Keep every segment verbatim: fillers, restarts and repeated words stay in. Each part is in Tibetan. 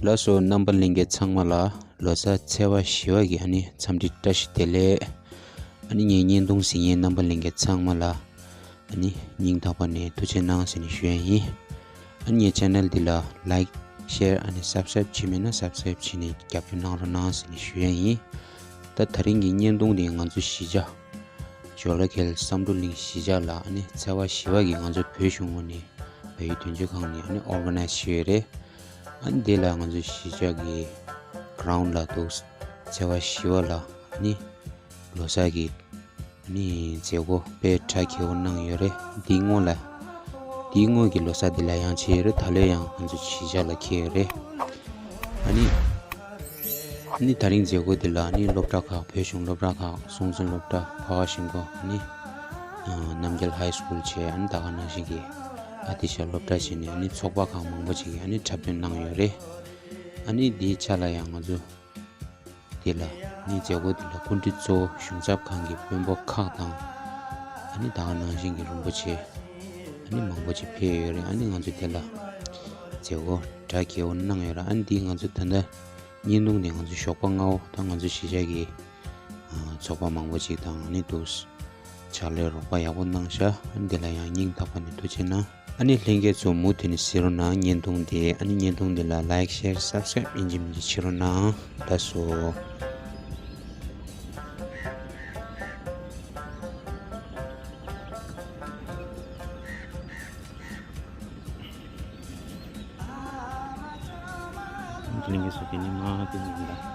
ལགས་སོ། རྣམ་པ་ལྷན་རྒྱས་ཚང་མ་ལ་ལོ་གསར་ཚེས་པ་བཞི་པ་གི་ཨ་ནི་འཚམས་འདྲི་བཀྲ་ཤིས་བདེ་ལེགས། ཨ་ནི་ངའི་བརྙན་ཐུང་གཟིགས་མཁན་རྣམ་པ་ལྷན་རྒྱས་ཚང་མ་ལ་ཨ་ནི་སྙིང་ཐག་པ་ནས་ཐུགས་རྗེ་གནང་ཟེར་ནས་ཞུ་ཡ་ཡིན། ཨ་ནི་ངའི་ཆེ་ནལ་འདི་ལ་ལའིཀ་ཤེར་ཨ་ནི་སབ་སི་ཀ་རེབ་བྱས་མེད་ན་སབ་སི་ཀ་རེབ་བྱས་ནས་རྒྱབ་སྐྱོར་གནང་རོགས་གནང་ཟེར་ནས་ཞུ་ཡ་ཡིན། ད་དེ་རིང་གི་བརྙན་ཐུང་འདི་ང་ཚོ་གཞིས་ཆགས་ཇོ་ལ་ཁེལ་བསམ་གྲུབ་གླིང་གཞིས་ཆགས་ལ་ཨ་ནི་ཚེས་པ་བཞི་པ་གི་ང་ཚོ་བོད་གཞུང་ངོས་ནས་བལ་ཡུལ་དོན་གཅོད་ཁང་ནས་ཨ་ནི་ཨོར་ག་ནའི་ཛི་བྱས་ཡོད་རེད། ཨ་ནི་དེ་ལ་ང་ཚོ་གཞིས་ཆགས་ཀྱི་གྷི་རའུན་ཌི་ལ་འདུག་ཚེས་པ་བཞི་པ་ལ་ཨ་ནི་ལོ་གསར་གྱི་ཨ་ནི་མཛད་སྒོ་དཔེ་གྲ་རྒྱས་པོ་གནང་ཡོད་རེད། འདིའི་སྔོན་ལ་འདིའི་སྔོན་གྱི་ལོ་གསར་འདི་ལ་ཡང་བྱས་ཡོད་རེད། ད་ལོ་ཡང་ང་ཚོ་གཞིས་ཆགས་ལ་འཁེལ་ཡོད་རེད། ཨ་ནི་ཨ་ནི་དེ་རིང་མཛད་སྒོ་འདི་ལ་ཨ་ནི་སློབ་གྲྭ་ཁག་བོད་གཞུང་སློབ་གྲྭ་ཁག་སྲོང་བཙན་སློབ་གྲྭ་འཕགས་པ་ཤིང་སྒོ་ཨ་ནི་རྣམ་རྒྱལ་ཧའི་སི་ཀུལ་བྱས་ཨ་ནི་ད་ག་ནང་བཞིན་གྱི་ཨ་ཏི་ཤ་སློབ་གྲྭ་བྱས་ནས་ཨ་ནི་ཚོགས་པ་ཁག་མང་པོ་ཅིག་གིས་ཨ་ནི་འཁྲབ་སྟོན་གནང་ཡོད་རེད། ཨ་ནི་འདིའི་ཆ་ལ་ཡང་ང་ཚོ་འདི་ལ་ཨ་ནི་མཛད་སྒོ་འདི་ལ་སྐུ་མགྲོན་གཙོ་བོ་གཞུང་ཚབ་ཁང་གི་དཔོན་པོ་ཁག་དང་ཨ་ནི་ད་ག་ནང་བཞིན་གྱི་རིན་པོ་ཆེ་ཨ་ནི་མང་པོ་ཅིག་ཕེབས་ཡོད་རེད། ཨ་ནི་ང་ཚོ་འདི་ལ་མཛད་སྒོ་གྲ་རྒྱས་པོ་གནང་ཡོད་རེད། ཨ་ནི་འདི་ང་ཚོ་ད་ལྟ་བརྙན་ཐུང་འདི་ང་ཚོ་ཞོགས་པ་སྔ་པོ་ད་ང་ཚོ་གཞིས་ཆགས་ཀྱི་ཚོགས་པ་མང་པོ་ཅིག་དང་ཨ་ནི་འདུག་ཕྱག་ལས་རོགས་པ་ཡག་པོ་གནང་ཤག་ཨ་ནི་འདི་ལ་ཡང་སྙིང་ཐག་པ་ནས་ཐུགས་རྗེ་གནང་། ཨ་ནི་ལྷན་རྒྱས་ཚོ་མུ་མཐུད་ནས་གཟིགས་རོགས་གནང་། བརྙན་ཐུང་འདི་ཨ་ནི་བརྙན་ཐུང་འདི་ལ་ལའིཀ་ཤེར་སབ་སི་ཀ་རེབ་ཡིན་གཅིག་མིན་གཅིག་བྱེད་རོགས་གནང་། ལགས་སོ། ལྷན་རྒྱས་ཚོ་དེ་ནི་མ་དེ་ནི་ཡིན་ད།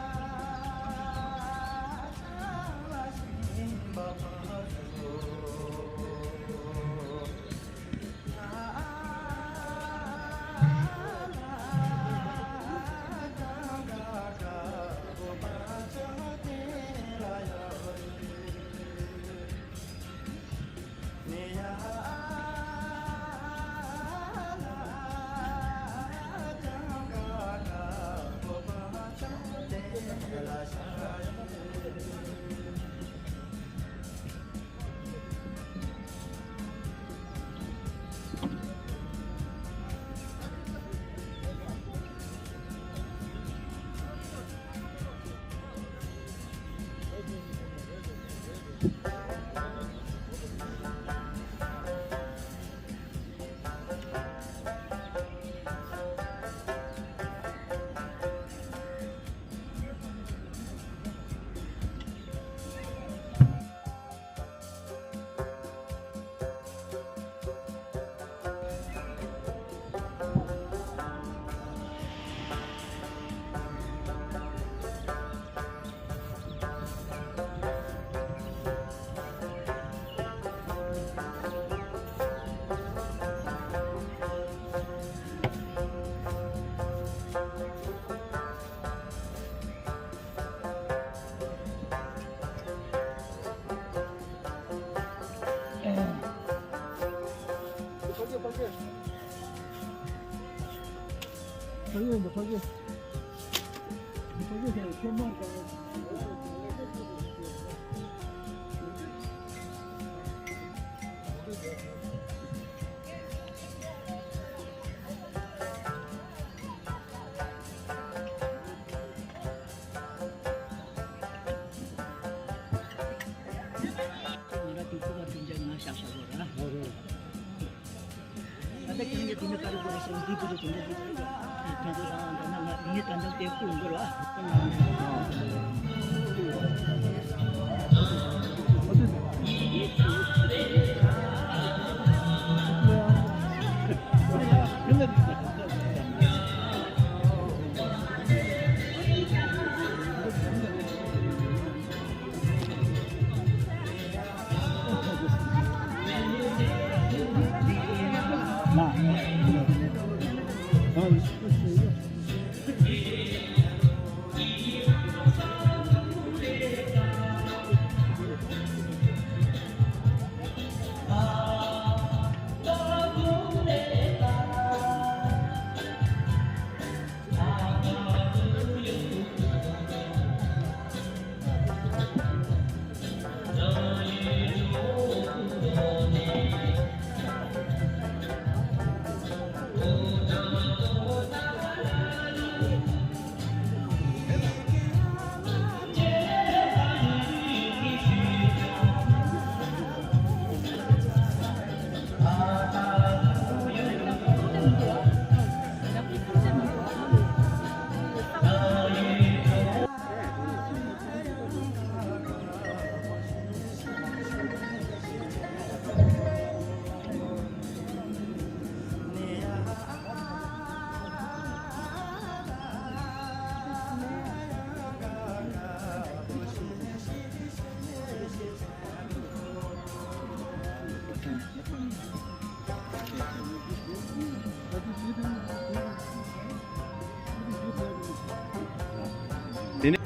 དེ་ནས།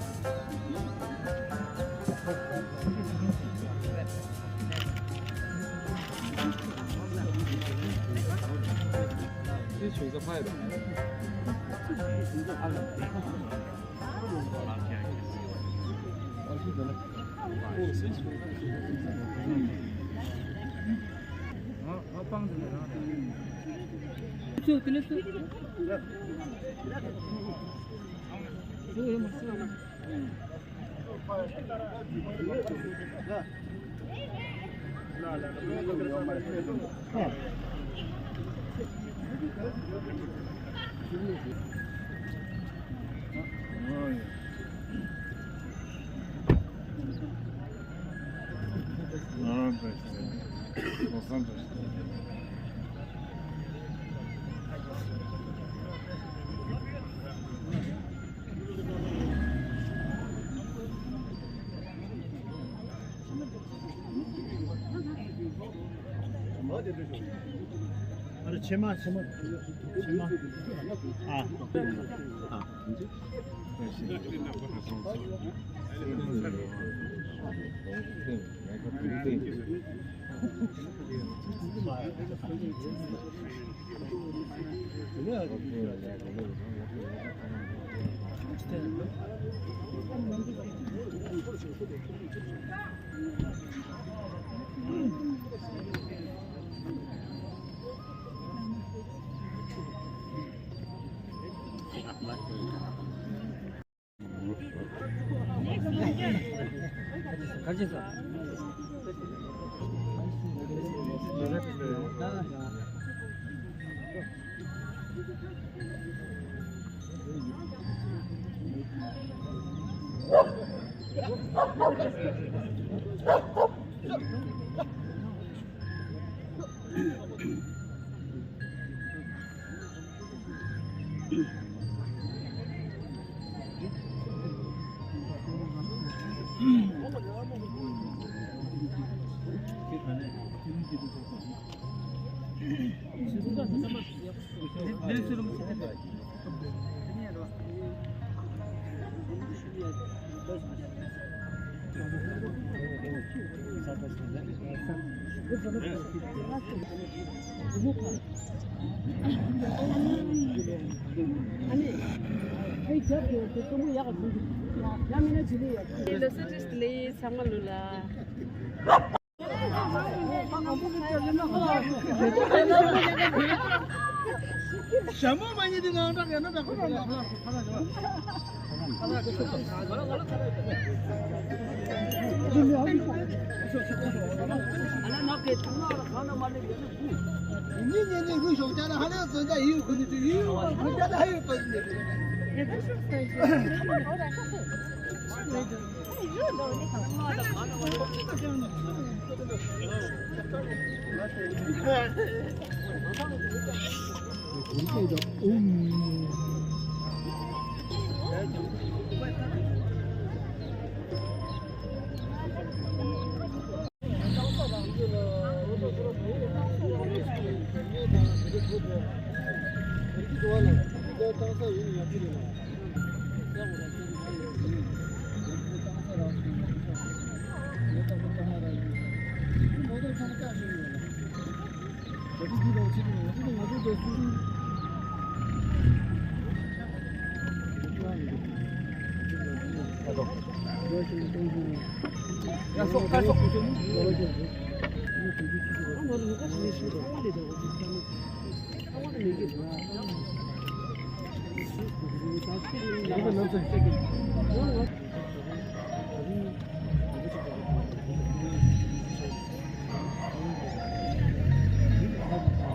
ཕྱེ་མ་ཕྱེ་མ་ཕྱེ་མ། ཨ། ཨ། ལོ་སི་ཏྲིས་ལེ་ཚང་མ་ལོ་ལ། ཞྭ་མོ་མ་ཉིད་དེ་ངང་དྲག་ཡང་ན་དྲག་ཁོ་རང་ལ་ཁོ་རང་ཁོ་རང་ཁོ་རང་ཁོ་རང་ཁོ་རང་། ཉིན་ཉིན་ནས་ངུ་ཞོག་ཅག་ན་ཧ་ལས་བཙོན་ད་ཡིན་ཁུ་ནི་ཚུ་ཡིན་ཁུ་ཅག་ན་ཧ་ཡོད་པ་ཡིན།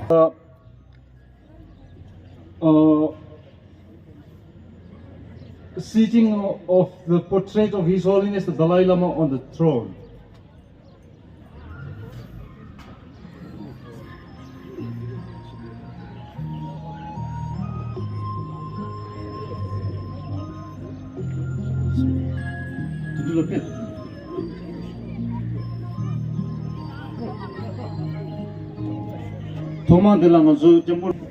Uh, uh, seating of the portrait of His Holiness the Dalai Lama on the throne. ཐོག་མ་དེ་ལ་ང་ཚོ་སྐྱབས་མགོན།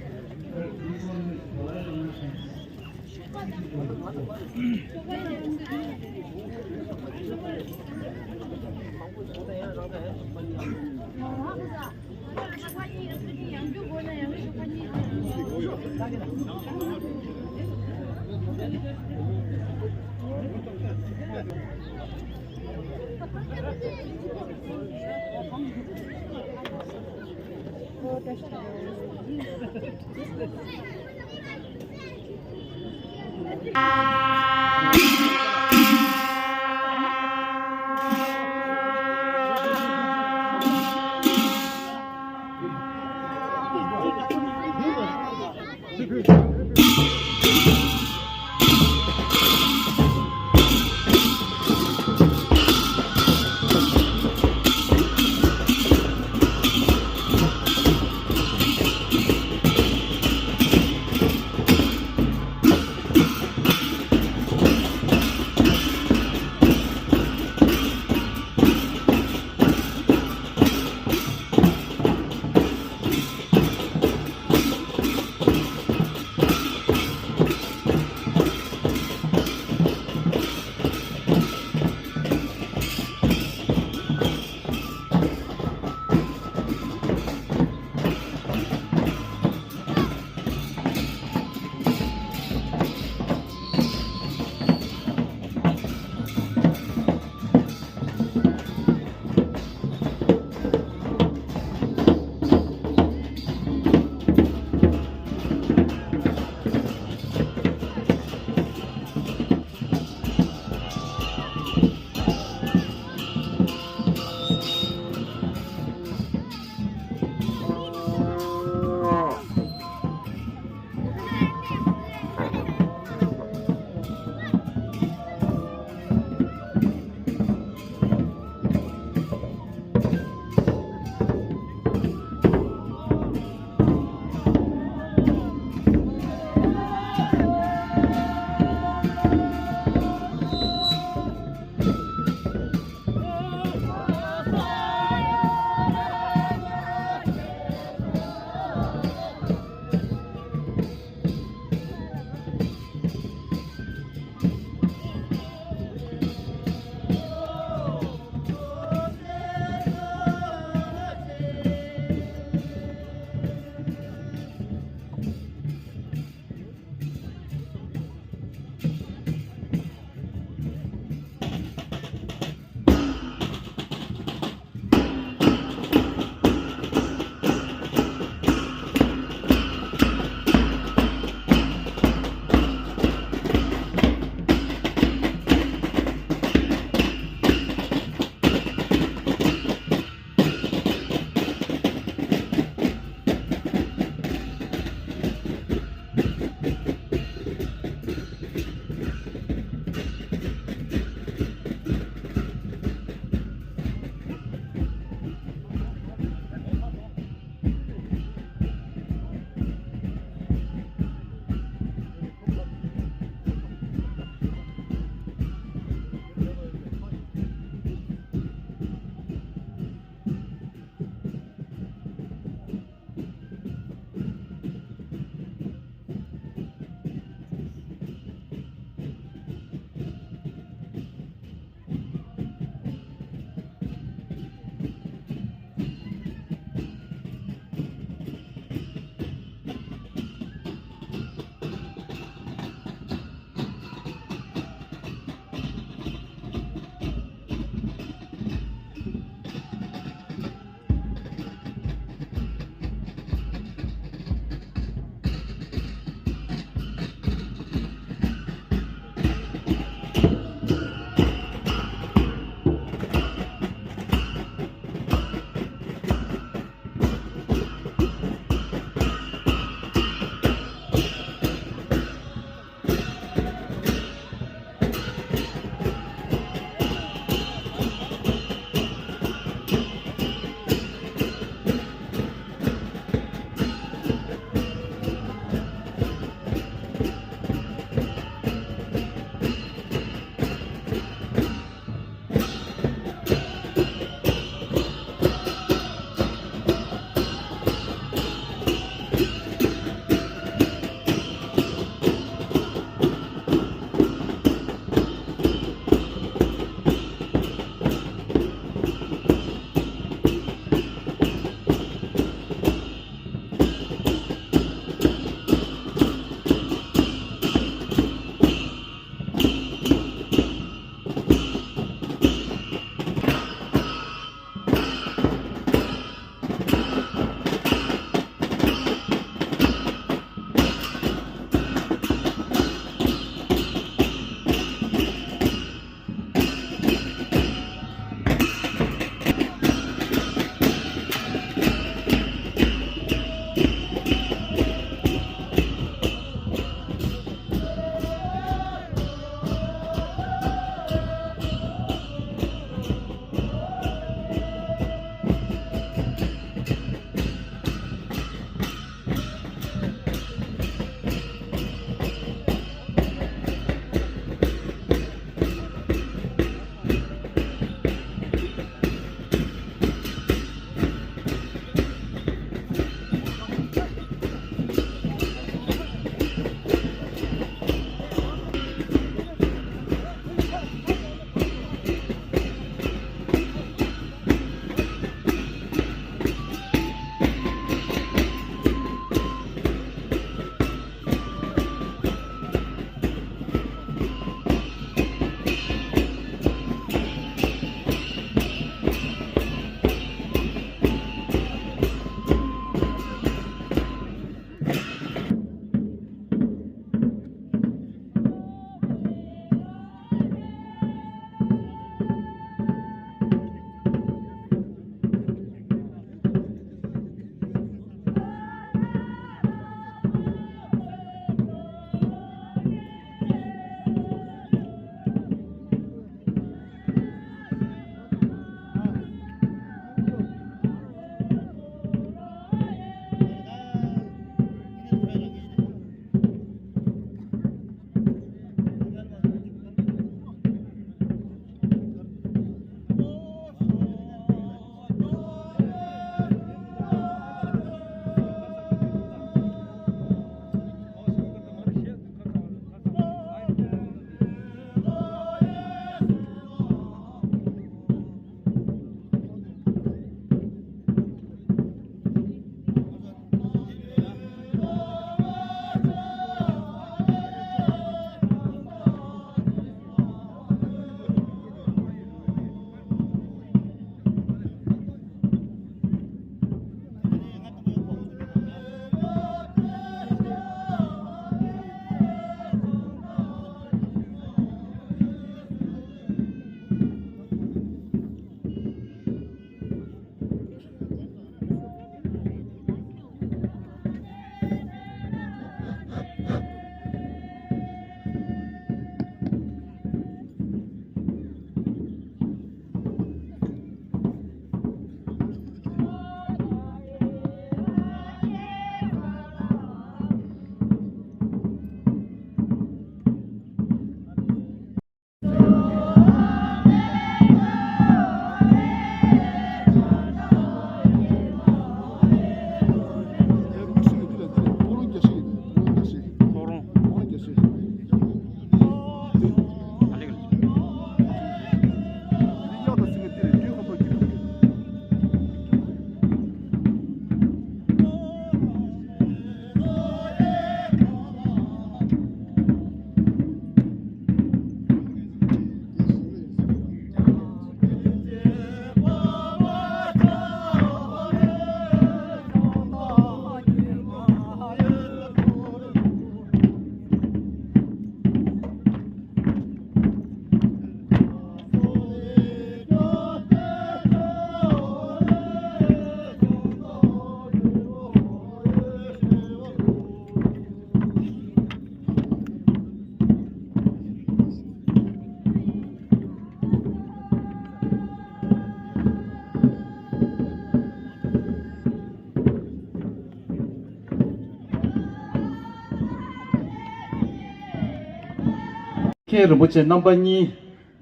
མཁན་རིན་པོ་ཆེ་རྣམ་པ་གཉིས།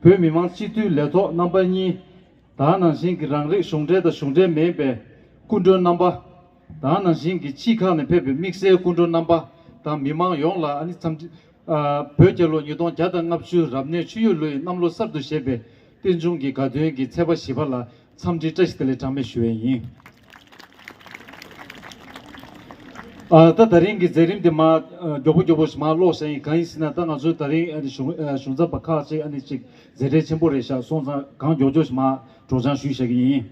བོད་མི་མང་སྤྱི་འཐུས་ལས་ཐོག་རྣམ་པ་གཉིས། དེ་ནང་བཞིན་གྱི་རང་རིགས་གཞུང་འབྲེལ་དང་གཞུང་འབྲེལ་མིན་པའི་སྐུ་མགྲོན་རྣམ་པ། དེ་ནང་བཞིན་གྱི་ཕྱི་ཁག་ནས་ཕེབས་པའི་དམིགས་བསལ་སྐུ་མགྲོན་རྣམ་པ་དང་མི་མང་ཡོངས་ལ། ཨ་ནི་འཚམས་འདྲི། ཨ། བོད་རྒྱལ་ལོ་ཉིས་སྟོང་བརྒྱ་དང་ལྔ་བཅུ་རབ་གནས་ཆུ་ཡོས་ལོའི་གནམ་ལོ་གསར་དུ་བཞད་པའི་རྟེན་འབྱུང་གི་དགའ་སྟོན་གྱི་ཚེས་པ་བཞི་པ་ལ་འཚམས་འདྲི་བཀྲ་ཤིས་བདེ་ལེགས་གྲངས་མེད་ཞུ་བ་ཡིན། ཨ། ད་དེ་རིང་གི་མཛད་རིམ་དེ་མར། ཨ། མགྱོགས་པོ་མགྱོགས་པོ་ཞིག་མར་ཀློག་བཞག་ཡིན། གང་ཡིན་ཟེར་ན། ད་ང་ཚོ་དེ་རིང་ཨ་ནི་གཞུང་། ཨ། གཞུང་ཚབ་པ་ཁག་ཅིག་ཨ་ནི་ཅིག་མཛད་བྲེལ་ཆེན་པོ་རེད་ཤག་སོང་ཙང་གང་མགྱོགས་མགྱོགས་ཤིག་མར་སྒྲོག་སྦྱང་ཞུས་བཞག་གི་ཡིན།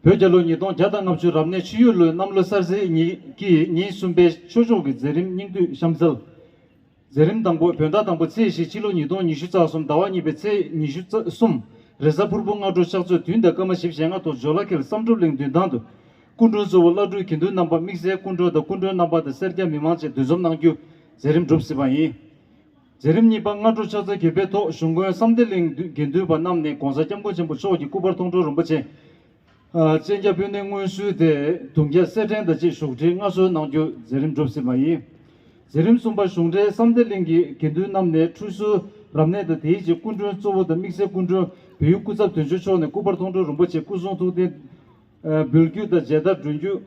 བོད་རྒྱལ་ལོ་ཉིས་སྟོང་བརྒྱ་དང་ལྔ་བཅུ་རབ་གནས་ཆུ་ཡོས་ལོའི་གནམ་ལོ་གསར་ཚེས་ཉིན་གྱི་ཉིན་གསུམ་པའི་ཆོས་ཕྱོགས་ཀྱི་མཛད་རིམ་སྙིང་བསྡུས་གཤམ་གསལ། མཛད་རིམ་དང་པོ། བོད་ཟླ་དང་པོ་ཚེས་བཞི། ཕྱི་ལོ་ཉིས་སྟོང་ཉི་ཤུ་རྩ་གསུམ། ཟླ་བ་གཉིས་པའི་ཚེས་ཉི་ཤུ་རྩ་གསུམ། རེས་གཟའ་ཕུར་བུ་སྔ་དྲོ་ཕྱག་ཚོད་བདུན་དང་སྐར་མ་བཞི་བཅུ་ཞེ་ལྔ་ཐོག་ཇོ་ལ་ཁེལ་བསམ་གྲུབ་གླིང་མདུན་ཐང་དུ། སྐུ་མགྲོན་གཙོ་བོ་བླ་སྤྲུལ་དགེ་འདུན་རྣམ་པ། དམིགས་བསལ་སྐུ་མགྲོན་དང་སྐུ་མགྲོན་རྣམ་པ་དང་སེར་སྐྱ་མི་མང་བཅས་འདུ་འཛོམས་གནང་རྒྱུ་མཛད་རིམ་གྲུབ་ཟིན་པ་ཡིན། མཛད་རིམ་གཉིས་པ། སྔ་དྲོ་ཕྱག་ཚོད་བརྒྱད་པའི་ཐོག་གཞུང་དགོན་བསམ་གཏན་གླིང་དགེ་འདུན་པ་རྣམས་ནས་༸གོང་ས་༸སྐྱབས་མགོན་ཆེན་པོ་མཆོག་གི་སྐུ་པར་མཐོང་གྲོལ་རིན་པོ་ཆེ། ཨ། སྤྱན་རྒྱ་དཔོན་གནས་སྔོན་བསུས་ཏེ་དུང་རྒྱ་གསེར་ཕྲེང་དང་བཅས་བཞུགས་ཁྲིར་མངའ་གསོལ་གནང་རྒྱུ་མཛད་རིམ་གྲུབ་ཟིན་པ་ཡིན། མཛད་རིམ་གསུམ་པ། གཞུང་འབྲེལ་བསམ་གཏན་གླིང་གི་དགེ་འདུན་རྣམས་ནས་ཁྲུས་གསོལ་རབ་གནས་དང་། དེའི་རྗེས་སྐུ་མགྲོན་གཙོ་བོ་དང་དམིགས་བསལ་སྐུ་མགྲོན་བལ་ཡུལ་སྐུ་ཚབ་དོན་གཅོད་མཆོག་ནས་སྐུ་པར་མཐོང་གྲོལ་རིན་པོ་ཆེ་སྐུ་གསུང་ཐུགས་རྟེན་འབུལ་རྒྱུ་དང་མཇལ་དར་སྒྲོན་རྒྱུ།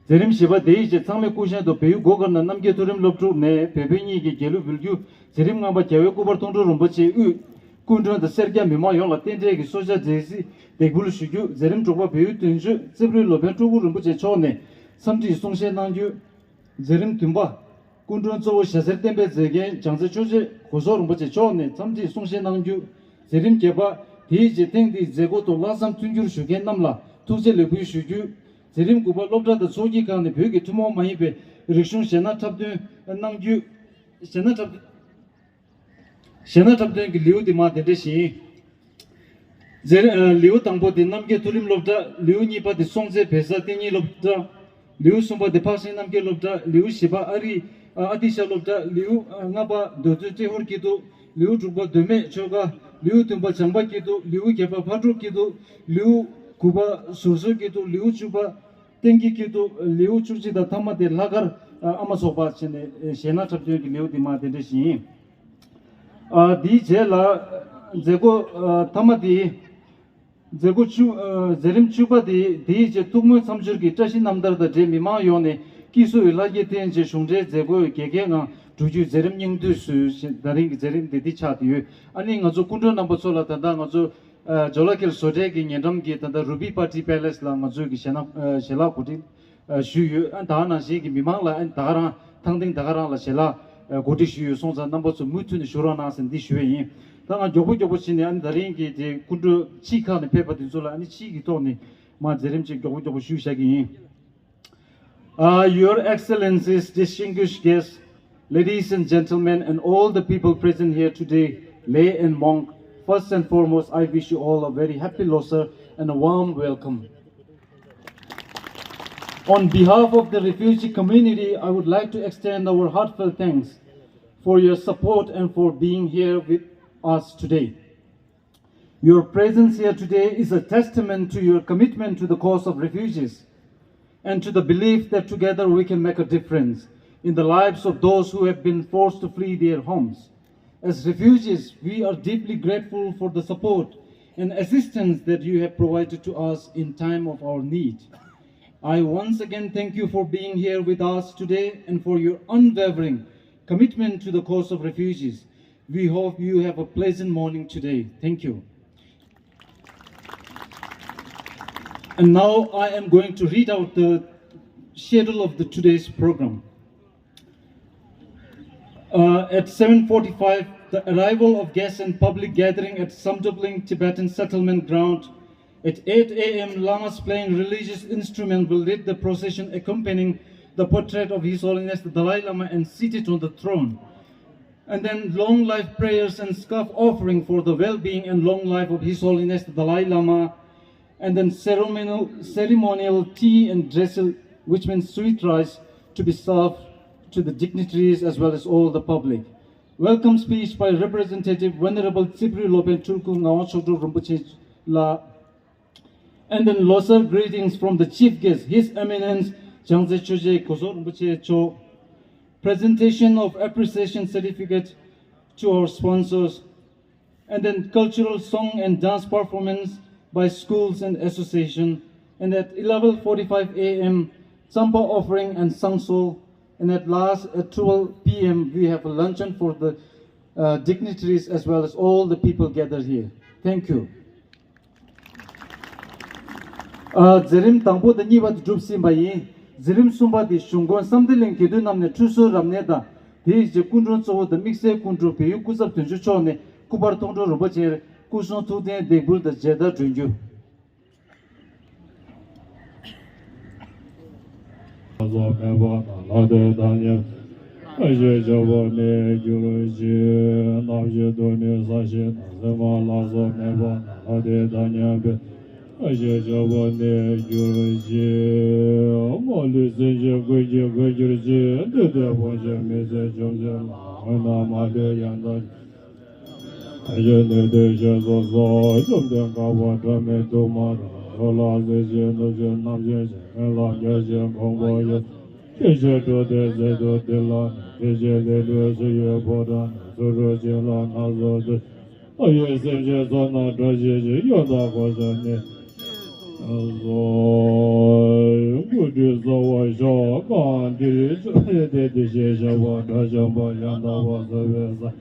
མཛད་རིམ་བཞི་པ། དེའི་རྗེས་ཚང་མས་སྐུ་བཞེངས་ཐོག་བལ་ཡུལ་སྒོ་དཀར་ནང་རྣམ་རྒྱལ་མཐོ་རིམ་སློབ་ཕྲུག་ནས་བལ་པོའི་གཉིས་ཀྱི་རྒྱལ་གླུ་འབུལ་རྒྱུ། མཛད་རིམ་ལྔ་པ། རྒྱལ་བའི་སྐུ་པར་མཐོང་གྲོལ་རིན་པོ་ཆེའི་དབུས། སྐུ་མགྲོན་དང་སེར་སྐྱ་མི་མང་ཡོངས་ལ་རྟེན་འབྲེལ་གྱི་གསོལ་ཇ་རྫས་བསྲེས་འདེགས་འབུལ་ཞུ་རྒྱུ། མཛད་རིམ་དྲུག་པ། བལ་ཡུལ་དོན་གཅོད་རྩེ་ཕུར་ལོ་པཎ་སྤྲུལ་སྐུ་རིན་པོ་ཆེ་མཆོག་ནས་འཚམས་འདྲིའི་གསུང་བཤད་གནང་རྒྱུ། མཛད་རིམ་བདུན་པ། སྐུ་མགྲོན་གཙོ་བོ་ཞྭ་སེར་བསྟན་པའི་མཛེས་རྒྱན་བྱང་རྩེ་ཆོས་རྗེ་གོ་སོག་རིན་པོ་ཆེ་མཆོག་ནས་འཚམས་འདྲིའི་གསུང་བཤད་གནང་རྒྱུ། མཛད་རིམ་བརྒྱད་པ། དེའི་རྗེས་ཐེངས་འདིའི་མཛད་སྒོ་ཐོག་ལྷག་བསམ་མཐུན་འགྱུར་ཞུ་མཁན་རྣམས་ལ་ཐུགས་རྗེ་ལེགས་འབུལ་ཞུ་རྒྱུ། མཛད་རིམ་དགུ་པ། སློབ་གྲྭ་དང་ཚོགས་སྐྱིད་ཁང་ནས་བོད་ཀྱི་ཐུན་མོང་མ་ཡིན་པའི་རིག་གཞུང་གཞས་སྣ་འཁྲབ་སྟོན་གནང་རྒྱུ། གཞས་སྣ་འཁྲབ། གཞས་སྣ་འཁྲབ་སྟོན་གྱི་ལེའུ་འདི་མར་དེ་འདྲ་ཞིག་ཡིན། མཛད། ཨ། ལེའུ་དང་པོ་དེ་རྣམ་རྒྱལ་མཐོ་རིམ་སློབ་གྲྭ། ལེའུ་གཉིས་པ་དེ་སྲོང་བཙན་བལ་བཟའ་གཏན་ཉིན་སློབ་གྲྭ། ལེའུ་གསུམ་པ་དེ་འཕགས་སེང་རྣམ་རྒྱལ་སློབ་གྲྭ། ལེའུ་བཞི་པ་ཨ་རི། ཨ། ཨ་ཏི་ཤ་སློབ་གྲྭ། ལེའུ་ལྔ་པ་རྡོ་རྫོང་ཏྲེ་ཧོར་སྐྱིད་སྡུག། ལེའུ་དྲུག་པ་མདོ་སྨད་ཆོལ་ཁ། ལེའུ་བདུན་པ་བྱམས་པ་སྐྱིད་སྡུག། ལེའུ་བརྒྱད་པ་ཕག་གྲུ་སྐྱིད་སྡུག། ལེའུ་དགུ་པ་ཟུར་བཟོ་སྐྱིད་སྡུག། ལེའུ་བཅུ་པ་བསྟན་རྒྱས་སྐྱིད་སྡུག། ལེའུ་བཅུ་གཅིག་དང་ཐ་མ་དེ་ལྷག་དཀར། ཨ། ཨ་མ་ཚོགས་པ་བྱས་ནས་གཞས་སྣ་འཁྲབ་སྟོན་གྱི་ལེའུ་དེ་མར་དེ་འདྲ་ཞིག་ཡིན། ཨ། དེའི་རྗེས་ལ་མཛད་སྒོ། ཨ། ཐ་མ་དེ། མཛད་སྒོ་བཅུ། ཨ། མཛད་རིམ་བཅུ་པ་དེ། དེའི་རྗེས་ཐུགས་སྨོན་མཚམས་སྦྱོར་གྱི་བཀྲ་ཤིས་རྣམ་ཐར་དང་འབྲེལ་མི་མང་ཡོངས་ནས་སྐྱིད་གསོ་ཡི་ལྷ་རྒྱལ་རྟེན་གྱི་གཞུང་འབྲེལ་མཛད་སྒོ་རྒྱལ་ཁའི་ངང་གྲུབ་རྒྱུའི་མཛད་རིམ་སྙིང་བསྡུས་སུ་ད་རིང་གི་མཛད་རིམ་དེ་འདི་ཆགས་ཏེ་ཡོད། ཨ་ནི་ང་ཚོ་སྐུ་མགྲོན་རྣམ་པ་ཚོ་ལ་ད་ལྟ་ང་ཚོ། ཨ། ཇོ་ལ་ཁེལ་བཟོ་གྲྭའི་གི་ཉེ་འགྲམ་གྱི་ད་ལྟ་རུ་བི་པར་ཊི་པེ་ལེ་སི་ལ་ང་ཚོའི་གི་གཞས་སྣ། ཨ། གཞས་ལ་གོ་སྒྲིག་ཨ། ཞུས་ཡོད། ཨ། ད་ག་ནང་བཞིན་གྱི་མི་མང་ལ། ཨ། ད་ག་རང་ཐང་སྟེང་ད་ག་རང་ལ་གཞས་ལ། ཨ། གོ་སྒྲིག་ཞུས་ཡོད། སོང་ཙང་རྣམ་པ་ཚོ་མུ་མཐུད་ནས་བཞུགས་རོགས་གནང་ཟེར་འདི་ཞུ་བ་ཡིན། ད་ང་མགྱོགས་པོ་མགྱོགས་པོ་བྱས་ནས། ཨ་ནི་ད་རིང་གི་དེ་སྐུ་མགྲོན་ཕྱི་ཁག་ནས་ཕེབས་པ་དེ་ཚོ་ལ། ཨ་ནི་ཕྱི་གི་ཐོག་ནས་མར་མཛད་རིམ་ཅིག་མགྱོགས་པོ་མགྱོགས་པོ་ཞུས་བཞག་གི་ཡིན། Uh, Your Excellencies, distinguished guests, ladies and gentlemen, and all the people present here today, lay and monk, first and foremost, I wish you all a very happy Losar and a warm welcome. On behalf of the refugee community, I would like to extend our heartfelt thanks for your support and for being here with us today. Your presence here today is a testament to your commitment to the cause of refugees and to the belief that together we can make a difference in the lives of those who have been forced to flee their homes. As refugees, we are deeply grateful for the support and assistance that you have provided to us in time of our need. I once again thank you for being here with us today and for your unwavering commitment to the cause of refugees. We hope you have a pleasant morning today. Thank you. And now I am going to read out the schedule of the today's program. Uh, at seven forty-five, the arrival of guests and public gathering at Samdubling Tibetan Settlement Ground. At eight a m, Lamas playing religious instrument will lead the procession accompanying the portrait of His Holiness the Dalai Lama and seated on the throne. And then long life prayers and scarf offering for the well-being and long life of His Holiness the Dalai Lama. And then ceremonial, ceremonial tea and dresel, which means sweet rice, to be served to the dignitaries as well as all the public. Welcome speech by Representative Venerable Tsipri Lopen Tulku Ngawang Chodro Rinpoche La. And then Losar greetings from the chief guest, His Eminence Jangtse Choje Koso Rinpoche Cho. Presentation of appreciation certificate to our sponsors, and then cultural song and dance performance by schools and association, and at eleven forty-five a m, Tsampa offering and Sangso, and at last at twelve p m we have a luncheon for the uh, dignitaries as well as all the people gathered here. Thank you. ཨ། མཛད་རིམ་དང་པོ་དང་གཉིས་པ་དེ་གྲུབ་ཟིན་པ་ཡིན། མཛད་རིམ་གསུམ་པ་དེ་གཞུང་དགོན་བསམ་གཏན་གླིང་དགེ་འདུན་རྣམ་གཉིས་ཁྲུས་གསོལ་རབ་གནས་དང་། དེའི་རྗེས་སྐུ་མགྲོན་གཙོ་བོ་དང་དམིགས་བསལ་སྐུ་མགྲོན་བལ་ཡུལ་སྐུ་ཚབ་དོན་གཅོད་མཆོག་ནས་སྐུ་པར་མཐོང་གྲོལ་རིན་པོ་ཆེར་སྐུ་གསུང་ཐུགས་རྟེན་འདེགས་འབུལ་དང་མཇལ་དར་སྒྲོན་རྒྱུ། ལྷ་སོགས་མེད་པ་ན་ལྷ་དེ་དང་མཉམ། ཨ་ཞེས་བྱ་བ་ནི་འགྱུར་ཅིག་རྣམ་ཤེས་དུ་ནི་ས་གཞི་དང་སེམས་མ་ལྷ་སོགས་མེད་པ་ན་ལྷ་དེ་དང་མཉམ་པའི། ཨ་ཞེས་བྱ་བ་ནི་འགྱུར་ཅིག་མ་ལུས་སེམས་ཅན་ཀུན་གྱི་མགོན་གྱུར་ཅིག་འདི་ལྟའི་ཕོ་མཆོད་མི་ཚེ་བཅོམ་ཕྱིར་ལ་འོད་སྣང་མ་ལུས་ཡང་དག་ཨ་ཞེས་ནི་དེ་ཞེས་སོགས་སོ། བཅོམ་ལྡན་གང་བ་སྒྲ་མེད་དུ་མ་རུ་འགྲོ་ལ་གཟིགས་ཤིང་ནུབ་ཕྱིར་རྣམ་ཤེས་ཤིང་སྨོན་ལམ་རྒྱ་ཆེན་གོང་བུ་ཡི། ཤེས་བྱའི་སྒྲོ་འདོགས་ཟད་དུ་འདི་ལ་ནི། དེ་ཕྱིར་ལས་ལུས་སུ་ཡོད་ཕོ་བྲང་ནས། ཚུར་འགྲོ་ཕྱིར་ལ་ནགས་སུ་འདུག་ལྷ་ཡི་སེམས་ཅན་ཚོགས་རྣམས་བཀྲ་ཤིས་ཤིང་། ཡང་དག་གོ་ཆ་ནི། སོ། སྐུ་ཁྲུས་གསོལ་བ་ཤོག་གང་འདིར་བཅོམ་ལྡན་འདས་དེ་བཞིན་གཤེགས་པ་དགྲ་བཅོམ་པ་ཡང་དག་པར་རྫོགས་པའི་སངས།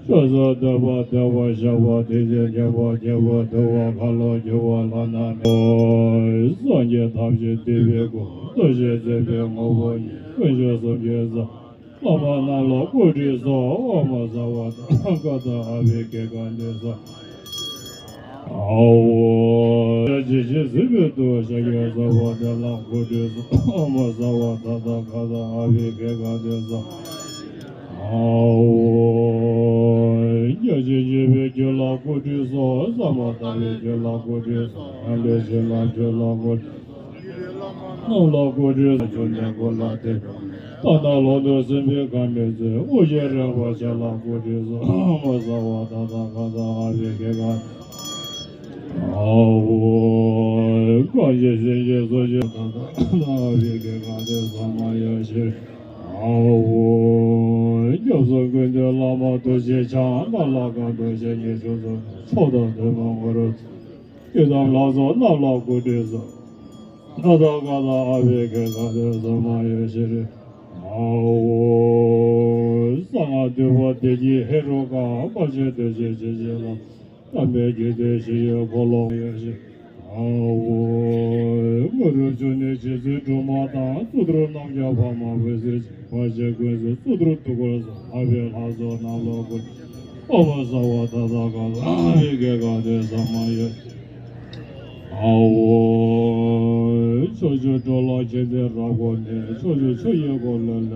སྐྱབས་སུ་འདོད་པ་བདེ་བར་གཤེགས་པ་དེ་བཞིན་གཤེགས་པ་རྒྱལ་པོ་འདུལ་བ་ཁ་ལོ་སྒྱུར་བ་ལྷ་རྣམས་ནི། སངས་རྒྱས་ཐམས་ཅད་འདུས་པའི་སྐུ། འདུ་ཤེས་འཛིན་པའི་དངོས་པོ་ཉིད། དཀོན་མཆོག་གསུམ་གྱི་ས། བླ་མ་རྣམས་ལ་སྐུ་ཁྲུས་གསོལ། ཨོཾ་སརྦ་ཏ་ག་ཏ་ཨ་བྷི་ཥེ་ག་ནི་སྭཱ་ཧཱ། ཇི་བཞིན་གཟིགས་པའི་ཐུགས་ཤཱཀྱའི་ས་བོན་དེ་ལ་སྐུ་ཁྲུས་གསོལ། ཨོཾ་སརྦ་ཏ་ཐཱ་ག་ཏ་ཨ་བྷི་ཥེ་ག་ནི་སྭཱ་ཧཱ། ཨོཾ། བརྒྱ་བྱིན་བརྒྱུད་པའི་རྒྱུད་ལ་སྐུ་ཁྲུས་གསོལ། ཟབ་མོ་ལྟ་བའི་རྒྱུད་ལ་སྐུ་ཁྲུས་གསོལ། ཡང་ལས་བྱིན་རླབས་རྒྱུད་ལ་སྐུ་ཁྲུས་གསོལ། རྣམས་ལ་སྐུ་ཁྲུས་གསོལ། བཅོམ་ལྡན་སྐུ་ལ་དད་པ། ད་ལྟ་ལོ་ཏོག་སེམས་དཔའི་དགའ་མི་བརྩེ། དབུགས་ཆད་རེག་པ་ཆད་ལ་སྐུ་ཁྲུས་གསོལ། ཨོཾ་སརྦ་ཏ་ཐཱ་ག་ཏ་ཨ་བྷི་ཥེ་ག་ནི་སྭཱ་ཧཱ། ཨོཾ། གང་ཞིག་སེམས་ཅན་གསོ་བྱེད་ད་ལྟ་ཨ་བྷི་ཥེ་ག་ནི་ས་མ་ཡ་ཤི། ཨོཾ། སྐྱབས་སུ་མགོན་དེ་བླ་མ་ཐུགས་རྗེ་འཆང་། ནམ་ལྷ་གང་དུ་ཞལ་གཉིས་བཞུགས་སུ་གསོལ། མཆོག་དང་ཐུན་མོང་དངོས་གྲུབ། ཆོས་དང་ལྷ་ཚོགས་རྣམས་ལ་སྐུ་ཁྲུས་གསོལ། ཏདྱ་ཐཱ་ག་ཏ་ཨ་བྷི་ཥེ་ག་ནི་ས་མ་ཡ་ཤི་རི། ཨོཾ། གསང་སྔགས་འདུས་པ་བདེ་སྐྱིད་ཧེ་རུ་ཀ། དཔལ་ཆེན་བདེ་གཤེགས་ཇི་བཞིན་ལྷ། དམ་པའི་དགེ་འདུན་ཞི་ཡི་འཁོར་ལོ་ཡ་ཤི། ཨོཾ། དངོས་གྲུབ་འབྱུང་གནས་རྗེ་བཙུན་སྒྲོལ་མ་དང་། གཙུག་ཏོར་རྣམ་རྒྱལ་འཕགས་མ་འོད་ཟེར་ཅན། བར་ཆད་ཀུན་སེལ་གཙུག་ཏོར་ཐུགས་འཁོར་སོགས། ལྷག་པའི་ལྷ་ཚོགས་རྣམས་ལ་སྐུ། ཨོཾ་སརྦ་ཏ་ཐཱ་ག་ཏ་ཨ་བྷི་ཥེ་ག་ནི་ས་མ་ཡ། ཨོཾ། ཕྱོགས་བཅུའི་འགྲོ་ལ་མཁྱེན་བརྩེ་རབ་བསྒོམས་ནས། ཕྱོགས་བཅུའི་ཆོས་ཀྱི་འཁོར་ལོ་ལས།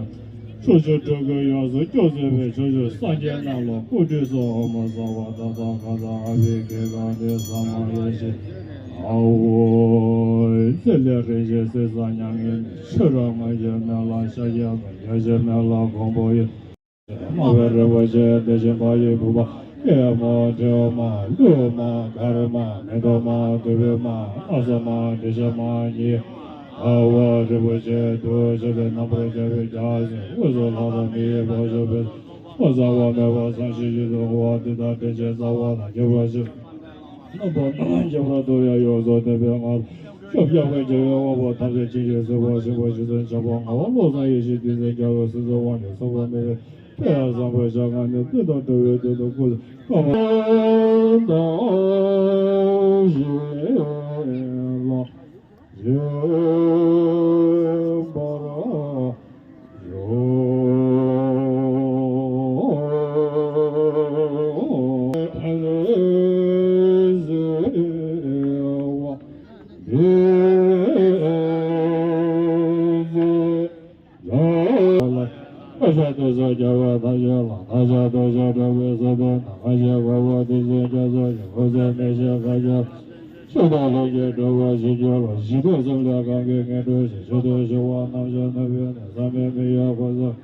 ཕྱོགས་བཅུའི་འགྲོ་ཀུན་ཡོངས་སུ་སྐྱོབ་མཛད་པའི། ཕྱོགས་བཅུའི་སངས་རྒྱས་རྣམས་ལ་སྐུ་ཁྲུས་གསོལ། ཨོཾ་སརྦ་ཏ་ཐཱ་ག་ཏ་ཨ་བྷི་ཥེ་ག་ནི་ས་མ་ཡ་ཤི། ཨོཾ། ཚེ་ལས་རིན་ཆེན་གསེར་བཟང་མྱ་ངན་ལས། ཆོས་རབ་མངོན་གྱུར་མེ་ལྷ་ཤཱཀྱ་དང་། རྒྱ་ཆེན་མེ་ལྷ་གོང་བུ་ཡི། སྨྲ་བའི་རིན་པོ་ཆེ་དེ་བཞིན་མ་ཡི་བུ་པ། ཨེ་མ་དྲེའུ་མ་ཀླུ་མ་གར་མ་མེ་ཏོག་མ་དུད་འགྲོ་མ་ཨ་ས་མ་དྲི་ཤ་མ་ཉི། ཨ་བ་རིན་པོ་ཆེ་དུ་ཞི་ལི་རྣམ་པར་རྒྱལ་བའི་རྒྱལ་སྲས། དངོས་སུ་ལྷ་དང་མི་ཡི་བུ་ཞབས་པད། ལྷ་བཟང་བ་མེད་པ་སངས་རྒྱས་ཀྱི་དུ་བ་འདི་དག་དྲིན་ཆེན་རྩ་བ་དང་ཁྱད་པར་ཞི། རྣམ་པ་སྣ་ཁྱབ་ར་ཏུ་ཡ་ཡོངས་སུ་ལྡན་པའི་ངང་། ཤོབ་རྒྱབ་ཀྱི་རྒྱལ་བའི་དབང་པོ་ཐམས་ཅད་ཅིང་ཞིག་གཟིགས་པ་ཞིག་པ་ཞིག་ཏུ་འཆར་བ་ངང་བ་བློ་བཟང་ཡེ་ཤེས་ཏིང་འཛིན་རྒྱལ་བའི་སྲིད་མཚོ་དབང་ཕྱུག་ཚོགས་པ་མེད་པའི་དཔལ་བཟང་པོའི་ཞལ་སྔ་ནས་བསྟན་དང་འགྲོ་བའི་དོན་དུ་སྐུ་གསུང་ཐུགས་ཀྱི་ལ་ཡོད་པར་ཤོག། བཀའ་ཤག་དུ་ཞག་རྒྱལ་བ་ཐམས་ཅད་ལ། བཀའ་ཤག་དུ་ཞག་གྲགས་པའི་སོ་ལྡན་དང་། བཀའ་ཆེན་གོ་བོ་ཏིང་འཛིན་རྒྱ་མཚོ་ཡི། འོད་ཟེར་མེ་ཤེལ་མཁའ་སྤྱོད། ཆོས་དང་ལྷུན་གྱིས་གྲུབ་པར་བྱིན་གྱིས་རློབས། ཞི་ཁྲོ་གསུམ་ལས་གང་གིས་ངན་འགྲོ་ཞི། མཆོག་ཏུ་ཞི་བ་རྣམ་གཞག་ནུབ་པའི་གནས། བསམ་པའི་མི་གཡོ་འཁོར་ཚོགས།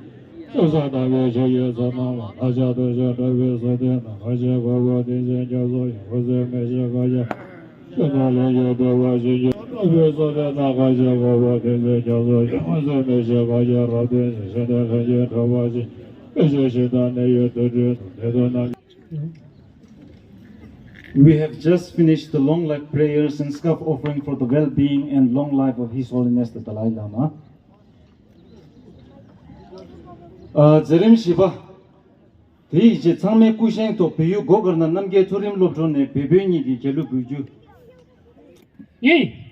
ཀུན་བཟང་དམ་པའི་ཆོས་ཀྱི་ཚོགས་རྣམས་ལ། བཀའ་ཤག་དུ་ཞག་གྲགས་པའི་སོ་ལྡན་དང་། བཀའ་ཆེན་གོ་བོ་ཏིང་འཛིན་རྒྱ་མཚོ་ཡི། འོད་ཟེར་མེ་ཤེལ་མཁའ་སྤྱོད། ཆོས་དང་ལྷུན་གྱིས་གྲུབ་པར་བྱིན་གྱིས་རློབས་པའི་སོ་ལྡན་དང་། བཀའ་ཆེན་གོ་བོ་ཏིང་འཛིན་རྒྱ་མཚོ་ཡི། འོད་ཟེར་མེ་ཤེལ་མཁའ་སྤྱོད་རབ་བརྟན་ཞིང་། ཆོས་དང་ལྷུན་གྱིས་གྲུབ་པར་བྱིན། We have just finished the long life prayers and scarf offering for the well-being and long life of His Holiness the Dalai Lama. ཨ། མཛད་རིམ་བཞི་པ། དེའི་རྗེས་ཚང་མས་སྐུ་བཞེངས་ཐོག་བལ་ཡུལ་སྒོ་དཀར་ན་རྣམ་རྒྱལ་མཐོ་རིམ་སློབ་གྲྭ་ནས་བལ་པོའི་གཉིས་ཀྱི་རྒྱལ་གླུ་འབུལ་རྒྱུ། ངེས།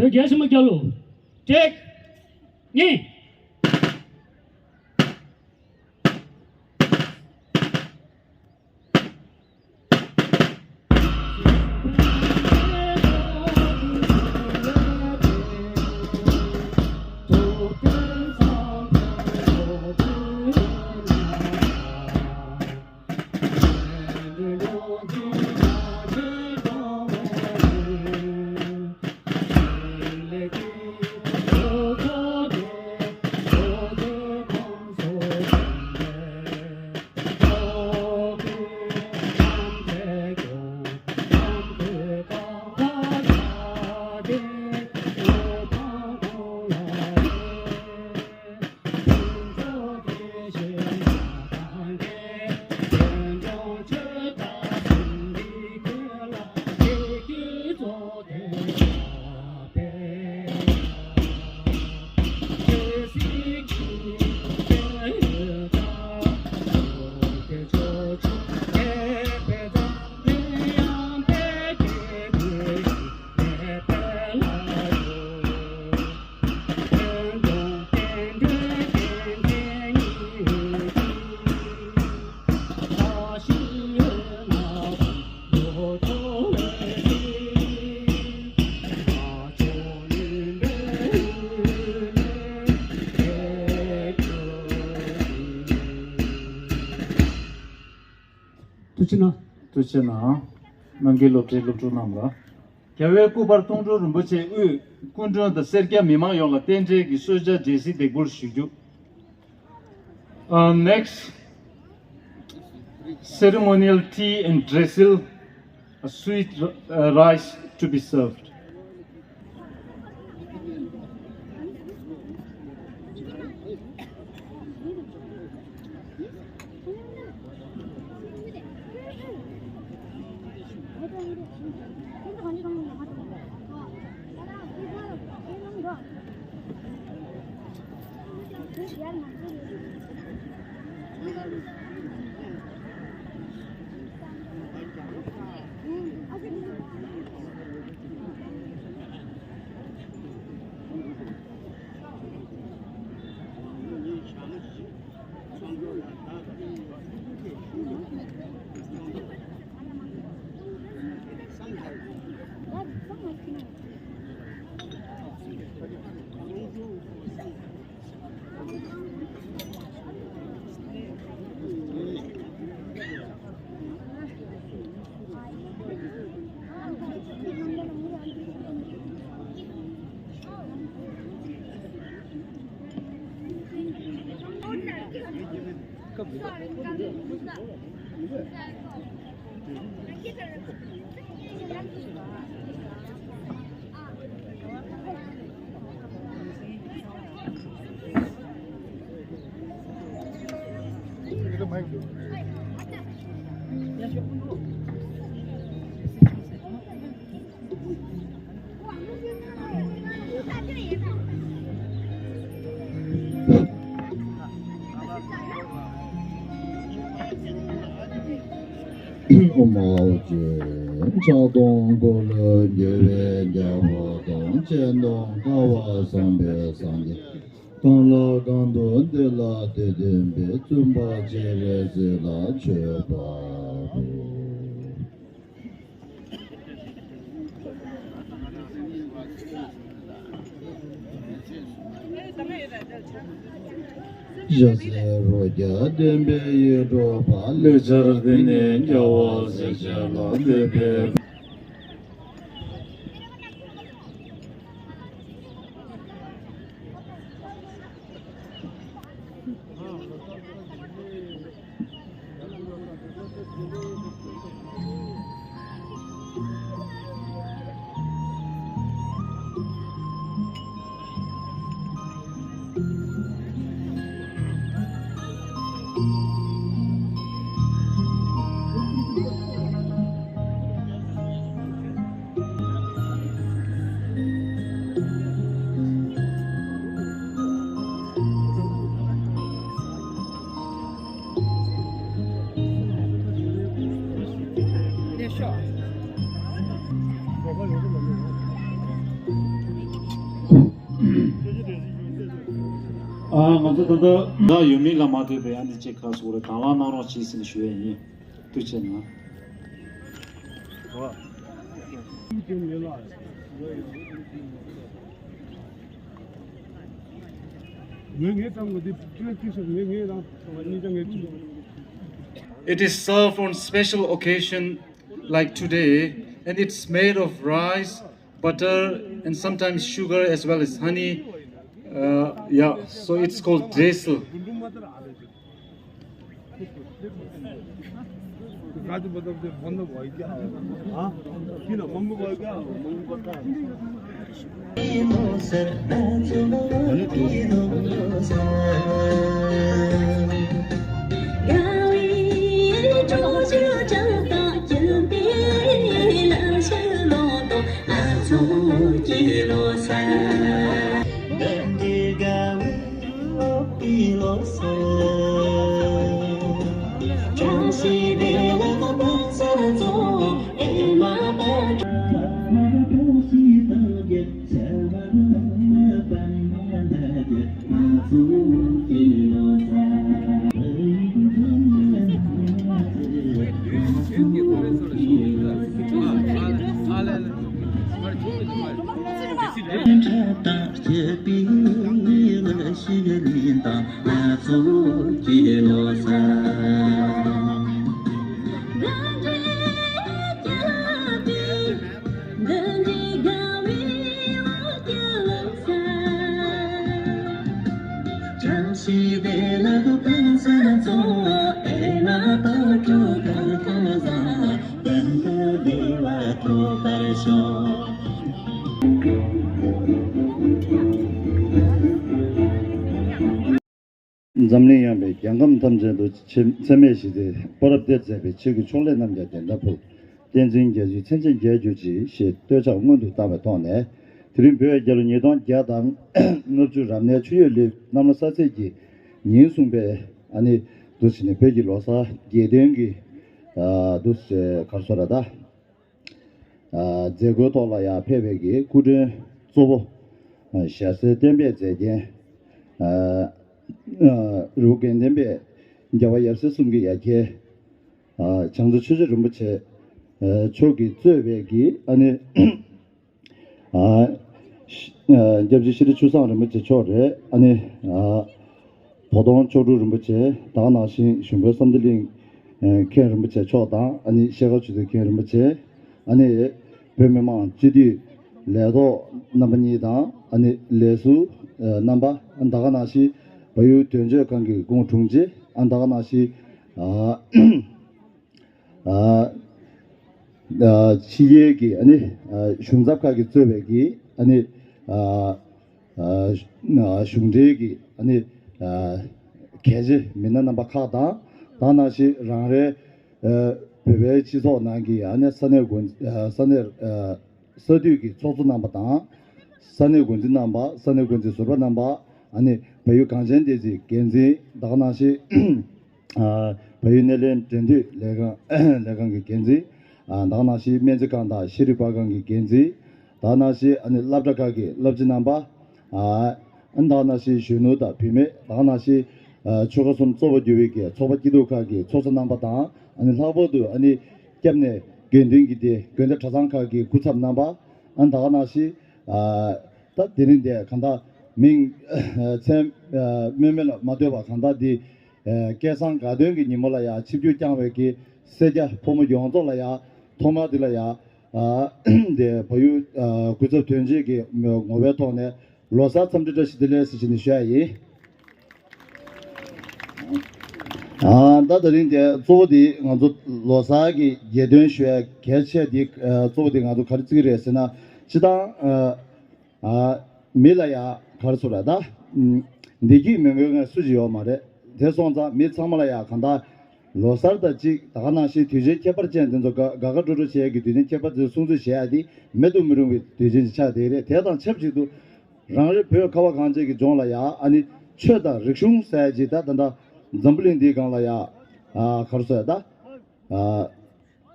བོད་རྒྱལ་གཞུང་རྒྱལ་ལོ། གཅིག་གཉིས། ཐུགས་རྗེ་གནང་། ཐུགས་རྗེ་གནང་། རྣམ་རྒྱལ་སློབ་གྲྭའི་སློབ་ཕྲུག་རྣམས་ལ། རྒྱལ་བའི་སྐུ་པར་སྟོང་འགྲོ་རིན་པོ་ཆེ་དབུས་སྐུ་མགྲོན་དང་སེར་སྐྱ་མི་མང་ཡོངས་ལ་རྟེན་འབྲེལ་གྱི་གསོལ་ཇ་འབྲས་སིལ་འདེགས་འབུལ་ཞུ་རྒྱུ། Uh, next, ceremonial tea and འབྲས་སིལ, a sweet, uh, rice to be served. ཨོཾ་ཨཱཿ་ཆོས་ཕྱག་སྟོང་འཁོར་ལོས་སྒྱུར་བའི་རྒྱལ་པོ་དང་། སྤྱན་སྟོང་དཀའ་བ་བཟང་པོའི་སངས་རྒྱས། གང་ལ་གང་འདུལ་འདི་ལ་དེ་སྟོན་པའི། བཙུན་པ་སྤྱན་རས་གཟིགས་ལ་མཆོད་པ་འབུལ། ཞབས་ཟས་རོ་བརྒྱ་ལྡན་པའི་ཡིད་འཕྲོག་པ། ལེགས་སྦྱར་འདི་ནི་རྒྱལ་བ་སྲས་བཅས་ལ་འདུད་པའི། ཨ། ང་ཚོ་ད་ལྟ་ད་ཡོད་མིན་ལ་མ་ལྟོས་པའི་ཨ་ནི་ཅིག་ཁ་སོ་རེ་དང་བླངས་གནང་རོགས་གྱིས་ཟེར་ནས་ཞུ་ཡས་ཡིན། ཐུགས་རྗེ་གནང་། It is served on special occasion like today, and it's made of rice, butter, and sometimes sugar as well as honey. Uh, yeah, so it's called dresel. འཛམ་གླིང་ཡངས་པའི་རྒྱལ་ཁམས་ཐམས་ཅད་དུ། འཚེ་མེད་ཞི་བདེའི་བར་དུ་བདེ་མཛད་པའི། ཆོས་ཀྱི་ཕྱོགས་ལས་རྣམས་ཀྱང་བདེན་མཐའ་ཕུག། བསྟན་འཛིན་རྒྱ་མཚོའི་མཚན་ཅན་རྒྱལ་གྱུར་ཅིག་ཞེས་བསྟོད་ཕྱག་སྔོན་དུ་བཏང་བའི་ཐོག་ནས། དེ་རིང་བོད་རྒྱལ་ལོ་ཉིས་སྟོང་བརྒྱ་དང་ལྔ་བཅུ་རབ་གནས་ཆུ་ཡོས་ལེགས་གནམ་ལོ་གསར་ཚེས་ཀྱི་ཉིན་གསུངས་པའི་ཨ་ནི་འདུག་བྱས་ནས་བོད་ཀྱི་ལོ་གསར་རྒྱལ་སྟོན་གྱི་འདུག་བྱས་ག་རེ་ཟེར་དགོས་རེད་ད། མཛད་སྒོའི་ཐོག་ལ་ཡང་ཕེབས་པའི་གི་སྐུ་མགྲོན་གཙོ་བོ། ཞབས་སེར་བསྟན་པའི་མཛེས་རྒྱན། རི་བོ་དགེ་ལྡན་པའི་རྒྱལ་བ་ཡབ་སྲས་གསུམ་གྱི་ཡ་གྱལ། བྱང་རྩེ་ཆོས་རྗེ་རིན་པོ་ཆེ་མཆོག་གིས་གཙོས་པའི་གི་ཨ་ནི། སྐྱབས་རྗེ་ཤེས་རིག་ཆོས་བཟང་རིན་པོ་ཆེ་མཆོག་རེད། ཨ་ནི། བོ་དོང་མཆོག་སྤྲུལ་རིན་པོ་ཆེ། ད་ག་ནང་བཞིན་གཞུང་དཔོན་བསམ་གཏན་གླིང་མཁན་རིན་པོ་ཆེ་མཆོག་དང་། ཨ་ནི་ཤེལ་དཀར་ཆོས་སྡེ་མཁན་རིན་པོ་ཆེ། ཨ་ནི་བོད་མི་མང་སྤྱི་འཐུས་ལས་ཐོག་རྣམ་པ་གཉིས་དང་། ཨ་ནི་ལས་ཟུར་རྣམ་པ། ད་ག་ནང་བཞིན་བལ་ཡུལ་དོན་གཅོད་ཁང་གི་སྐུ་ངོ་དྲུང་ཆེ། ཨ་ད་ག་ནང་བཞིན་ཕྱི་རྒྱལ་གྱི་ཨ་ནི་གཞུང་ཚབ་ཁག་གིས་གཙོས་པའི་གི་ཨ་ནི། གཞུང་འབྲེལ་གྱི་ཨ་ནི་གལ་ཆེ་མི་སྣ་རྣམ་པ་ཁག་དང་། ད་ནང་བཞིན་རང་རེའི་བོད་པའི་སྤྱི་ཚོགས་ནང་གི་ཨ་ནི་ས་གནས་འགོ་ས་གནས་ས་འཐུས་ཀྱི་ཚོགས་གཙོ་རྣམ་པ་དང་། ས་གནས་འགོ་འཛིན་རྣམ་པ། ས་གནས་འགོ་འཛིན་ཟུར་པ་རྣམ་པ། ཨ་ནི་བལ་ཡུལ་གངས་ཅན་བསྟན་འཛིན་འགན་འཛིན། ད་ག་ནང་བཞིན། བལ་ཡུལ་སྣེ་ལེན་འབྲེལ་མཐུད་ལས་ཁང་ལས་ཁང་གི་འགན་འཛིན། ཨ་ད་ག་ནང་བཞིན་སྨན་རྩིས་ཁང་དང་ཤེས་རིག་པར་ཁང་གི་འགན་འཛིན། ད་ག་ནང་བཞིན་ཨ་ནི་སློབ་གྲྭ་ཁག་གི་སློབ་སྤྱི་རྣམ་པ། ཨ་ཨ་ནི་ད་ག་ནང་བཞིན་གཞོན་ནུ་དང་བུད་མེད། ད་ག་ནང་བཞིན་ཨ་ཆོལ་ཁ་གསུམ་གཙོ་བོ་གྱུར་བའི་གི་ཚོགས་པ་སྐྱིད་སྡུག་ཁག་གི་ཚོགས་གཙོ་རྣམ་པ་དང་། ཨ་ནི་ལྷག་པར་དུ་ཨ་ནི་སྐྱབས་གནས་དགེ་འདུན་གྱི་སྡེ་དགོན་སྡེ་གྲྭ་ཚང་ཁག་གི་སྐུ་ཚབ་རྣམ་པ། ཨ་ནི་ད་ག་ནང་བཞིན་ཨ་ད་དེ་རིང་འདིར་གང་ལྟར་མིང་མཚན་སྨོས་མེད་ལ་མ་ལྟོས་པར་གང་ལྟར་འདི་ཨ་སྐལ་བཟང་དགའ་སྟོན་གྱི་ཉིན་མོ་ལ་ཡང་ཆིབས་བསྒྱུར་བསྐྱངས་པའི་གི་སེར་སྐྱ་ཕོ་མོ་ཡོངས་རྫོགས་ལ་ཡང་ཐོག་མར་འདི་ལ་ཡང་ཨ་འདི་བལ་ཡུལ་ཨ་སྐུ་ཚབ་དོན་གཅོད་ཀྱི་ངོ་བོའི་ཐོག་ནས་ལོ་གསར་འཚམས་འདྲི་བཀྲ་ཤིས་བདེ་ལེགས་ཟེར་བྱས་ནས་ཞུ་ཡ་ཡིན། ཨ་ད་དེ་རིང་དེ་གཙོ་བོ་དེ་ང་ཚོ་ལོ་གསར་གྱི་རྒྱལ་སྟོན་ཞུ་ཡ་གལ་ཆེ་དེ་ཨ་གཙོ་བོ་དེ་ང་ཚོ་ག་རེ་བརྩི་གི་རེད་ཟེར་ན། སྤྱིར་བཏང་ཨ་ཨ་མི་ལ་ཡ་ག་རེ་ཟེར་ར་ད། ཨ་བདེ་སྐྱིད་མི་དགོས་མཁན་སུ་ཞིག་ཡོད་མ་རེད། དེ་སོང་ཙང་མི་ཚང་མ་ལ་ཡ་གང་ལྟར་ལོ་གསར་དང་གཅིག་ད་ག་ནང་བཞིན་དུས་ཆེན་ཁྱད་པར་ཅན་དེ་ཚོ་དགའ་དགའ་དགའ་སྤྲོ་སྤྲོ་བྱེད་ཡ་གི་དུས་ཆེན་ཁྱད་པར་དེ་ཚོ་སྲུང་བརྩི་བྱེད་ཡ་དེ་མེད་དུ་མི་རུང་བའི་དུས་ཆེན་ཞིག་ཆགས་བསྡད་ཀྱི་རེད། དེ་དང་ཆབས་ཅིག་ཏུ། རང་རེ་བོད་ཁ་བ་གངས་ཅན་གྱི་ལྗོངས་ལ་ཡ་ཨ་ནི་ཆོས་དང་རིག་གཞུང་ཟེར་ཡ་ཅིག་ད་ད་ལྟ་འཛམ་བུ་གླིང་འདིའི་སྒང་ལ་ཡ་ཨ་ག་རེ་ཟེར་ད་ཨ་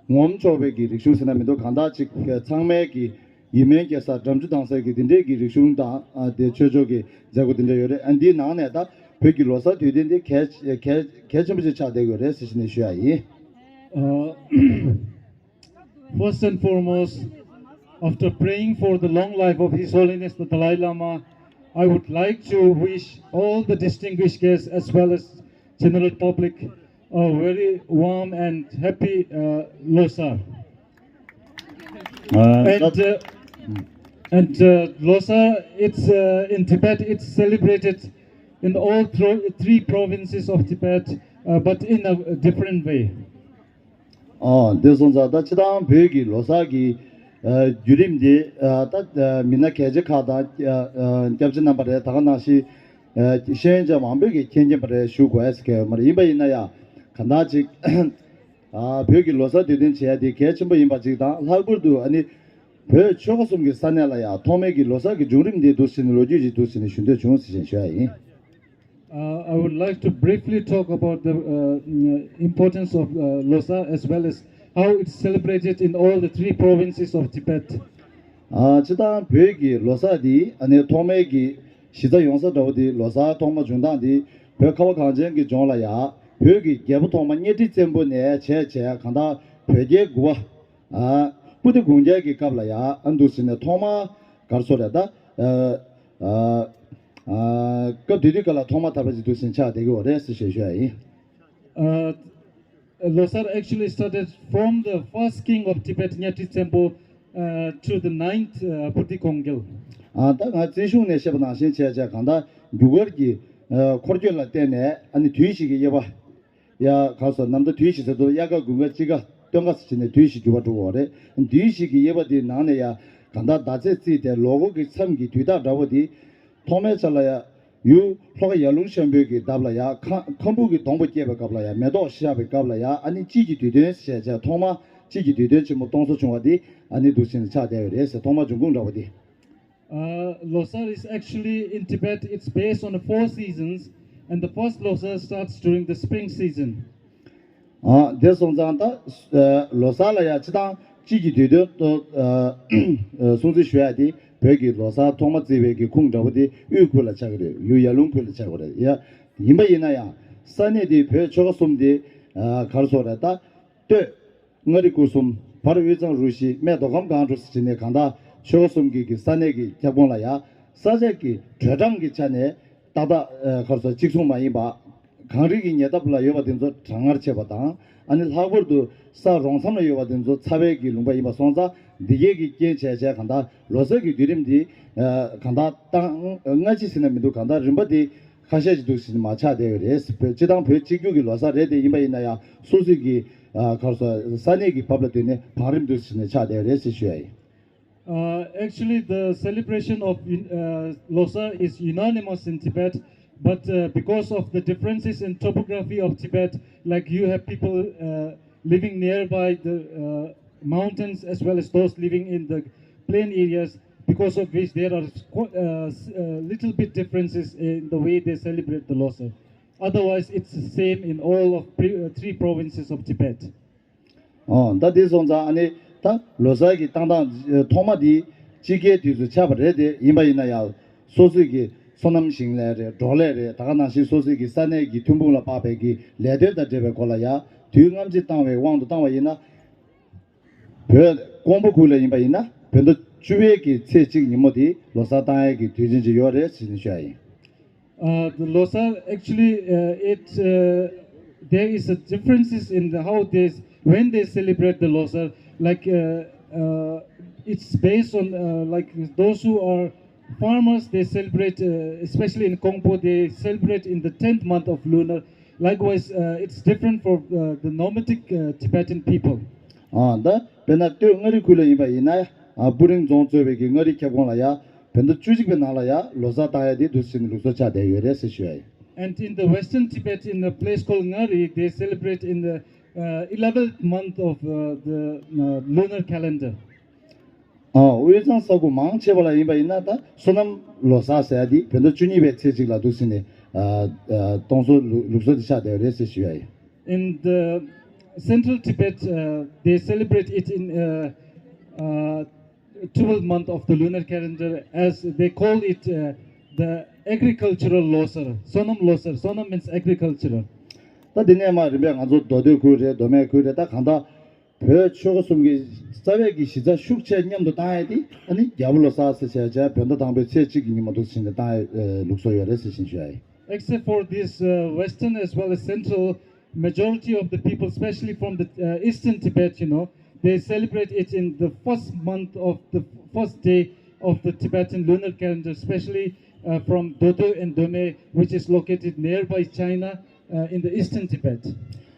ངོམ་ཆོག་པའི་གི་རིག་གཞུང་ཟེར་ན་མི་འདུག་གང་ལྟར་ཅིག་ཚང་མའི་གི་ཡིད་སྨོན་སྐྱེ་ས་འགྲམ་ཆུ་ལྡང་ས་གི་དེ་འདྲའི་གི་རིག་གཞུང་དང་ཨ་དེ་ཆོས་ཕྱོགས་ཀྱི་མཛད་སྒོ་དེ་འདྲ་ཡོད་རེད། ཨ་འདིའི་ནང་ནས་ད་བོད་ཀྱི་ལོ་གསར་དུས་སྟོན་འདི་གལ་གལ་གལ་ཆེན་པོ་ཅིག་ཆགས་བསྡད་ཡོད་རེད་ཟེར་བྱས་ནས་ཞུ་ཡ་ཡིན། ཨ། First and foremost, after praying for the long life of His Holiness the Dalai Lama, I would like to wish all the distinguished guests as well as general public a very warm and happy uh, Losar. Uh, and uh, and uh, Losar, it's uh, in Tibet, it's celebrated in all thro- three provinces of Tibet, uh, but in a different way. ཨོ་དེ་སོང་ཙང་ད་སྤྱིར་བཏང་བོད་ཀྱི་ལོ་གསར་གྱི་ཨ་བརྒྱུད་རིམ་འདི་ཨ་ད་ཨ་མི་སྣ་གལ་ཆེ་ཁག་དང་ཨ་ཨ་སྐྱབས་རྗེ་རྣམ་པ་རེད། ད་ག་ནང་བཞིན་ཨ་ཤེས་ཡོན་ཅན་མང་པོས་ཀྱིས་མཁྱེན་མཁྱེན་པ་རེད། ཞུ་དགོས་ཟེར་མཁན་ཡོད་མ་རེད། ཡིན་པ་ཡིན་ན་ཡང་གང་ལྟར་ཅིག་ཨ་བོད་ཀྱི་ལོ་གསར་དུས་སྟོན་བྱེད་ཡ་དེ་གལ་ཆེན་པོ་ཡིན་པ་ཅིག་དང་། ལྷག་པར་དུ་ཨ་ནི་བོད་ཆོལ་ཁ་གསུམ་གྱི་ས་གནས་ལ་ཡང་ཐོག་མའི་གི་ལོ་གསར་གྱི་བྱུང་རིམ་འདི་འདུག་ཟེར་ནས་ལོ་རྒྱུས་ཅིག་འདུག་ཟེར་ནས་ཞུ་འདོད་བྱུང་ཟེར་བཞིན་ཞུ་ཡ་ཡིན། Uh, I would like to briefly talk about the uh, importance of uh, Losar as well as how it's celebrated in all the three provinces of Tibet. ཨ་སྤྱིར་བཏང་བོད་ཀྱི་ལོ་གསར་འདི་ཨ་ནི་ཐོག་མའི་གི་གཞི་རྩ་ཡོང་ས་འདྲ་བོ་འདི་ལོ་གསར་ཐོག་མ་བྱུང་སྟངས་འདི་བོད་ཁ་བ་གངས་ཅན་གྱི་ལྗོངས་ལ་ཡ་བོད་ཀྱི་རྒྱལ་པོ་ཐོག་མ་གཉའ་ཁྲི་བཙན་པོ་ནས་བྱས་བྱས་གང་ལྟར་བོད་རྒྱལ་དགུ་པ་ཨ་སྤུ་ལྡེ་དགུང་རྒྱལ་གྱི་སྐབས་ལ་ཡ་ཨ་འདུག་ཟེར་ནས་ཐོག་མ་ག་རེ་ཟེར་རེད་ད། ཨ་ཨ་ཨ་སྐབས་དེ་དུས་སྐབས་ལ་ཐོག་མ་དར་བ་ཅིག་འདུག་ཟེར་ཆགས་བསྡད་ཀྱི་ཡོད་རེད་ཟེར་ཞེས་ཞུ་ཡ་ཡིན། Uh, Losar actually started from the first king of Tibet, Nyatri Tsempo, uh, to the ninth uh, Buddhi Kongyal. ཨ་ད་ང་བཙན་གཞུང་ནས་བཤད་པ་ནང་བཞིན་བྱས་བྱས་གང་ལྟར་རྒྱུ་སྐར་གྱི་ཨ་འཁོར་སྐྱོད་ལ་བརྟེན་ནས་ཨ་ནི་དུས་བཞི་གི་དབྱེ་བ། ཡ་ག་རེ་ཟེར། ནམ་ཟླ་དུས་བཞི་ཟེར་དུས་དབྱར་ཁ་དགུན་ཁ་དཔྱིད་ཁ་སྟོན་ཁ་ཟེར་བྱས་ནས་དུས་བཞི་འགྱུར་བ་འགྲོ་གི་ཡོད་རེད། དུས་བཞི་གི་དབྱེ་བ་དེའི་ནང་ནས་ཡ་གང་ལྟར་ཟླ་ཚེས་བརྩིས་ཏེ་ལོ་འཁོར་གྱི་མཚམས་ཀྱི་དུས་རྟགས་འདྲ་བོ་དེ་ཐོག་མའི་ཆ་ལ་ཡ་ཡུལ་ལྷོ་ཁ་ཡར་ཀླུང་ཤམ་བུའི་གི་འདབས་ལ་ཡ་ཁ་ཁམ་བུ་གི་སྡོང་པོ་སྐྱེས་པའི་སྐབས་ལ་ཡ་མེ་ཏོག་ཤར་བའི་སྐབས་ལ་ཡ་ཨ་ནི་དཔྱིད་ཀྱི་དུས་སྟོན་ཟེར་བྱས་ཐོག་མ་དཔྱིད་ཀྱི་དུས་སྟོན་ཆེན་མོ་སྟོང་གསོ་བྱུང་བ་དེ་ཨ་ནི་འདུག་ཟེར་ནས་ཆགས་བསྡད་ཡོད་རེད་ཟེར། ཐོག་མ་འབྱུང་ཁུངས་འདྲ་བོ་དེ། Uh, Losar is actually in Tibet, it's based on the four seasons, and the first Losar starts during the spring season. ཨ་དེ་སོང་ཙང་ད་ཨ་ལོ་གསར་ལ་ཡ་སྤྱིར་བཏང་དཔྱིད་ཀྱི་དུས་སྟོན་ཏོ་ཨ་སྲུང་བརྩི་ཞུ་ཡ་དེ་བོད་ཀྱི་ལོ་གསར་ཐོག་མ་བརྩི་བའི་གི་ཁུངས་འདྲ་བོ་དེ་དབུས་ཁུལ་ལ་ཆགས་ཀྱི་རེད། ཡུལ་ཡར་ཀླུང་ཁུལ་ལ་ཆགས་ཀྱི་རེད་ཡ། ཡིན་པ་ཡིན་ན་ཡང་ས་གནས་དེ་བོད་ཆོལ་ཁ་གསུམ་དེ་ཨ་ག་རེ་ཟེར་རེད་ད། སྟོད་མངའ་རིས་སྐོར་གསུམ། བར་དབུས་གཙང་རུ་བཞི། སྨད་མདོ་ཁམས་སྒང་དྲུག་ཟེར་བྱས་ནས་གང་ལྟར་ཆོལ་ཁ་གསུམ་གྱི་གི་ས་གནས་ཀྱི་ཁྱབ་ཁོངས་ལ་ཡ་ས་ཆ་གི་དྲོད་གྲང་གི་ཆ་ནས་ཏག་ཏག་ཨ་ག་རེ་ཟེར་གཅིག་མཚུངས་མ་ཡིན་པ། གངས་རི་གི་ཉེ་འདབས་ལ་ཡོད་པ་དེ་ཚོ་གྲང་ངར་ཆེ་བ་དང་། ཨ་ནི་ལྷག་པར་དུ་ས་རོང་མཚམས་ལ་ཡོད་པ་དེ་ཚོ་ཚ་བའི་གི་ལུང་པ་ཡིན་པ་སོང་ཙང་འདི་གའི་གི་རྐྱེན་བྱས་བྱས་གང་ལྟར་ལོ་གསར་གྱི་དུས་རིམ་འདི་ཨ་གང་ལྟར་ཏང་སྔ་ཕྱི་ཟེར་ན་མི་འདུག་གང་ལྟར་རིམ་པ་འདི་ཁ་ཤས་ཤིག་འདུག་ཟེར་ནས་མར་ཆགས་བསྡད་ཡོད་རེད། བོད་སྤྱི་བཏང་བོད་གཅིག་གྱུར་གྱི་ལོ་གསར་རེད་དེ། ཡིན་པ་ཡིན་ན་ཡང་སོ་སོའི་གི་ཨ་ག་རེ་ཟེར་ས་གནས་ཀྱི་བབ་ལ་བརྟེན་ནས་བང་རིམ་འདུག་ཟེར་ནས་ཆགས་བསྡད་ཡོད་རེད་ཟེར་ཞུ་ཡ་ཡིན། Uh, actually, the celebration of uh, Losar is unanimous in Tibet, but uh, because of the differences in topography of Tibet, like you have people uh, living nearby the uh, mountains as well as those living in the plain areas, because of which there are qu- uh, s- uh, little bit differences in the way they celebrate the Losar. Otherwise, it's the same in all of pre- uh, three provinces of Tibet. ཨོ། ད་དེ་སོང་ཙང་ཨ་ནི་ད་ལོ་གསར་གྱི་བཏང་སྟངས་ཐོག་མ་འདི་དཔྱིད་ཀའི་དུས་སུ་ཆགས་པ་རེད་དེ། ཡིན་པ་ཡིན་ན་ཡང་སོ་སོའི་གི་སོ་ནམ་ཞིང་ལས་རེད། འབྲོག་ལས་རེད། ད་ག་ནང་བཞིན་སོ་སོའི་གི་ས་གནས་ཀྱི་ཐོན་ཁུངས་ལ་དཔག་པའི་གི་ལས་དོན་དང་འབྲེལ་བའི་སྐོར་ལ་ཡང་དུས་སྔ་ཕྱི་བཏང་བའི་དབང་དུ་བཏང་བ་ཡིན་ན། བོད་ཀོང་པོ་ཁུལ་ལ་ཡིན་པ་ཡིན་ན་བོད་ཟླ་བཅུ་པའི་གི་ཚེས་གཅིག་ཉིན་མོ་དེ་ལོ་གསར་བཏང་ཡས་ཀྱི་དུས་ཆེན་ཅིག་ཡོད་རེད་ཟེར་ནས་ཞུ་ཡ་ཡིན། Uh, the Losar actually, uh, it uh, there is a differences in the, how they when they celebrate the Losar. Like uh, uh, it's based on uh, like those who are farmers, they celebrate, uh, especially in Kongpo, they celebrate in the tenth month of lunar. Likewise, uh, it's different for uh, the nomadic uh, Tibetan people. ཨ། ད་དཔེར་ན་སྟོད་མངའ་རིས་ཁུལ་ལ་ཡིན་པ་ཡིན་ན། ཨ། སྤུ་རིང་རྫོང་གཙོས་པའི་གི་མངའ་རིས་ཁྱབ་ཁོངས་ལ་ཡ་བོད་ཟླ་བཅུ་གཅིག་པའི་ནང་ལ་ཡ་ལོ་གསར་བཏང་ཡ་དེ་འདུག་ཟེར་ནས་ལུགས་སྲོལ་ཆགས་བསྡད་ཡོད་རེད་ཟེར་ཞུ་ཡ་ཡིན། And in the western Tibet, in a place called Ngari, they celebrate in the uh, eleventh month of uh, the uh, lunar calendar. ཨ། དབུས་གཙང་ས་ཁུལ་མང་ཆེ་བ་ལ་ཡིན་པ་ཡིན་ན། ད་སོ་ནམ་ལོ་གསར་ཟེར་ཡ་དེ་བོད་ཟླ་བཅུ་གཉིས་པའི་ཚེས་གཅིག་ལ་འདུག་ཟེར་ནས། ཨ། ཨ། གཏོང་སྲོལ་ལུགས་སྲོལ་དེ་ཆགས་བསྡད་ཡོད་རེད་ཟེར་ཞུ་ཡ་ཡིན། In the central Tibet, uh, they celebrate it in uh, uh, twelfth month of the lunar calendar, as they call it uh, the agricultural Losar. Sonam Losar. Sonam means agricultural. ད་འདི་ནས་མར་རིམ་པས་ང་ཚོ་མདོ་སྟོད་ཁུལ་རེད། མདོ་སྨད་ཁུལ་རེད། ད་གང་ལྟར་བོད་ཆོལ་ཁ་གསུམ་གྱི་རྩ་བའི་གི་གཞི་རྩ་ཤུགས་ཆེ་མཉམ་དུ་བཏང་ཡ་དེ་ཨ་ནི་རྒྱལ་པོ་ལོ་གསར་ཟེར་བྱས་བྱས་བོད་ཟླ་དང་པོའི་ཚེས་གཅིག་གི་ཉིན་མོ་འདུག་ཟེར་ནས་བཏང་ཡ་ལུགས་སྲོལ་ཡོད་རེད་ཟེར་བཞིན་ཞུ་ཡ་ཡིན། Except for this uh, western as well as central, majority of the people, especially from the uh, eastern Tibet, you know, they celebrate it in the first month of the first day of the Tibetan lunar calendar, especially uh, from Dodo and Dome, which is located nearby China uh, in the eastern Tibet.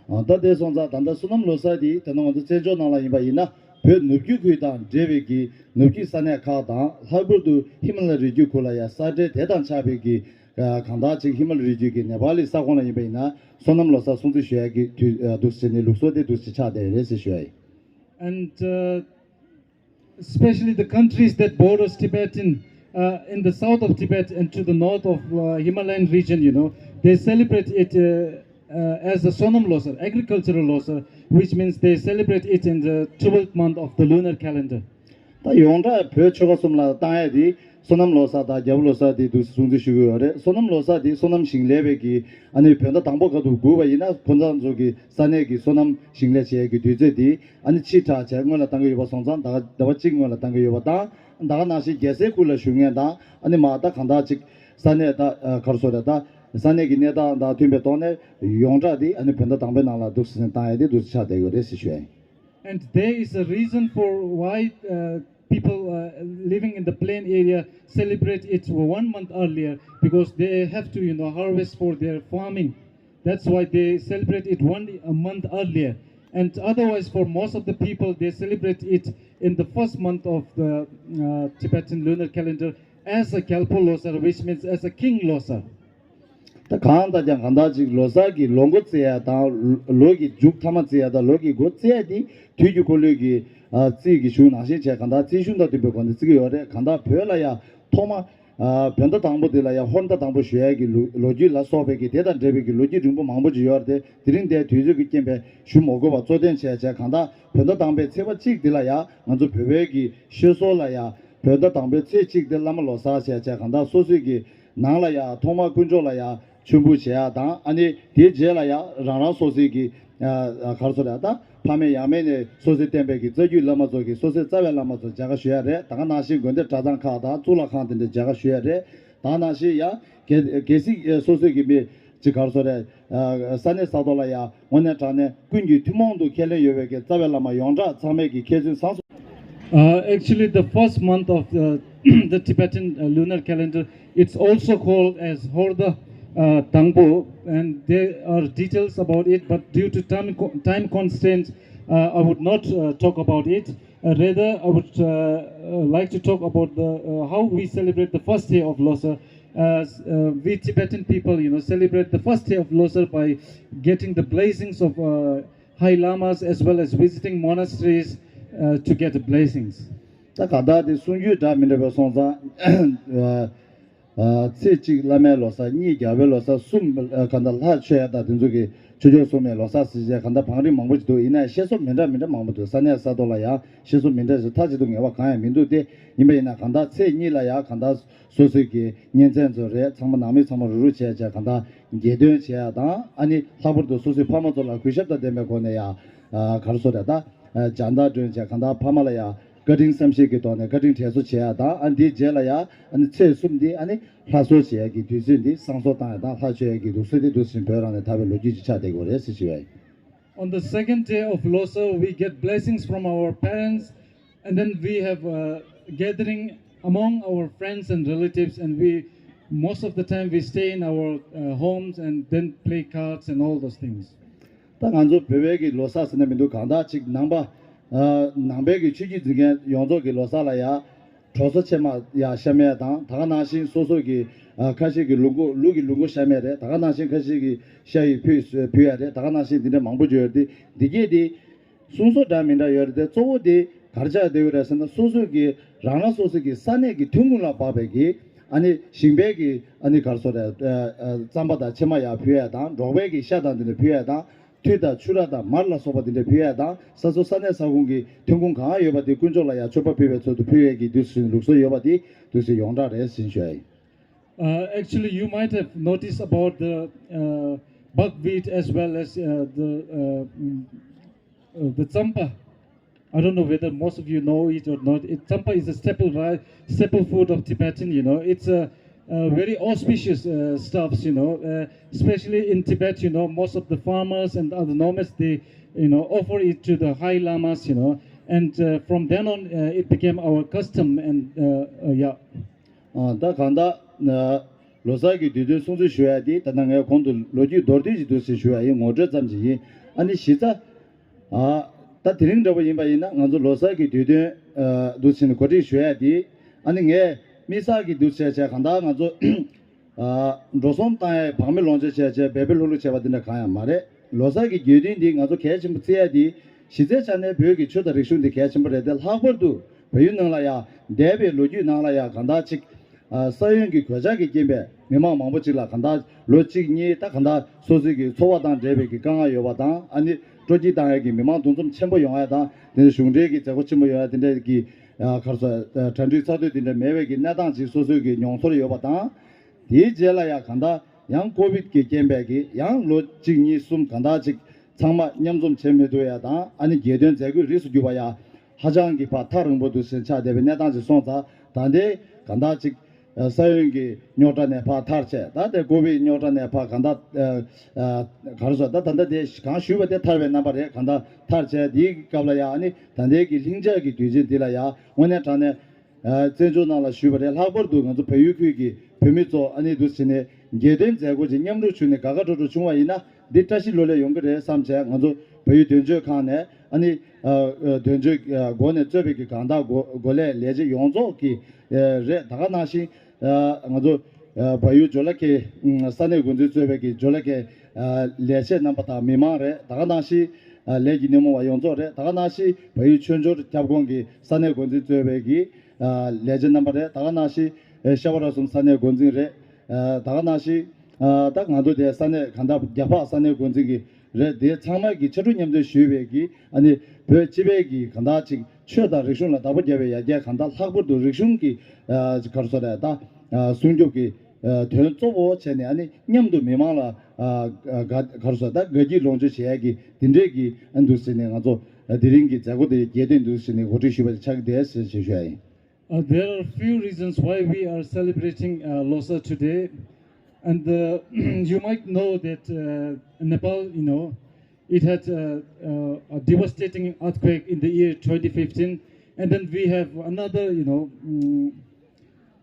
ཨ། ད་དེ་སོང་ཙང་ད་ལྟ་སོ་ནམ་ལོ་གསར་དེ་ད་ནང་ང་ཚོ་བཙན་བྱོལ་ནང་ལ་ཡིན་པ་ཡིན་ན། བོད་ནུབ་རྒྱུད་ཁུལ་དང་འབྲེལ་བའི་གི་ནུབ་རྒྱུད་ས་གནས་ཁག་དང་། ལྷག་པར་དུ་ཧི་མ་ལ་རི་རྒྱུད་ཁུལ་ལ་ཡང་ས་འབྲེལ་དེ་དང་ཆགས་པའི་གི། ཨ། གང་ལྟར་ཅིག་ཧི་མ་ལ་རི་རྒྱུད་ཀྱི་ནེ་པ་ལི་ས་ཁོངས་ལ་ཡིན་པ་ཡིན་ན། སོ་ནམ་ལོ་གསར་སྲུང་བརྩི་ཞུ་ཡ་གི་དུས། ཨ། འདུག་ཟེར་ནས་ལུགས་སྲོལ་དེ་འདུག་ཟེར་ཆགས་བསྡད་ཡོད་རེད་ཟེར་ཞུ་ཡ་ཡིན། And uh, especially the countries that borders Tibetan uh, in the south of Tibet and to the north of uh, Himalayan region, you know, they celebrate it uh, uh, as a Sonam Losar, agricultural Losar, which means they celebrate it in the twelfth month of the lunar calendar. ད་ཡོངས་གྲགས་བོད་ཆོལ་ཁ་གསུམ་ལ་བཏང་ཡ་དེ་སོ་ནམ་ལོ་གསར་དང་རྒྱལ་པོ་ལོ་གསར་དེ་འདུག་སྲུང་བརྩི་ཞུ་གི་ཡོད་རེད། སོ་ནམ་ལོ་གསར་དེ་སོ་ནམ་ཞིང་ལས་པའི་གི་ཨ་ནི་བོད་ཟླ་དང་པོ་ག་དུས་སྒུག་པ་ཡིན་ན། ཁོ་ཚང་ཚོ་གི་ས་གནས་ཀྱི་སོ་ནམ་ཞིང་ལས་བྱེད་ཡ་གི་དུས་ཚོད་དེ་ཨ་ནི་ཕྱི་དྲགས་བྱས་སྔོན་ལ་བཏང་གི་ཡོད་པ་སོང་ཙང་། ཟླ་ཟླ་བ་གཅིག་སྔོན་ལ་བཏང་གི་ཡོད་པ་དང་། ད་ག་ནང་བཞིན་རྒྱལ་སའི་ཁུལ་ལ་བཞུགས་མཁན་དང་། ཨ་ནི་མར་ད་གང་ལྟར་ཅིག་ས་གནས་ད་ག་རེ་ཟེར་དགོས་རེད། ད་ས་གནས་ཀྱི་གནས་སྟངས་དང་མཐུན་པའི་ཐོག་ནས་ཡོངས་གྲགས་དེ་ཨ་ནི་བོད་ཟླ་དང་པོའི་ནང་ལ་འདུག་སེ་བཏང་ཡ་དེ་འདུག་སེ་ཆགས་བསྡད་ཡོད་རེད་ཟེར་ཞུ་ཡ་ཡིན། And there is a reason for why uh, people uh, living in the plain area celebrate it one month earlier, because they have to, you know, harvest for their farming. That's why they celebrate it one a month earlier. And otherwise, for most of the people, they celebrate it in the first month of the uh, Tibetan lunar calendar as a Gyalpo Losar, which means as a king Losar. ད་གང་ལྟར་ཀྱང་གང་ལྟར་ཅིག་ལོ་གསར་གྱི་ལོ་འགོ་བརྩི་ཡ་དང་། ལོ་གི་མཇུག་ཐ་མ་བརྩི་ཡ་དང་། ལོ་གི་འགོ་བརྩི་ཡ་དེ་དུས་ཀྱི་འཁོར་ལོའི་གི་ཨ་རྩིས་ཀྱི་གཞུང་ནང་བཞིན་བྱས། གང་ལྟར་རྩིས་གཞུང་དང་མཐུན་པའི་སྒོ་ནས་བརྩི་གི་ཡོད་རེད། གང་ལྟར་བོད་ལ་ཡ་ཐོག་མ་ཨ་བོད་ཟླ་དང་པོ་དེ་ལ་ཡ་ཧོར་ཟླ་དང་པོ་ཞུ་ཡ་གི་ལོ་ལོ་རྒྱུས་ལ་སོགས་པའི་གི་དེ་དང་འབྲེལ་བའི་གི་ལོ་རྒྱུས་རིང་པོ་མང་པོ་ཅིག་ཡོད་རེད་དེ། དེ་རིང་འདིར་དུས་ཚོད་ཀྱི་རྐྱེན་པས་ཞུ་མ་དགོས་པར་གཙོ་དོན་བྱས་བྱས། གང་ལྟར་བོད་ཟླ་དང་པོའི་ཚེས་པ་གཅིག་དེ་ལ་ཡ་ང་ཚོ་བོད་པའི་གི་ཤོད་སྲོལ་ལ་ཡ་བོད་ཟླ་དང་པོའི་ཚེས་གཅིག་དེ་བླ་མ་ལོ་གསར་བྱས་བྱས། གང་ལྟར་སོ་སོའི་གི་ནང་ལ་ཡ་ཐོག་མར་དཀོན་མཆོག་ལ་ཡ་མཆོད་འབུལ་བྱེད་ཡ་དང་། ཨ་ནི་དེའི་རྗེས་ལ་ཡ་རང་རང་སོ་སོའི་གི་ཨ་ཨ་ག་རེ་ཟེར་དགོས་རེད། ད་ཕ་མེས་ཡང་མེས་ནས་སོ་སོའི་བསྟེན་པའི་གི་རྩ་རྒྱུད་བླ་མ་ཚོ་གི་སོ་སོའི་རྩ་བའི་བླ་མ་ཚོ་མཇལ་ཁ་ཞུ་ཡ་རེད། ད་ག་ནང་བཞིན་དགོན་སྡེ་གྲྭ་ཚང་ཁག་དང་གཙུག་ལག་ཁང་དེ་འདྲ་མཇལ་ཁ་ཞུ་ཡ་རེད། ད་ག་ནང་བཞིན་ཡ་གལ་གལ་སྲིད་སོ་སོའི་གི་མི་ཅིག་ག་རེ་ཟེར་དགོས་རེད། ཨ་ས་གནས་ས་ཐོག་ལ་ཡ་དངོས་གནས་དྲང་གནས་ཀུན་གྱིས་ཐུན་མོང་དུ་ཁས་ལེན་ཡོད་པའི་གི་རྩ་བའི་བླ་མ་ཡོངས་གྲགས་ཚང་མས་ཀྱི་མཁས་བཙུན་བཟང་སོང་། Uh, actually, the first month of the, the Tibetan uh, lunar calendar, it's also called as Horda uh, Tangpo, and there are details about it, but due to time, co- time constraints, uh, I would not uh, talk about it. Uh, rather, I would uh, uh, like to talk about the, uh, how we celebrate the first day of Losar. Uh, s- uh, we Tibetan people, you know, celebrate the first day of Losar by getting the blessings of uh, high lamas as well as visiting monasteries uh, to get the blessings. ད་གང་ལྟར་དེ་གསུང་རྒྱུན་འདྲ་མི་འདྲ་བ་སོང་ཙང་། ཨ་ ཚེས་གཅིག་བླ་མའི་ལོ་གསར། གཉིས་རྒྱལ་བའི་ལོ་གསར། གསུམ་གང་ལྟར་ལྷ་མཆོད་ཡ་དང་དེ་ཚོ་གི་ཆོས་ཕྱོགས་སྲུང་མའི་ལོ་གསར་ཟེར་བྱས་གང་ལྟར་བང་རིམ་མང་པོ་ཞིག་འདུག་ཡིན་ནའི་བཤད་སྲོལ་མི་འདྲ་མི་འདྲ་མང་པོ་འདུག་ས་གནས་ས་ཐོག་ལ་ཡང་བཤད་སྲོལ་མི་འདྲ་ཞིག་མཐའ་གཅིག་ཏུ་ངེས་པ་གང་ཡང་མི་འདུག་སྟེ། ཡིན་པ་ཡིན་ན་གང་ལྟར་ཚེས་གཉིས་ལ་ཡང་གང་ལྟར་སོ་སོའི་གི་གཉེན་ཚན་ཚོ་རེད། ཚང་མ་ནང་མི་ཚང་མ་རུག་རུག་བྱས་བྱས་གང་ལྟར་གྱེར་འདོན་བྱས་ཡ་དང་། ཨ་ནི་ལྷག་པར་དུ་སོ་སོའི་ཕ་མ་ཚོ་ལ་གུས་ཞབས་དང་ལྡན་པའི་སྒོ་ནས་ཡང་ག་རེ་ཟེར་རེད། ད་སྦྱིན་བདག་སྒྲོན་བྱས་གང་ལྟར་ཕ་མ་ལ་ཡང་བཀའ་དྲིན་བསམ་ཤེས་ཀྱི་ཐོག་ནས་བཀའ་དྲིན་དྲན་གསོ་བྱེད་ཡ་དང་། ཨ་ནི་དེའི་རྗེས་ལ་ཡང་ཨ་ནི་ཚེས་གསུམ་འདི་ཨ་ནི་ལྷ་གསོལ་བྱེད་ཡ་གི་དུས་ཚོད་འདི་བསང་གསོལ་བཏང་ཡ་དང་ལྷ་མཆོད་ཡ་གི་ལུགས་སྲོལ་འདི་འདུག་སེ་བོད་རང་ནས་དར་བའི་ལོ་རྒྱུས་ཅིག་ཆགས་བསྡད་ཀྱི་ཡོད་རེད་ཟེར་ཞུ་ཡ་ཡིན། On the second day of Losar, we get blessings from our parents, and then we have a gathering among our friends and relatives, and we most of the time we stay in our uh, homes and then play cards and all those things. ད་ང་ཚོ་བོད་པའི་གི་ལོ་གསར་ཟེར་ན་མི་འདུག་གང་ལྟར་ཅིག་ནང་པ་ཨ་ནང་པའི་གི་ཆོས་བརྒྱུད་འཛིན་མཁན་ཡོངས་རྫོགས་ཀྱི་ལོ་གསར་ལ་ཡ་གྲོ་སོ་ཕྱེ་མར་ཡ་བཤམས་ཡ་དང་། ད་ག་ནང་བཞིན་སོ་སོ་གི་ཨ་ཁ་ཤས་ཀྱི་ལུག་མགོ་ལུག་གི་ལུག་མགོ་བཤམས་ཡ་རེད། ད་ག་ནང་བཞིན་ཁ་ཤས་ཀྱི་ཤ་ཡི་ཕུད་ཕུད་ཡ་རེད། ད་ག་ནང་བཞིན་འདི་འདྲ་མང་པོ་ཡོད་རེད། དེ་འདི་གས་དེ་གསུང་སྲོལ་འདྲ་མི་འདྲ་ཡོད་རེད་དེ། གཙོ་བོ་དེ་ག་རེ་ཆགས་བསྡད་ཡོད་རེད་ཟེར་ན། སོ་སོ་གི་རང་རང་སོ་སོ་གི་ས་གནས་ཀྱི་ཐོན་ཁུངས་ལ་དཔག་པའི་གི་ཨ་ནི་ཞིང་པའི་གི་ཨ་ནི་ག་རེ་ཟེར་རེད། ཨ་ཨ་རྩམ་པ་དང་ཕྱེ་མར་ཡར་ཕུལ་ཡ་དང་། འབྲོག་པའི་གི་ཤ་དང་དེ་འདྲ་ཕུལ་ཡ་དང་། ཐུད་དང་ཕྱུར་ར་དང་མར་ལ་སོགས་པ་དེ་འདྲ་ཕུལ་ཡ་དང་། ས་སོ་ས་གནས་ས་ཁོངས་ཀྱི་ཐོན་ཁུངས་གང་ཡོད་པ་དེ་དཀོན་མཆོག་ལ་ཡར་མཆོད་པ་ཕུལ་བའི་ཚུལ་དུ་ཕུལ་ཡས་ཀྱི་དུས་སུ་ལུགས་སྲོལ་ཡོད་པ་དེ་དུས་སུ་ཡོངས་གྲགས་རེད་ཟེར་ཞུ་ཡ་ཡིན། Uh, actually, you might have noticed about the uh, buckwheat as well as uh, the uh, mm, uh, the tsampa. I don't know whether most of you know it or not. It, tsampa is a staple rice, staple food of Tibetan. You know, it's a, a very auspicious uh, stuffs. You know, uh, especially in Tibet. You know, most of the farmers and other nomads, they you know offer it to the high lamas. You know, and uh, from then on, uh, it became our custom. And uh, uh, yeah. ཨ་ད་གང་ལྟར་ལོ་གསར་གྱི་དུས་སྟོན་སྲུང་བརྩི་ཞུ་ཡ་དེ་ད་ལྟ་ངས་གོང་དུ་ལོ་རྒྱུས་མདོར་བསྡུས་ཤིག་འདུག་ཟེར་ཞུ་ཡ་ཡིན། ངོ་སྤྲོད་ཙམ་ཞིག་ཡིན། ཨ་ནི་གཞི་རྩ་ཨ་ད་དེ་རིང་འདྲ་པོ་ཡིན་པ་ཡིན་ན། ང་ཚོ་ལོ་གསར་གྱི་དུས་སྟོན་ཨ་འདུག་ཟེར་ནས་གོ་སྒྲིག་ཞུ་ཡ་དེ། ཨ་ནི་ངས་དམིགས་བསལ་གྱི་འདུག་བྱས་བྱས་གང་ལྟར་ང་ཚོ་ཨ་འགྲོ་སོང་བཏང་ཡ། བག་མེད་ལོངས་སྤྱོད་བྱས་བྱས་འབད་འབད་ལྷུག་ལྷུག་བྱས་པ་དེ་འདྲ་གང་ཡང་མ་རེད། ལོ་གསར་གྱི་དགེ་འདུན་འདི་ང་ཚོ་གལ་ཆེན་པོ་བརྩི་ཡ་འདི་གཞི་རྩའི་ཆ་ནས་བོད་ཀྱི་ཆོས་དང་རིག་གཞུང་འདི་གལ་ཆེན་པོ་རེད་དེ། ལྷག་པར་དུ་བལ་ཡུལ་ནང་ལ་ཡང་འདས་པའི་ལོ་རྒྱུས་ནང་ལ་ཡང་གང་ལྟར་ཅིག་ཨ་ས་ཡོམ་གྱི་གོད་ཆག་གི་རྐྱེན་པས་མི་མང་མང་པོ་ཅིག་ལ་གང་ལྟར་ལོ་གཅིག་གཉིས་ད་གང་ལྟར་སོ་སོའི་གི་འཚོ་བ་དང་འབྲེལ་བའི་གི་དཀའ་ངལ་ཡོད་པ་དང་། ཨ་ནི་སྤྲོ་སྐྱིད་བཏང་ཡས་ཀྱི་མི་མང་འདུ་འཛོམས་ཆེན་པོ་ཡོང་ཡས་དང་། དེ་ནས་གཞུང་འབྲེལ་གྱི་མཛད་སྒོ་ཆེན་པོ་ཡོང་ཡས་དེ་འདྲའི་གི་ཨ་ག་རེ་ཟེར། གྲ་སྒྲིག་ཚགས་ཚུད་དེ་འདྲ་མེད་པའི་གི་གནས་སྟངས་ཅིག་སོ་སོའི་གི་མྱོང་ཚོར་ཡོད་པ་དང་། དེའི་རྗེས་ལ་ཡང་གང་ལྟར་ཡང་ཀོ་བིད་ཀྱི་རྐྱེན་པས་ཀྱི་ཡང་ལོ་གཅིག་གཉིས་གསུམ་གང་ལྟར་ཅིག་ཚང་མ་མཉམ་འཛོམས་བྱེད་མི་ཐུབ་ཡ་དང་། ཨ་ནི་རྒྱལ་སྟོན་མཛད་སྒོའི་རིས་སུ་གྱུར་པ་ཡང་ཧ་ཅང་གི་ཕར་ཐག་རིང་པོ་འདུག་ཟེར་ཆགས་བསྡད་པའི་གནས་སྟངས་ཅིག་སོང་ཙང་། ད་ལྟའི་གང་ལྟར་ཅིག་ས་ཡོམ་གྱི་རྙོག་དྲ་ནས་ཕར་ཐར་བྱས། ད་ལྟའི་ཀོ་བིད་རྙོག་དྲ་ནས་ཕར་གང་ལྟར་ག་རེ་ཟེར། ད་ད་ལྟ་དེ་གང་ཞུས་པ་དེ་ཐར་བའི་རྣམ་པ་རེད། གང་ལྟར་ཐར་བྱས། དེའི་སྐབས་ལ་ཡང་ཨ་ནི་ད་ལྟའི་གི་ལྷིང་འཇགས་ཀྱི་དུས་ཆེན་འདི་ལ་ཡང་དངོས་གནས་དྲང་གནས། ཨ་བཙན་བྱོལ་ནང་ལ་ཞུས་པ་རེད། ལྷག་པར་དུ་ང་ཚོ་བལ་ཡུལ་ཁུལ་གྱི་བོད་མི་ཚོ་ཨ་ནི་འདུག་བྱས་ནས་རྒྱལ་སྟོན་མཛད་སྒོ་ཅིག་མཉམ་རུབ་བྱུང་ནས་དགའ་དགའ་སྤྲོ་སྤྲོ་བྱུང་བ་ཡིན་ན། འདི་བཀྲ་ཤིས་ལོ་ལེགས་ཡོང་གི་རེད་བསམ་བྱས། ང་ཚོ་བལ་ཡུལ་དོན་གཅོད་ཁང་ནས་ཨ་ནི་ཨ་ཨ་དོན་གཅོད་ཨ་འགོ་ནས་གཙོས་པའི་གི་གང་ལྟར་འགོ་འགོ་ལས་ལས་བྱེད་ཡོངས་རྫོགས་ཀྱི་ཨ་རེད། ད་ག་ནང་བཞིན་ཨ་ང་ཚོ་ཨ་བལ་ཡུལ་ཇོ་ལ་ཁེ་ཨ་ས་གནས་འགོ་འཛིན་གཙོས་པའི་གི་ཇོ་ལ་ཁེ་ཨ་ལས་བྱེད་རྣམ་པ་དང་མི་མང་རེད། ད་ག་ནང་བཞིན་ཨ་ལས་ཀྱི་སྣེ་མོ་བ་ཡོངས་རྫོགས་རེད། ད་ག་ནང་བཞིན་བལ་ཡུལ་ཆོས་འབྱོར་ཁྱབ་ཁོངས་ཀྱི་ས་གནས་འགོ་འཛིན་གཙོས་པའི་གི་ཨ་ལས་བྱེད་རྣམ་པ་རེད། ད་ག་ནང་བཞིན་ཨ་ཤ་བ་ར་གསུམ་ས་གནས་འགོ་འཛིན་རེད། ཨ་ད་ག་ནང་བཞིན་ཨ་ད་ང་ཚོ་དེ་ས་གནས་གང་ལྟར་རྒྱ་ཕག་ས་གནས་འགོ་འཛིན་གྱི་རེད། དེ་ཚང་མ་གི་ཕྱར་གྲུ་མཉམ་འདེགས་ཞུས་པའི་གི་ཨ་ནི་བོད་སྤྱི་པའི་གི་གང་ལྟར་ཅིག་ཆོས་དང་རིག་གཞུང་ལ་བདག་པོ་རྒྱབ་པའི་ཡར་རྒྱས། གང་ལྟར་ལྷག་པར་དུ་རིག་གཞུང་གི་ཨ་ག་རེ་ཟེར་རེད། ད་ཨ་སྲུང་སྐྱོབ་ཀྱི་ཨ་དོན་གཙོ་བོ་བྱས་ནས་ཨ་ནི་མཉམ་དུ་མི་མང་ལ་ཨ་ག་ག་རེ་ཟེར། ད་དགའ་སྐྱིད་ལོངས་སྤྱོད་བྱེད་ཡ་གི་དེ་འདྲའི་གི་ཨ་འདུག་ཟེར་ནས་ང་ཚོ་ཨ་དེ་རིང་གི་མཛད་སྒོ་དེ་རྒྱལ་སྟོན་འདུག་ཟེར་ནས་གོ་སྒྲིག་ཞུས་པ་ཆགས་བསྡད་ཟེར་ཞུ་ཞུ་ཡ་ཡིན། Uh, there are few reasons why we are celebrating uh, Losar today. And uh, you might know that uh, Nepal, you know, it had uh, uh, a devastating earthquake in the year twenty fifteen. And then we have another, you know, mm,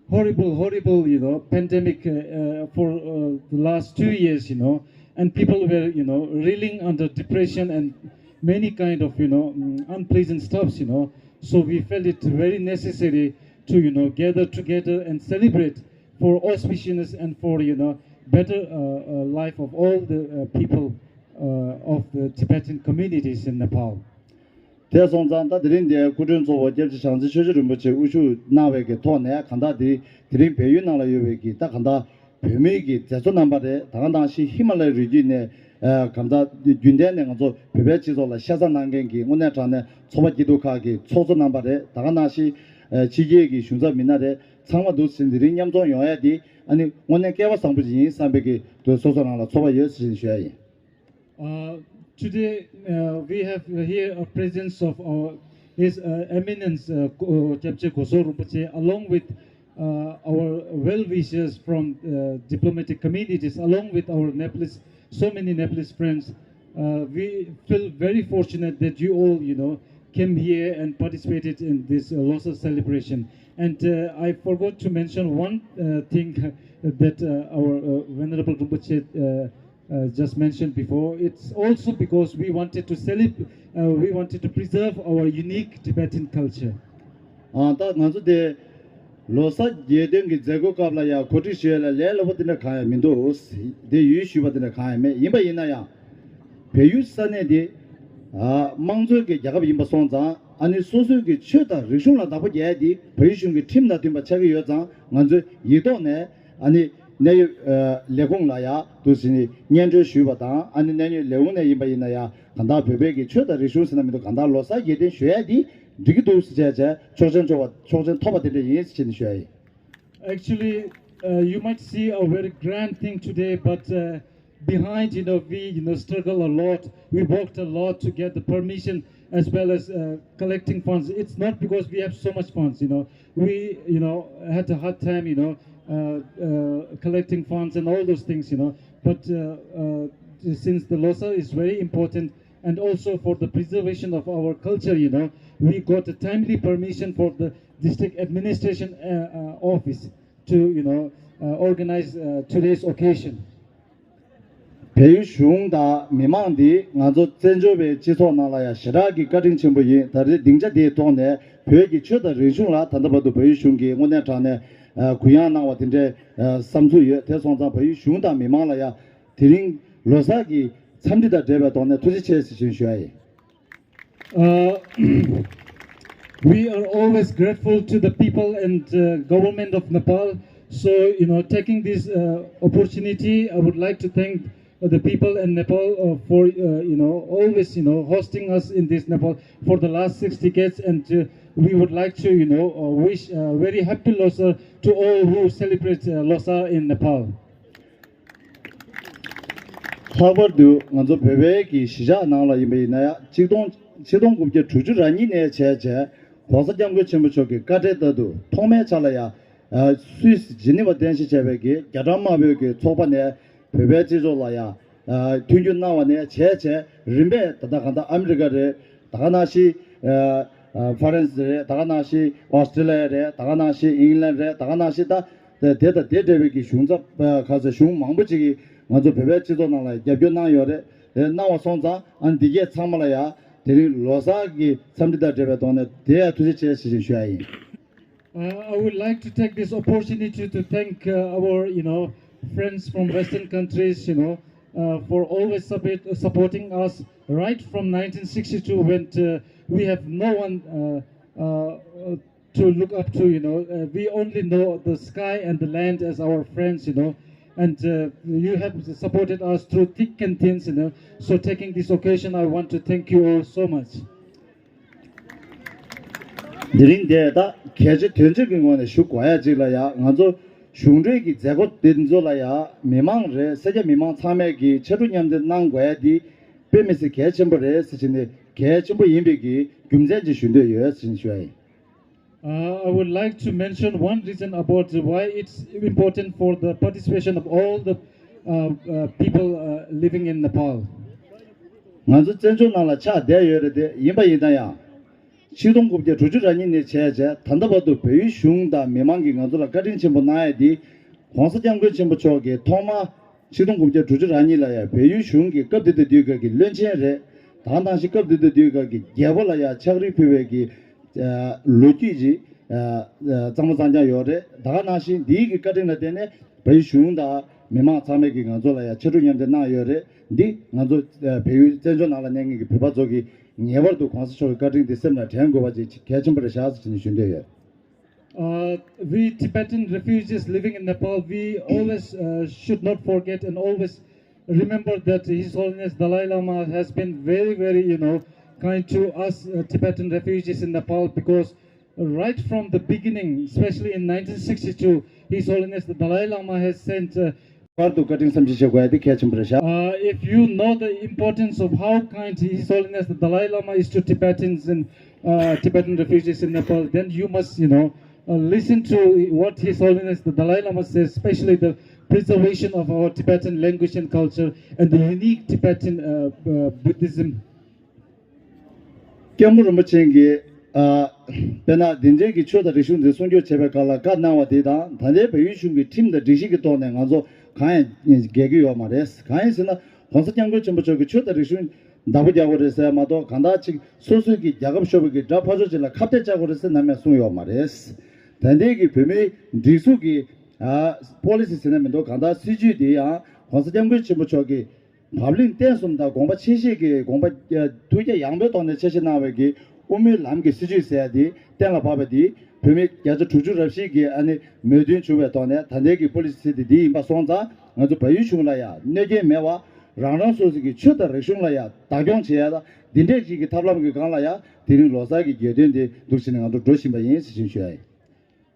horrible, horrible, you know, pandemic uh, uh, for uh, the last two years, you know, and people were, you know, reeling under depression and many kind of, you know, mm, unpleasant stuffs, you know. So we felt it very necessary to, you know, gather together and celebrate for auspiciousness and for, you know, better uh, uh, life of all the uh, people uh, of the Tibetan communities in Nepal. དེ་སོང་ཙང་ད་དེ་རིང་འདིའི་སྐུ་མགྲོན་གཙོ་བོ་སྐྱབས་རྗེ་བྱང་རྩེ་ཆོས་རྗེ་རིན་པོ་ཆེ་དབུ་བཞུགས་གནང་བའི་གི་ཐོག་ནས་གང་ལྟར་དེ་དེ་རིང་བལ་ཡུལ་ནང་ལ་ཡོད་པའི་གི་ད་གང་ལྟར་བོད་མིའི་གི་མཛད་གཙོ་རྣམ་པ་རེད། ད་ག་ནང་བཞིན་ཧི་མ་ལ་ཡའི་རི་རྒྱུད་ནས་ཨ་གང་ལྟར་རྒྱུན་གཏན་ནས་ང་ཚོ་བོད་པའི་སྤྱི་ཚོགས་ལ་ཤ་ཚ་གནང་མཁན་གྱི་དངོས་གནས་དྲང་གནས་ཚོགས་པ་སྐྱིད་སྡུག་ཁག་གི་ཚོགས་གཙོ་རྣམ་པ་རེད། ད་ག་ནང་བཞིན་ཨ་ཕྱི་རྒྱལ་གྱི་གཞུང་ཚབ་མི་སྣ་རེད། ཚང་མ་འདུག་ཟིན་དེ་རིང་མཉམ་འཛོམས་ཡོང་ཡ་དེ་ཨ་ནི་དངོས་གནས་སྐལ་བ་བཟང་པོ་ཞིག་ཡིན་བསམ་པའི་གི་དུ་སོ་སོ་རང་ལ་ཚོར་བ་ཡོད་ཟེར་ཞུ་ཡ་ཡིན། Uh, today, uh, we have here a presence of our, His uh, Eminence uh, Ko- uh, Gyabje Goso Rinpoche, along with uh, our well-wishers from uh, diplomatic communities, along with our Nepalese, so many Nepalese friends. Uh, we feel very fortunate that you all, you know, came here and participated in this uh, Losar celebration. And uh, I forgot to mention one uh, thing that uh, our uh, Venerable Rinpoche uh, uh, just mentioned before. It's also because we wanted to celeb- uh, we wanted to preserve our unique Tibetan culture. ཨ་ད་ང་ཚོ་དེ་ལོ་གསར་རྒྱལ་སྟོན་གྱི་མཛད་སྒོའི་སྐབས་ལ་ཡང་གོ་སྒྲིག་ཞུ་ཡ་ལ་ལས་སླ་པོ་དེ་འདྲ་གང་ཡང་མི་འདུག་དེ་ཡུལ་ཞུས་པ་དེ་འདྲ་གང་ཡང་མེད། ཡིན་པ་ཡིན་ན་ཡང་བལ་ཡུལ་ས་གནས་དེ་ཨ་དམངས་གཙོའི་གི་རྒྱལ་ཁབ་ཡིན་པ་སོང་ཙང་ཨ་ནི་སོ་སོའི་གི་ཆོས་དང་རིག་གཞུང་ལ་བདག་པོ་རྒྱག་ཡ་དེ་བལ་ཡུལ་གཞུང་གི་ཁྲིམས་དང་མཐུན་པ་ཆགས་ཀྱི་ཡོད་ཙང་ང་ཚོས་ཡིག་ཐོག་ནས་ཨ་ནི་གནད་ཡོད་ཨ་ལས་ཁུངས་ལ་ཡ་འདུག་ཟིན་ནས་སྙན་སྒྲོན་ཞུས་པ་དང་ཨ་ནི་གནད་ཡོད་ལས་ཁུངས་ནས་ཡིན་པ་ཡིན་ན་ཡང་གང་ལྟར་བོད་པའི་གི་ཆོས་དང་རིག་གཞུང་ཟེར་ན་མི་འདུག་གང་ལྟར་ལོ་གསར་རྒྱལ་སྟོན་ཞུ་ཡ་འདི་འགྲིག་གི་འདུག་ཟེར་བྱས་བྱས་ཆོག་མཆན་ཐོབ་པ་ཆོག་མཆན་ཐོབ་པ་དེ་འདྲ་ཡིན་ཟེར་བྱས་ནས་ཞུ་ཡ་ཡིན། Actually, uh, you might see a very grand thing today, but uh, behind, you know, we, you know, struggle a lot. We worked a lot to get the permission as well as uh, collecting funds. It's not because we have so much funds, you know. We, you know, had a hard time, you know, uh, uh, collecting funds and all those things, you know. But uh, uh, since the Losar is very important, and also for the preservation of our culture, you know, we got a timely permission for the district administration uh, uh, office to, you know, uh, organize uh, today's occasion. བལ་ཡུལ་གཞུང་དང་མི་མང་འདིས་ང་ཚོ་བཙན་བྱོལ་བའི་སྤྱི་ཚོགས་ནང་ལ་ཡང་ཞེ་དྲག་གི་བཀའ་དྲིན་ཆེན་པོ་ཡིན། ད་རེས་སྡིངས་ཆ་འདིའི་ཐོག་ནས་བོད་ཀྱི་ཆོས་དང་རིག་གཞུང་ལ་ད་ལྟ་བར་དུ་བལ་ཡུལ་གཞུང་གིས་དངོས་གནས་དྲང་གནས་ཨ་གུ་ཡངས་གནང་བ་དེ་འདྲའི་ཨ་བསམ་ཚུལ་ཡོད། དེ་སོང་ཙང་བལ་ཡུལ་གཞུང་དང་མི་མང་ལ་ཡང་དེ་རིང་ལོ་གསར་གྱི་འཚམས་འདྲི་དང་འབྲེལ་བའི་ཐོག་ནས་ཐུགས་རྗེ་ཆེ་ཟེར་བཞིན་ཞུ་ཡ་ཡིན། Uh, we are always grateful to the people and uh, government of Nepal. So, you know, taking this uh, opportunity, I would like to thank uh, the people in Nepal uh, for, uh, you know, always, you know, hosting us in this Nepal for the last six decades. And uh, we would like to, you know, uh, wish a very happy Losar to all who celebrate uh, Losar in Nepal. ལྷག་པར་དུ་ང་ཚོ་བོད་པའི་གི་གཞིས་ཆགས་ནང་ལ་ཡིན་པ་ཡིན་ན་ཡང་ཆིག་སྟོང་ཆིག་སྟོང་དགུ་བརྒྱ་དྲུག་ཅུ་རེ་གཉིས་ནས་བྱས་བྱས་༸གོང་ས་༸སྐྱབས་མགོན་ཆེན་པོ་མཆོག་གི་བཀའ་དྲིན་ལྟར་དུ་ཐོག་མའི་ཆ་ལ་ཡང་སུད་སི་ཇི་ནི་ཝ་རྟེན་གཞི་བྱས་པའི་གི་རྒྱ་གྲམ་དམར་པོའི་གི་ཚོགས་པ་ནས་བོད་པའི་སྤྱི་ཚོགས་ལ་ཡང་མཐུན་འགྱུར་གནང་བ་ནས་བྱས་བྱས་རིམ་པས་ད་ལྟ་གང་ལྟར་ཨ་མི་རི་ཀ་རེད། ད་ག་ནང་བཞིན་ཨ་ཨ་ཧྥ་རན་སི་རེད། ད་ག་ནང་བཞིན་ཨོ་སི་ཀྲི་ལི་ཡ་རེད། ད་ག་ནང་བཞིན་ཨིང་ལན་རེད། ད་ག་ནང་བཞིན་ད་དེ་དང་དེ་འབྲེལ་བའི་གི་གཞུང་ཚབ་ཨ་ག་ཚོད་གཞུང་མང་པོ་ཅིག་གིས་ང་ཚོ་བོད་པའི་སྤྱི་ཚོགས་ནང་ལ་རྒྱབ་སྐྱོར་གནང་ཡོད་རེད། དེ་གནང་བ་སོང་ཙང་ཨ་འདི་གས་ཚང་མ་ལ་ཡ་དེ་རིང་ལོ་གསར་གྱི་འཚམས་འདྲི་དང་འབྲེལ་བའི་ཐོག་ནས་དེ་ཡ་ཐུགས་རྗེ་ཆེ་ཞེས་ཞུ་ཡ་ཡིན། Uh, I would like to take this opportunity to thank uh, our, you know, friends from Western countries, you know, uh, for always support, supporting us right from nineteen sixty-two when uh, we have no one uh, uh, to look up to, you know. Uh, we only know the sky and the land as our friends, you know. And uh, you have supported us through thick and thin, you know. So taking this occasion, I want to thank you all so much. དེ་རིང་འདིར་ད་གལ་ཆེ་དོན་ཆེ་གི་ངོས་ནས་ཞུ་དགོས་ཡ་གཅིག་ལ་ཡ་ང་ཚོ་གཞུང་འབྲེལ་གྱི་མཛད་སྒོ་འདི་ཚོ་ལ་ཡ་མི་མང་རེད། སེར་སྐྱ་མི་མང་ཚང་མས་ཀྱི་ཕྱར་གྲུ་མཉམ་འདེགས་གནང་དགོས་ཡ་འདི་དཔེ་མི་སྲིད་གལ་ཆེན་པོ་རེད་ཟེར་བྱས་ནས་གལ་ཆེན་པོ་ཡིན་པའི་གི་རྒྱུ་མཚན་ཅིག་ཞུ་འདོད་ཡོད་ཟེར་ནས་ཞུ་ཡ་ཡིན། Uh, I would like to mention one reason about why it's important for the participation of all the uh, uh, people uh, living in Nepal. ང་ཚོ་བཙན་བྱོལ་ནང་ལ་ཆགས་བསྡད་ཡོད་རེད་དེ། ཡིན་པ་ཡིན་ན་ཡང་ཆིག་སྟོང་དགུ་བརྒྱ་དྲུག་ཅུ་རེ་གཉིས་ནས་བྱས་བྱས་ད་ལྟ་བར་དུ་བལ་ཡུལ་གཞུང་དང་མི་མང་གིས་ང་ཚོ་ལ་བཀའ་དྲིན་ཆེན་པོ་གནང་ཡ་དེ་༸གོང་ས་༸སྐྱབས་མགོན་ཆེན་པོ་མཆོག་གིས་ཐོག་མ་ཆིག་སྟོང་དགུ་བརྒྱ་དྲུག་ཅུ་རེ་གཉིས་ལ་ཡ་བལ་ཡུལ་གཞུང་གི་སྐབས་དེ་དང་དུས་སྐབས་ཀྱི་བློན་ཆེན་རེད། ད་ག་ནང་བཞིན་སྐབས་དེ་དང་དུས་སྐབས་ཀྱི་རྒྱལ་པོ་ལ་ཡ་ཕྱག་བྲིས་ཕུལ་བའི་གི་ལོ་རྒྱུས་ཅིག་གཙང་མ་གཙང་རྐྱང་ཡོད་རེད། ད་ག་ནང་བཞིན་འདིའི་གི་བཀའ་དྲིན་ལ་བརྟེན་ནས་བལ་ཡུལ་གཞུང་དང་ མི་མང་ཚང་མས་ཀྱིས་ང་ཚོ་ལ་ཡང་ཕྱར་གྲུ་མཉམ་འདེགས་གནང་ཡོད་རེད། འདི་ང་ཚོ་ཨ་བལ་ཡུལ་བཙན་བྱོལ་ནང་ལ་གནས་མཁན་གྱི་བོད་པ་ཚོ་གིས་ངེས་པར་དུ་གོང་ས་མཆོག་གི་བཀའ་དྲིན་འདི་སེམས་ལ་དྲན་དགོས་པ་ཅིག་གལ་ཆེན་པོ་རེད་ཤག་ཟེར་ནས་ཞུ་འདོད་ཡོད། Uh, we Tibetan refugees living in Nepal, we always uh, should not forget and always remember that His Holiness Dalai Lama has been very, very, you know, kind to us uh, Tibetan refugees in Nepal, because right from the beginning, especially in nineteen sixty-two, His Holiness the Dalai Lama has sent uh, བར་དུ་བཀའ་དྲིན་བསམ་ཤེས་བྱེད་དགོས་ཡ་དེ་གལ་ཆེན་པོ་རེད་ཤག Uh, if you know the importance of how kind His Holiness the Dalai Lama is to Tibetans and uh, Tibetan refugees in Nepal, then you must, you know, uh, listen to what His Holiness the Dalai Lama says, especially the preservation of our Tibetan language and culture and the unique Tibetan uh, uh, Buddhism. སྐྱབས་མགོན་རིན་པོ་ཆེ་གིས་ཨ་དཔེར་ན་འདི་འདྲའི་གི་ཆོས་དང་རིག་གཞུང་འདི་སྲུང་སྐྱོབ་བྱེད་པའི་སྐོར་ལ་བཀའ་གནང་བ་དེ་དང་ད་ལྟའི་བལ་ཡུལ་གཞུང་གི་ཁྲིམས་དང་སྒྲིག་གཞི་གི་ཐོག་ནས་ང་ཚོ་གང་ཡང་འགལ་གྱི་ཡོད་མ་རེད། གང་ཡིན་ཟེར་ན་༸གོང་ས་༸སྐྱབས་མགོན་ཆེན་པོ་མཆོག་གིས་ཆོས་དང་རིག་གཞུང་བདག་པོ་རྒྱག་དགོས་རེད་ཟེར་མ་གཏོགས་གང་ལྟར་ཅིག་སོ་སོའི་གི་རྒྱལ་ཁབ་ཤོར་བའི་གི་དགྲ་ཕར་ཕྱོགས་ཅིག་ལ་ཁ་གཏད་བཅག་དགོས་རེད་ཟེར་ནམ་ཡང་གསུངས་ཡོད་མ་རེད། ད་ལྟའི་གི་བོད་མིའི་སྒྲིག་འཛུགས་ཀྱི་ཨ་པོ་ལི་སི་ཟེར་ན་མི་འདུག་གང་ལྟར་སྲིད་ཇུས་དེ་ཡང་༸གོང་ས་༸སྐྱབས་མགོན་ཆེན་པོ་མཆོག་གིས་བབ་བརླིང་བརྟན་གསུམ་དང་དགོངས་པ་ཆེ་བཞེས་ཀྱི་དགོངས་པ་ཐུགས་རྒྱ་ཡངས་པོའི་ཐོག་ནས་ཆེ་བཞེས་གནང་བའི་གི་དབུ་མའི་ལམ་གྱི་སྲིད་ཇུས་ཟེར་ཡ་དེ་གཏན་ལ་ཕབ་པ་དེ་བོད་མི་བརྒྱ་ཆ་དྲུག་ཅུ་རེ་བཞི་གི་ཨ་ནི་མོས་མཐུན་བྱུང་བའི་ཐོག་ནས་ད་ལྟའི་གི་པོ་ལི་སི་དེ་འདི་ཡིན་པ་སོང་ཙང་ང་ཚོ་བལ་ཡུལ་གཞུང་ལ་ཡང་གནོད་སྐྱེལ་མེད་པ་རང་རང་སོ་སོ་གི་ཆོས་དང་རིག་གཞུང་ལ་ཡང་བདག་སྐྱོང་བྱེད་ཡ་དང་འདི་འདྲས་ཅིག་གི་ཐབས་ལམ་གྱི་སྒང་ལ་ཡང་དེ་རིང་ལོ་གསར་གྱི་རྒྱལ་སྟོན་དེ་འདུག་བྱས་ནས་ང་ཚོ་འགྲོ་བཞིན་པ་ཡིན་ཟེར་བཞིན་ཞུ་ཡ་ཡིན།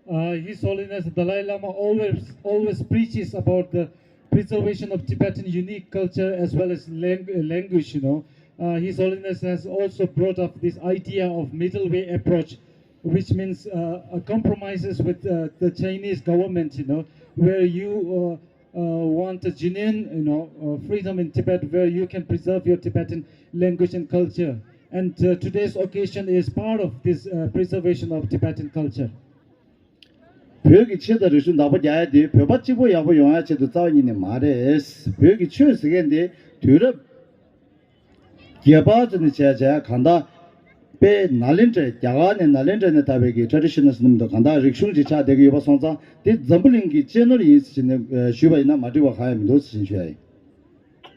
Uh, His Holiness the Dalai Lama always always preaches about the preservation of Tibetan unique culture as well as lang- uh, language. You know, uh, His Holiness has also brought up this idea of middle way approach, which means uh, uh, compromises with uh, the Chinese government. You know, where you uh, uh, want a genuine, you know, uh, freedom in Tibet, where you can preserve your Tibetan language and culture. And uh, today's occasion is part of this uh, preservation of Tibetan culture. བོད་ཀྱི་ཆོས་དང་རིག་གཞུང་བདག་པོ་རྒྱག་ཡ་དེ་བོད་པ་གཅིག་པོ་ཡག་པོ་ཡོང་ཡ་ཆེད་དུ་རྩ་བ་ཉིད་ནས་མ་རེད། བོད་ཀྱི་ཆོས་ཟེར་མཁན་དེ་དུས་རབས་བརྒྱད་པ་ཙམ་ནས་བྱས་བྱས་གང་ལྟར་དཔེ་ནཱ་ལེནྡྲའི་རྒྱ་གར་ནས་ནཱ་ལེནྡྲ་ནས་དར་བའི་གི་ཊྲེ་ཌི་ཤི་ནལ་ཟེར་ན་མི་འདུག་གང་ལྟར་རིག་གཞུང་ཅིག་ཆགས་བསྡད་ཀྱི་ཡོད་པ་སོང་ཙང་དེ་འཛམ་བུ་གླིང་གི་གཅེས་ནོར་ཡིན་ཟེར་ནས་ཞུས་པ་ཡིན་ན་མ་འགྲིག་པ་གང་ཡང་མི་འདུག་ཟེར་བཞིན་ཞུ་ཡ་ཡིན།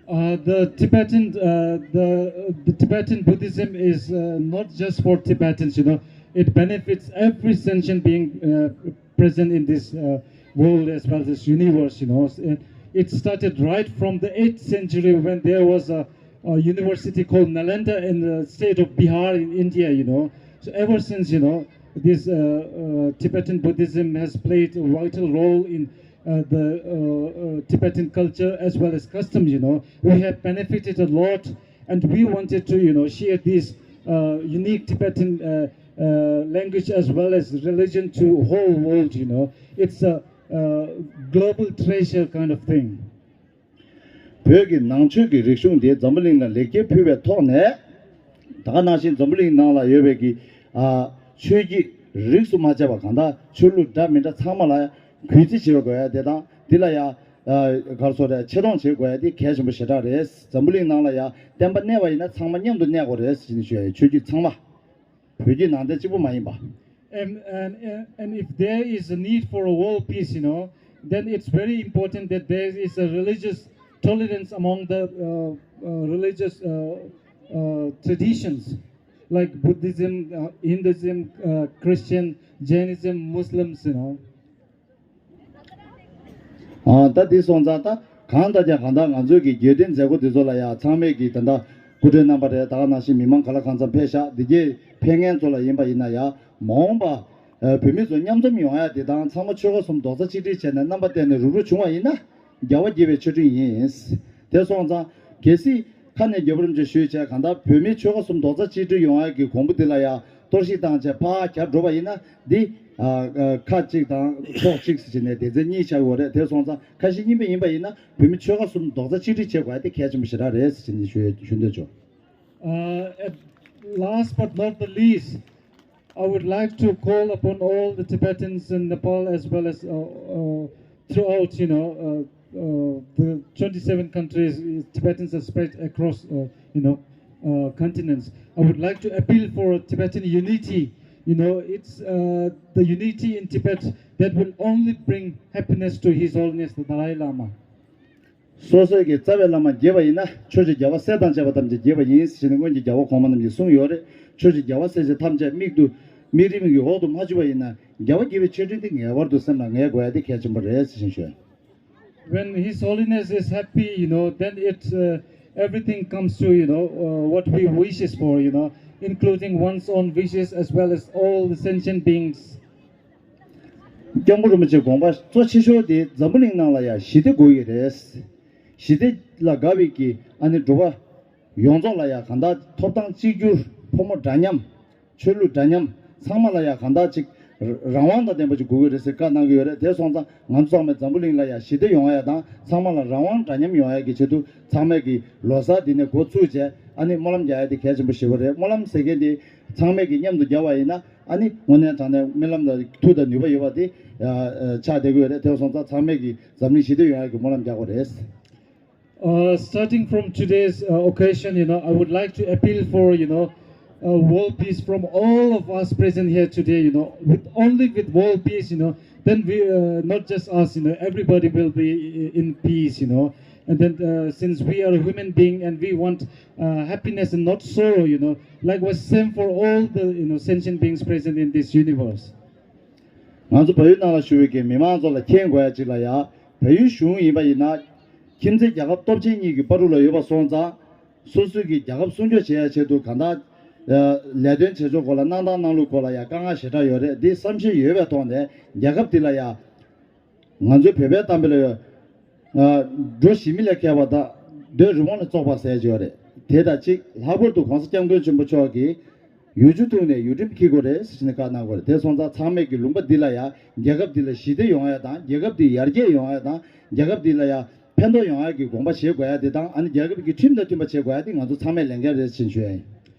Uh, the Tibetan, uh, the the Tibetan Buddhism is uh, not just for Tibetans. You know, it benefits every sentient being uh, present in this uh, world as well as this universe. You know, it, it started right from the eighth century when there was a, a university called Nalanda in the state of Bihar in India. You know, so ever since, you know, this uh, uh, Tibetan Buddhism has played a vital role in uh, the uh, uh, Tibetan culture as well as customs. You know, we have benefited a lot, and we wanted to, you know, share this uh, unique Tibetan uh, uh, language as well as religion to whole world. You know, it's a, a global treasure kind of thing. བོད་ཀྱི་ནང་ཆོས་ཀྱི་རིག་གཞུང་དེ་འཛམ་བུ་གླིང་ལ་ལེགས་སྐྱེས་ཕུལ་བའི་ཐོག་ནས་ད་ག་ནང་བཞིན་འཛམ་བུ་གླིང་ནང་ལ་ཡོད་པའི་གི་ཨ་ཆོས་བརྒྱུད་རིས་སུ་མ་ཆད་པ་གང་དག་ཆོས་ལུགས་འདྲ་མི་འདྲ་ཚང་མ་ལ་གུས་བརྩི་བྱེད་དགོས་ཡ་དེ་དང་འདི་ལ་ཡ་ཨ་ག་རེ་ཟེར་རེད་ཆེ་མཐོང་བྱེད་དགོས་ཡ་དེ་གལ་ཆེན་པོ་ཞེ་དྲག་རེད། འཛམ་བུ་གླིང་ནང་ལ་ཡ་བསྟན་པ་གནས་པ་ཡིན་ན་ཚང་མ་མཉམ་དུ་གནས་དགོས་རེད་ཟེར་ནས་ཞུ་ཡ་ཡིན། ཆོས་བརྒྱུད་ཚང་མ། བོད་བརྒྱུད་ནང་བསྟན་གཅིག་པུ་མ་ཡིན་པ། And, and, and if there is a need for a world peace, you know, then it's very important that there is a religious tolerance among the uh, uh, religious uh, uh, traditions, like Buddhism, uh, Hinduism, uh, Christian, Jainism, Muslims, you know. ཨ་ད་འདི་སོང་ཙང་ད་གང་ལྟར་ཀྱང་གང་ལྟར་ང་ཚོའི་གི་རྒྱལ་སྟོན་མཛད་སྒོ་འདི་ཚོ་ལ་ཡང་ཚང་མས་ཀྱི་ད་ལྟ་སྐུ་མགྲོན་རྣམ་པ་རེད། ད་ག་ནང་བཞིན་མི་མང་ག་ལ་གང་འཚམ་ཕེབས་ཤག་འདི་གའི་ཕེབས་མཁན་ཚོ་ལ་ཡིན་པ་ཡིན་ན་ཡང་མ་འོངས་པ་ཨ་བོད་མི་ཚོ་མཉམ་འཛོམས་ཡོང་ཡ་དེ་དང་ཚང་མ་ཆོལ་ཁ་གསུམ་རྡོག་རྩ་གཅིག་སྒྲིལ་བྱས་ནས་རྣམ་པ་བསྟན་ནས་རུབ་རུབ་བྱུང་བ་ཡིན་ན་རྒྱལ་བ་དགྱེས་པའི་མཆོད་སྤྲིན་ཡིན། དེ་སོང་ཙང་གལ་སྲིད་ཁ་ནས་རྒྱལ་བ་རིན་པོ་ཆེ་ཞུས་བྱས་གང་ལྟར་བོད་མི་ཆོལ་ཁ་གསུམ་རྡོག་རྩ་གཅིག་སྒྲིལ་ཡོང་ཡ་གི་གོམ་པ་འདི་ལ་ཡང་གཏོར་བཤིག་བཏང་བྱས་ཕར་གྱར་འགྲོ་བ་ཡིན་ན་འདི་ཨ་ཨ་ཁ་གཅིག་དང་ཕྱོགས་གཅིག་ཟེར་བྱས་ནས་སྡེ་ཚན་གཉིས་ཆགས་ཡོད་རེད། དེ་སོང་ཙང་ཁ་ཞེ་གཉིས་པ་ཡིན་པ་ཡིན་ན་བོད་མི་ཆོལ་ཁ་གསུམ་རྡོག་རྩ་གཅིག་སྒྲིལ་བྱེད་དགོས་ཡ་དེ་གལ་ཆེན་པོ་ཞེ་དྲག་རེད་ཟེར་བྱས་ནས་ཞུ་ཞུ་འདོད་བྱུང་། Uh, at last but not the least, I would like to call upon all the Tibetans in Nepal as well as uh, uh, throughout, you know, uh, uh, the twenty-seven countries, uh, Tibetans are spread across, uh, you know, uh, continents. I would like to appeal for Tibetan unity. You know, it's uh, the unity in Tibet that will only bring happiness to His Holiness the Dalai Lama. སོ་སོའི་གི་རྩ་བའི་བླ་མ་དགྱེས་པ་ཡིན་ན། ཆོས་ཀྱི་རྒྱལ་བ་སྲས་དང་བཅས་པ་ཐམས་ཅད་དགྱེས་པ་ཡིན་ཟེར་ནས་སྔོན་གྱི་རྒྱལ་བ་གོང་མ་རྣམས་ཀྱིས་གསུངས་ཡོད་རེད། ཆོས་ཀྱི་རྒྱལ་བ་སྲས་བཅས་ཐམས་ཅད་མིག་ཏུ་མིག་རིལ་མིག་གི་འོག་ཏུ་མ་ཆུད་པ་ཡིན་ན། རྒྱལ་བ་དགྱེས་པའི་མཆོད་སྤྲིན་དེ་ངེས་པར་དུ་སེམས་ལ་ངེས་དགོས་ཡ་དེ་གལ་ཆེན་པོ་རེད་ཟེར་བཞིན་ཞུ། When His Holiness is happy, you know, then it uh, everything comes to, you know, uh, what we wishes for, you know, including one's own wishes as well as all the sentient beings. སྐྱབས་མགོན་རིན་པོ་ཆེའི་དགོངས་པ་གཙོ་ཆེ་ཤོས་དེ་འཛམ་བུ་གླིང་ནང་ལ་ཡང་ཞི་བདེ་དགོས་ཀྱི་རེད། ཞི་བདེ་ལ་དགའ་བའི་གི་ཨ་ནི་འགྲོ་བ་ཡོངས་རྫོགས་ལ་ཡང་གང་ལྟར་ཐོབ་ཐང་གཅིག་གྱུར། ཕོ་མོ་འདྲ་མཉམ། ཆོས་ལུགས་འདྲ་མཉམ། ཚང་མ་ལ་ཡང་གང་ལྟར་ཅིག་རང་དབང་དང་ལྡན་པ་ཅིག་དགོས་ཀྱི་རེད་ཟེར་བཀའ་གནང་གི་ཡོད་རེད། དེ་སོང་ཙང་ང་ཚོ་ཚང་མས་འཛམ་བུ་གླིང་ལ་ཡང་ཞི་བདེ་ཡོང་ཡ་དང་། ཚང་མ་ལ་རང་དབང་འདྲ་མཉམ་ཡོང་ཡ་གི་ཆེད་དུ་ཚང་མས་གི་ལོ་གསར་འདི་ནས་འགོ་ཚུགས་བྱས། ཨ་ནི་སྨོན་ལམ་རྒྱག་ཡ་དེ་གལ་ཆེན་པོ་ཞེ་པོ་རེད། སྨོན་ལམ་ཟེར་མཁན་དེ་ཚང་མས་གི་མཉམ་དུ་རྒྱབ་པ་ཡིན་ན། ཨ་ནི་དངོས་གནས་དྲང་གནས་སྨོན་ལམ་ལ་མཐུ་དང་ནུས་པ་ཡོད་པ་དེ་ཆགས་བསྡད་ཀྱི་ཡོད་རེད། དེ་སོང་ཙང་ཚང་མས་ཀྱིས་འཛམ་གླིང་ཞི་བདེ་ཡོང་ཡག་གི་སྨོན་ལམ་རྒྱག་དགོས་རེད། Uh, starting from today's uh, occasion, you know, I would like to appeal for, you know, uh, world peace from all of us present here today, you know, with only with world peace, you know, then we, uh, not just us, you know, everybody will be in peace, you know. And then uh, since we are a human being and we want uh, happiness and not sorrow, you know, likewise same for all the, you know, sentient beings present in this universe. ང་ཚོ་བལ་ཡུལ་ནང་ལ་བཞུགས་པའི་གི་མི་མང་ཚོ་ལ་མཁྱེན་དགོས་ཡ་ཅིག་ལ་ཡ། བལ་ཡུལ་གཞུང་ཡིན་པ་ཡིན་ན། ཁྱིམ་མཚེས་རྒྱལ་ཁབ་སྟོབས་ཆེན་གཉིས་ཀྱི་བར་དུ་ལ་ཡོད་པ་སོང་ཙང་། སོ་སོའི་གི་རྒྱལ་ཁབ་སྲུང་སྐྱོབ་བྱེད་ཡ་ཆེད་དུ་གང་ལྟར་ལས་དོན་བྱེད་ཕྱོགས་སྐོར་ལ་གནང་སྟངས་གནང་ལུགས་སྐོར་ལ་ཡ་དཀའ་ངལ་ཞེ་དྲག་ཡོད་རེད། འདི་བསམ་ཤེས་ཡོད་པའི་ཐོག་ནས་རྒྱལ་ཁབ་འདི་ལ་ཡ། ང་ཚོའི་བོད་པའི་གཏམ་དཔེ་ལ་ཡོད། འགྲོ་ཞི་མི་ལས་མཁས་པ་དང་། སྡོད་རི་བོང་ལས་བཙོག་པ་ཟེར་གྱི་ཡོད་རེད། དེ་དང་གཅིག་ལྷག་པར་དུ་གོང་ས་སྐྱབས་མགོན་ཆེན་པོ་མཆོག་གིས། ཡུལ་ཆུ་བཏུང་ནས་ཡུལ་ཁྲིམས་འཁྱེར་དགོས་རེད་ཟེར་ནས་བཀའ་གནང་དགོས་རེད། དེ་སོང་ཙང་ཚང་མས་ཀྱི་ལུང་པ་འདི་ལ་ཡ། རྒྱལ་ཁབ་འདི་ལ་ཞི་བདེ་ཡོང་ཡ་དང་། རྒྱལ་ཁབ་འདི་ཡར་རྒྱས་ཡོང་ཡ་དང་། རྒྱལ་ཁབ་འདི་ལ་ཡ་ཕན་ཐོགས་ཡོང་ཡ་གི་དགོངས་པ་བཞེས་དགོས་ཡ་དེ་དང་། ཨ་ནི་རྒྱལ་ཁབ་ཀྱི་ཁྲིམས་དང་མཐུན་པ་བྱེད་དགོས་ཡ་དེ་ང་ཚོ་ཚང་མས་ལས་འགན་རེད་ཅེས་ཞུ་ཡ་ཡིན།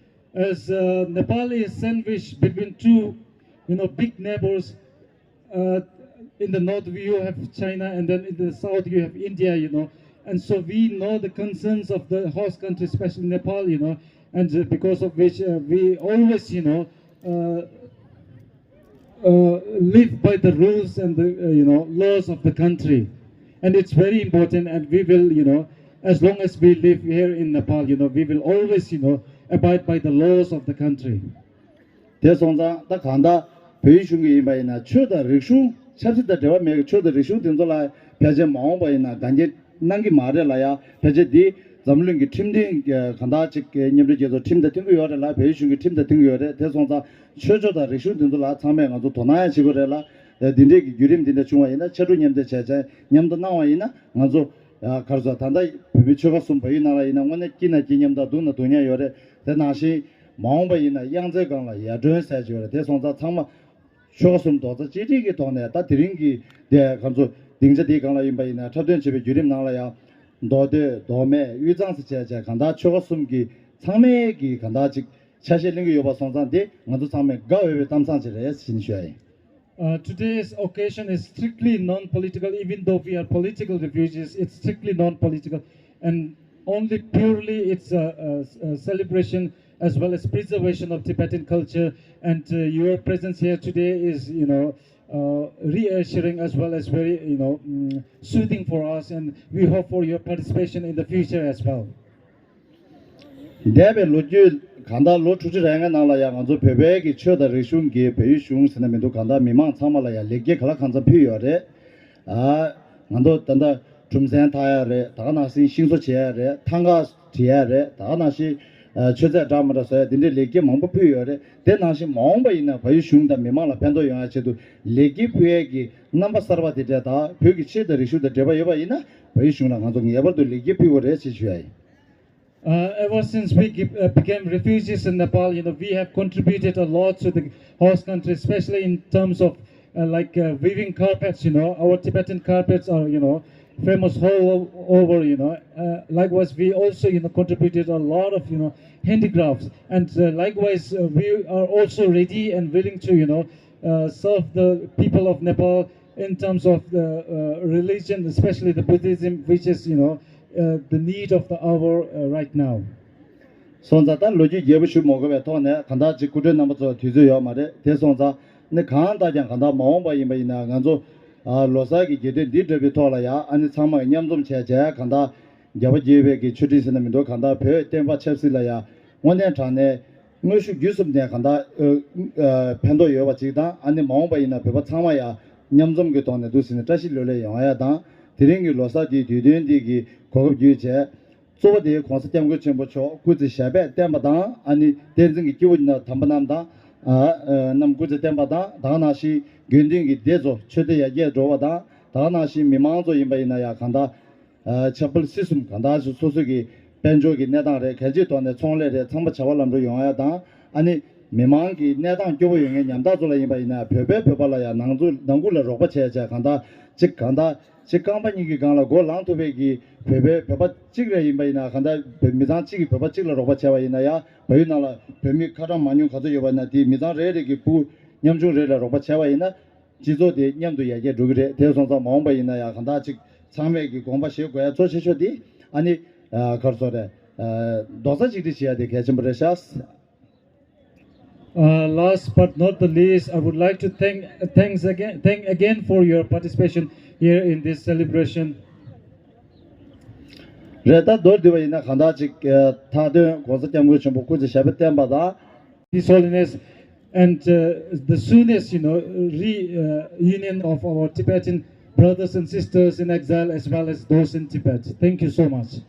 As uh, Nepal is sandwiched between two, you know, big neighbors, uh, in the north you have China, and then in the south you have India, you know. And so we know the concerns of the host country, especially Nepal, you know, and uh, because of which uh, we always, you know, uh, uh, live by the rules and the uh, you know, laws of the country. And it's very important, and we will, you know, as long as we live here in Nepal, you know, we will always, you know, abide by the laws of the country. དེ་སོང་ཙང་ད་གང་ལྟར་བོད་ཡིག་གཞུང་གི་ཡིན་པ་ཡིན་ན། ཆོས་དང་རིག་གཞུང་ཆབ་སྲིད་དང་འབྲེལ་བ་མེད་ཀྱི་ཆོས་དང་རིག་གཞུང་དེ་ཚོ་ལ་ཕལ་ཆེར་མ་འོངས་པ་ཡིན་ན་དགའ་ཉེ་གནང་གི་མ་རེད་ལ་ཡ། ཕལ་ཆེར་འདི་འཛམ་གླིང་གི་ཁྲིམས་མཐུན་གང་ལྟར་ཅིག་མཉམ་འབྲེལ་རྒྱལ་ཚོགས་ཁྲིམས་དང་མཐུན་གྱི་ཡོད་རེད་ལ། བོད་ཡིག་གཞུང་གི་ཁྲིམས་དང་མཐུན་གྱི་ཡོད་རེད། དེ་སོང་ཙང་ཆོས་ཕྱོགས་དང་རིག་གཞུང་དེ་ཚོ་ལ་ཚང་མས་ང་ཚོ་དོ་སྣང་ཡང་བྱེད་དགོས་རེད་ལ། འདི་འདྲའི་གི་བརྒྱུད་རིམ་འདི་འདྲ་བྱུང་བ་ཡིན་ན། ཕྱར་གྲུ་མཉམ་འདེགས་བྱས་བྱས་མཉམ་དུ་གནང་བ་ཡིན་ན། ང་ཚོ་ག་རེ་ཟེར། ད་ལྟ་བོད་མི་ཆོལ་ཁ་གསུམ་བལ་ཡུལ་ནང་ལ་ཡིན་ན་དངོས་གནས་སྐྱིད་ན་སྐྱིད་མཉམ་དང་སྡུག་ན་སྡུག་མཉམ་ཡོད་རེད། དེ་ནང་བཞིན་མ་འོངས་པ་ཡིན་ན་གཡང་རྩེ་སྒང་ལ་ཡར་དྲོན་ཟེར་གྱི་ཡོད་རེད། དེ་སོང་ཙང་ཚང་མ་ཆོལ་ཁ་གསུམ་རྡོག་རྩ་གཅིག་སྒྲིལ་གྱི་ཐོག་ནས། ད་དེ་རིང་གི་དེ་ག་ཚོད་སྡིངས་ཆ་དེའི་སྒང་ལ་ཡིན་པ་ཡིན་ན། འཁྲབ་སྟོན་བྱེད་པའི་བརྒྱུད་རིམ་ནང་ལ་ཡང་མདོ་སྟོད། མདོ་སྨད། དབུས་གཙང་ཟེར་བྱས་བྱས་གང་ལྟར་ཆོལ་ཁ་གསུམ་གྱི་ཚང་མས་ཀྱི་གང་ལྟར་ཅིག་ཆ་ཤས་ལེན་གྱི་ཡོད་པ་སོང་ཙང་། དེ་ང་ཚོ་ཚང་མས་དགའ་འོས་པའི་གཏམ་བཟང་ཅིག་རེད་ཟེར་ནས་ཞུ་ཡ་ཡིན། Uh, today's occasion is strictly non-political, even though we are political refugees, it's strictly non-political, and only purely it's a, a, a celebration as well as preservation of Tibetan culture. And uh, your presence here today is, you know, uh, reassuring as well as very, you know, mm, soothing for us, and we hope for your participation in the future as well. འདས་པའི་ལོ་རྒྱུས། གང་ལྟར་ལོ་དྲུག་ཅུ་རེ་ལྔའི་ནང་ལ་ཡང་ང་ཚོ་བོད་པའི་གི་ཆོས་དང་རིག་གཞུང་གི་བོད་ཡིག་གཞུང་ཟེར་ན་མི་འདུག་གང་ལྟར་མི་མང་ཚང་མ་ལ་ཡང་ལེགས་སྐྱེས་གང་ལ་གང་འཚམ་ཕུལ་ཡོད་རེད། ཨ། ང་ཚོ་ད་ལྟ་ཁྲོམ་གཟན་འཐག་ཡ་རེད། ད་ག་ནང་བཞིན་ཤིང་བཟོ་བྱེད་ཡ་རེད། ཐང་ག་བྲི་ཡ་རེད། ད་ག་ནང་བཞིན་ཨ་མཆོད་རྫས་འདྲ་མི་འདྲ་བཟོ་ཡ། དེ་འདྲའི་ལེགས་སྐྱེས་མང་པོ་ཕུལ་ཡོད་རེད། དེ་ནང་བཞིན་མ་འོངས་པ་ཡིན་ན་བལ་ཡུལ་གཞུང་དང་མི་མང་ལ་ཕན་ཐོགས་ཡོང་ཡ་ཆེད་དུ་ལེགས་སྐྱེས་ཕུལ་ཡས་ཀྱི་རྣམ་པ་གསར་པ་དེ་འདྲ་དང་། བོད་ཀྱི་ཆོས་དང་རིག་གཞུང་དང་འབྲེལ་བ་ཡོད་པ་ཡིན་ན་བལ་ཡུལ་གཞུང་ལ་ང་ཚོ་ངེས་པར་དུ་ལེགས་སྐྱེས་ཕུལ་དགོས་རེད་ཅེས་ཞུ་ཡ་ཡིན། Uh, ever since we gi- uh, became refugees in Nepal, you know, we have contributed a lot to the host country, especially in terms of uh, like uh, weaving carpets. You know, our Tibetan carpets are, you know, famous all o- over. You know, uh, likewise, we also, you know, contributed a lot of, you know, handicrafts, and uh, likewise, uh, we are also ready and willing to, you know, uh, serve the people of Nepal in terms of the uh, religion, especially the Buddhism, which is, you know, uh, the need of the hour uh, right now. སོང་ཙང་ད་ལོ་རྒྱུས་རྒྱས་པོ་ཞུ་མ་དགོས་པའི་ཐོག་ནས། གང་ལྟར་ཅིག་སྐུ་མགྲོན་རྣམ་པ་ཚོ་དུས་ཚོད་ཡོད་མ་རེད། དེ་སོང་ཙང་ནི་གང་ལྟར་ཀྱང་གང་ལྟར་མ་འོངས་པ་ཡིན་པ་ཡིན་ན་ང་ཚོ་ ཨ་ལོ་གསར་གྱི་གྱེར་འདོན་འདི་འདྲ་བའི་ཐོག་ལ་ཡང་ཨ་ནི་ཚང་མ་མཉམ་འཛོམས་བྱས་བྱས་གང་ལྟར་རྒྱལ་བ་དགྱེས་པའི་གི་མཆོད་སྤྲིན་ཟེར་ན་མི་འདུག་གང་ལྟར་བོད་བསྟན་པ་ཆབ་སྲིད་ལ་ཡང་དངོས་གནས་དྲང་གནས་དངོས་ཤུགས་བརྒྱུད་གསུམ་ནས་གང་ལྟར་ཨ་ཨ་ཕན་ཐོགས་ཡོད་པ་ཅིག་དང་ཨ་ནི་མ་འོངས་པ་ཡིན་ན་བོད་པ་ཚང་མ་ཡང་མཉམ་འཛོམས་ཀྱི་ཐོག་ནས་འདུག་ཟེར་ནས་བཀྲ་ཤིས་ལོ་ལེགས་ཡོང་ཡ་དང་དེ་རིང་གི་ལོ་གསར་འདིའི་དུས་སྟོན་འདི་གི་གོ་སྐབས་བརྒྱུད་བྱས། གཙོ་བོ་དེ་༸གོང་ས་༸སྐྱབས་མགོན་ཆེན་པོ་མཆོག་སྐུ་ཚེ་ཞབས་པད་བརྟན་པ་དང་ཨ་ནི་བསྟན་འཛིན་གྱི་སྐྱེས་བུ་དམ་པ་རྣམས་དང་ཨ་ཨ་རྣམས་སྐུ་ཚེ་བརྟན་པ་དང་ད་ག་ནང་བཞིན་དགེ་འདུན་གྱི་སྡེ་ཚོ་ཆོས་སྡེ་ཡར་རྒྱས་འགྲོ་བ་དང་ད་ག་ནང་བཞིན་མི་མང་ཚོ་ཡིན་པ་ཡིན་ན་ཡང་གང་ལྟར་ཨ་ཆབ་དཔལ་སྲིད་གསུམ་གང་ལྟར་སོ་སོ་གི་དཔལ་འབྱོར་གྱི་གནས་སྟངས་རེད་གལ་ཆེའི་ཐོག་ནས་ཚོང་ལས་རེད་ཚང་མ་བྱ་བ་ལམ་འགྲོ་ཡོང་ཡ་དང་ཨ་ནི་མི་མང་གི་གནས་སྟངས་སྐྱོ་བོ་ཡོད་མཁན་ཉམ་ཐག་ཚོ་ལ་ཡིན་པ་ཡིན་ན་བོད་པའི་བོད་པ་ལ་ཡང་ནང་ཚུ་ནང་ཁུལ་ལ་རོགས་པ་བྱས་བྱས་གང་ལྟར་གཅིག་གང་ལྟར། ཅིག་རྐང་པ་གཉིས་ཀྱི་སྒང་ལ་མགོ་ལངས་ཐུབ་པའི་གི་བོད་པའི་བོད་པ་གཅིག་རེ་ཡིན་པ་ཡིན་ན་གང་ལྟར་བོད་མི་ཚང་གཅིག་གི་བོད་པ་གཅིག་ལ་རོགས་པ་བྱས་པ་ཡིན་ན་ཡང་བལ་ཡུལ་ནང་ལ་བོད་མི་ཁ་གྲངས་མང་ཉུང་ག་ཚོད་ཡོད་པ་ཡིན་ན་དེའི་མི་ཚང་རེ་རེ་གི་ཕྲུ་གུ་ཉམ་ཆུང་རེ་ལ་རོགས་པ་བྱས་པ་ཡིན་ན་སྤྱི་ཚོགས་དེ་མཉམ་དུ་ཡར་རྒྱས་འགྲོ་གི་རེད། དེ་སོང་ཙང་མ་འོངས་པ་ཡིན་ན་ཡང་གང་ལྟར་ཅིག་ཚང་མས་ཀྱི་དགོངས་པ་བཞེས་དགོས་ཡ་གཙོ་ཆེ་ཤོས་དེ་ཨ་ནི་ག་རེ་ཟེར་རེད་རྡོག་རྩ་གཅིག་སྒྲིལ་བྱེད་ཡ་དེ་གལ་ཆེན་པོ་རེད་ཤག Uh, last but not the least, I would like to thank thanks again thank again for your participation here in this celebration. རེད་ད་མདོར་བསྡུས་པ་ཡིན་ན་གང་ལྟར་ཅིག་ཨ་མཐའ་དོན་༸གོང་ས་༸སྐྱབས་མགོན་ཆེན་པོ་སྐུ་ཚེ་ཞབས་པད་བརྟན་པ་དང་། His Holiness, and uh, the soonest, you know, re uh, union of our Tibetan brothers and sisters in exile as well as those in Tibet. Thank you so much.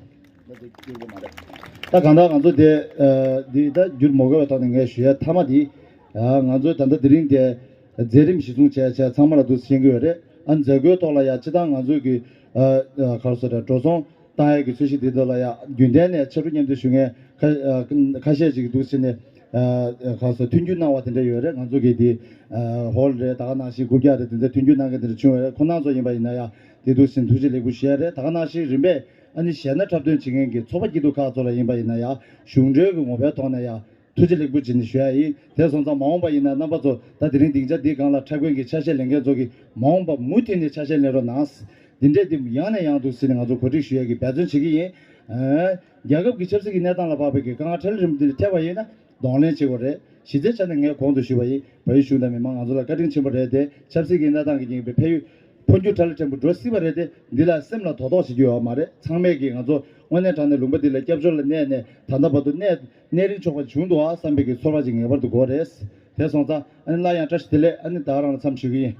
ད་གང་ལྟར་ང་ཚོ་དེ་འདི་ད་རྒྱུ་མ་དགོས་པའི་ཐོག་ནས་ངས་ཞུ་ཡ་མཐའ་མ་འདི་ང་ཚོའི་ད་ལྟ་དེ་རིང་དེ་མཛད་རིམ་གཞི་བཟུང་བྱས་བྱས་ཚང་མ་ལ་འདུག་ཤེས་ཀྱི་ཡོད་རེད། ཨ་མཛད་སྒོའི་ཐོག་ལ་ཡ་སྤྱི་བཏང་ང་ཚོའི་གི་ག་རེ་ཟེར་རེད་འགྲོ་སོང་བཏང་ཡ་གི་ཚུལ་གཞི་འདི་ཚོ་ལ་ཡ་རྒྱུན་ལྡན་ནས་ཕྱར་གྲུ་མཉམ་འདེགས་ཞུ་མཁན་ཁ་ཁ་ཤས་ཅིག་འདུག་ཟེར་ནས་ག་རེ་ཟེར་མཐུན་འགྱུར་གནང་བ་དེ་འདྲ་ཡོད་རེད། ང་ཚོ་གི་དེ་ཧོལ་རེད་ད་ག་ནང་བཞིན་རྐུབ་བཀྱག་རེད་དེ་འདྲ་མཐུན་འགྱུར་གནང་མཁན་དེ་འདྲ་བྱུང་བ་རེད། ཁོང་རྣམ་ཚོ་ཡིན་པ་ཡིན་ན་ཡ་དེ་འདུག་ཟེར་ཐུགས་རྗེ་ལེགས་འབུལ་ཞུ་ཡ་རེད། ད་ག་ནང་བཞིན་རིམ་པས། ཨ་ནི་གཞས་སྣ་འཁྲབ་སྟོན་བྱེད་མཁན་གྱི་ཚོགས་པ་སྐྱིད་སྡུག་ཁག་ཚོ་ལ་ཡིན་པ་ཡིན་ན་ཡང་གཞུང་འབྲེལ་གྱི་ངོ་བོའི་ཐོག་ནས་ཡང་ཐུགས་རྗེ་ལེགས་འབུལ་བྱེད་ནས་ཞུ་ཡ་ཡིན། དེ་སོང་ཙང་མ་འོངས་པ་ཡིན་ན་རྣམ་པ་ཚོ་ད་དེ་རིང་སྡིངས་ཆ་འདིའི་སྒང་ལ་འཁྲབ་མཁན་གྱི་ཆ་ཤས་ལེན་མཁན་ཚོ་གིས་མ་འོངས་པ་མུ་མཐུད་ནས་ཆ་ཤས་ལེན་རོགས་གནང་། འདི་འདྲས་འདི་ཡང་ནས་ཡང་དུ་ཟིན་ནས་ང་ཚོ་གོ་སྒྲིག་ཞུ་ཡ་གི་འབད་བརྩོན་བྱེད་ཀྱི་ཡིན། རྒྱལ་ཁབ་ཀྱི་ཆབ་སྲིད་ཀྱི་གནས་སྟངས་ལ་དཔག་པའི་གི་དཀའ་ངལ་ཕྲན་ལ་རིམ་བཞིན་འཕྲད་པ་ཡིན་ན། གདོང་ལེན་བྱེད་དགོས་རེད། གཞི་རྩའི་ཆ་ནས་ངས་གོང་དུ་ཞུས་པ་ཡིན། བལ་ཡུལ་གཞུང་དང་མི་མང་ང་ཚོ་ལ་བཀའ་དྲིན་ཆེན་པོ་རེད་དེ། ཆབ་སྲིད་ཀྱི་གནས་སྟངས་ཀྱི་རྐྱེན་པས་ཕན་ཡོན་འཕོ་འགྱུར་ཁྲ་ལ་ཕྲན་བུ་འགྲོ་སྲིད་པ་རེད་དེ། འདི་ལ་སེམས་ལ་དོ་ཐོག་བྱེད་རྒྱུ་ཡོད་མ་རེད། ཚང་མས་ཀྱིས་ང་ཚོ་དངོས་གནས་དྲང་གནས་ལུང་པ་འདི་ལ་སྐྱབས་བཅོལ་ལ་གནས་ནས་ད་ལྟ་བར་དུ་གནས་གནས་རིན་ཆོག་པ་བྱུང་འདུག་ཨ་བསམ་པའི་གི་ཚོར་བ་ཅིག་ངེས་པར་དུ་དགོས་རེད། དེ་སོང་ཙང་ཨ་ནི་སླར་ཡང་བཀྲ་ཤིས་བདེ་ལེགས། ཨ་ནི་ད་ག་རང་ལ་མཚམས་ཞུ་གི་ཡིན།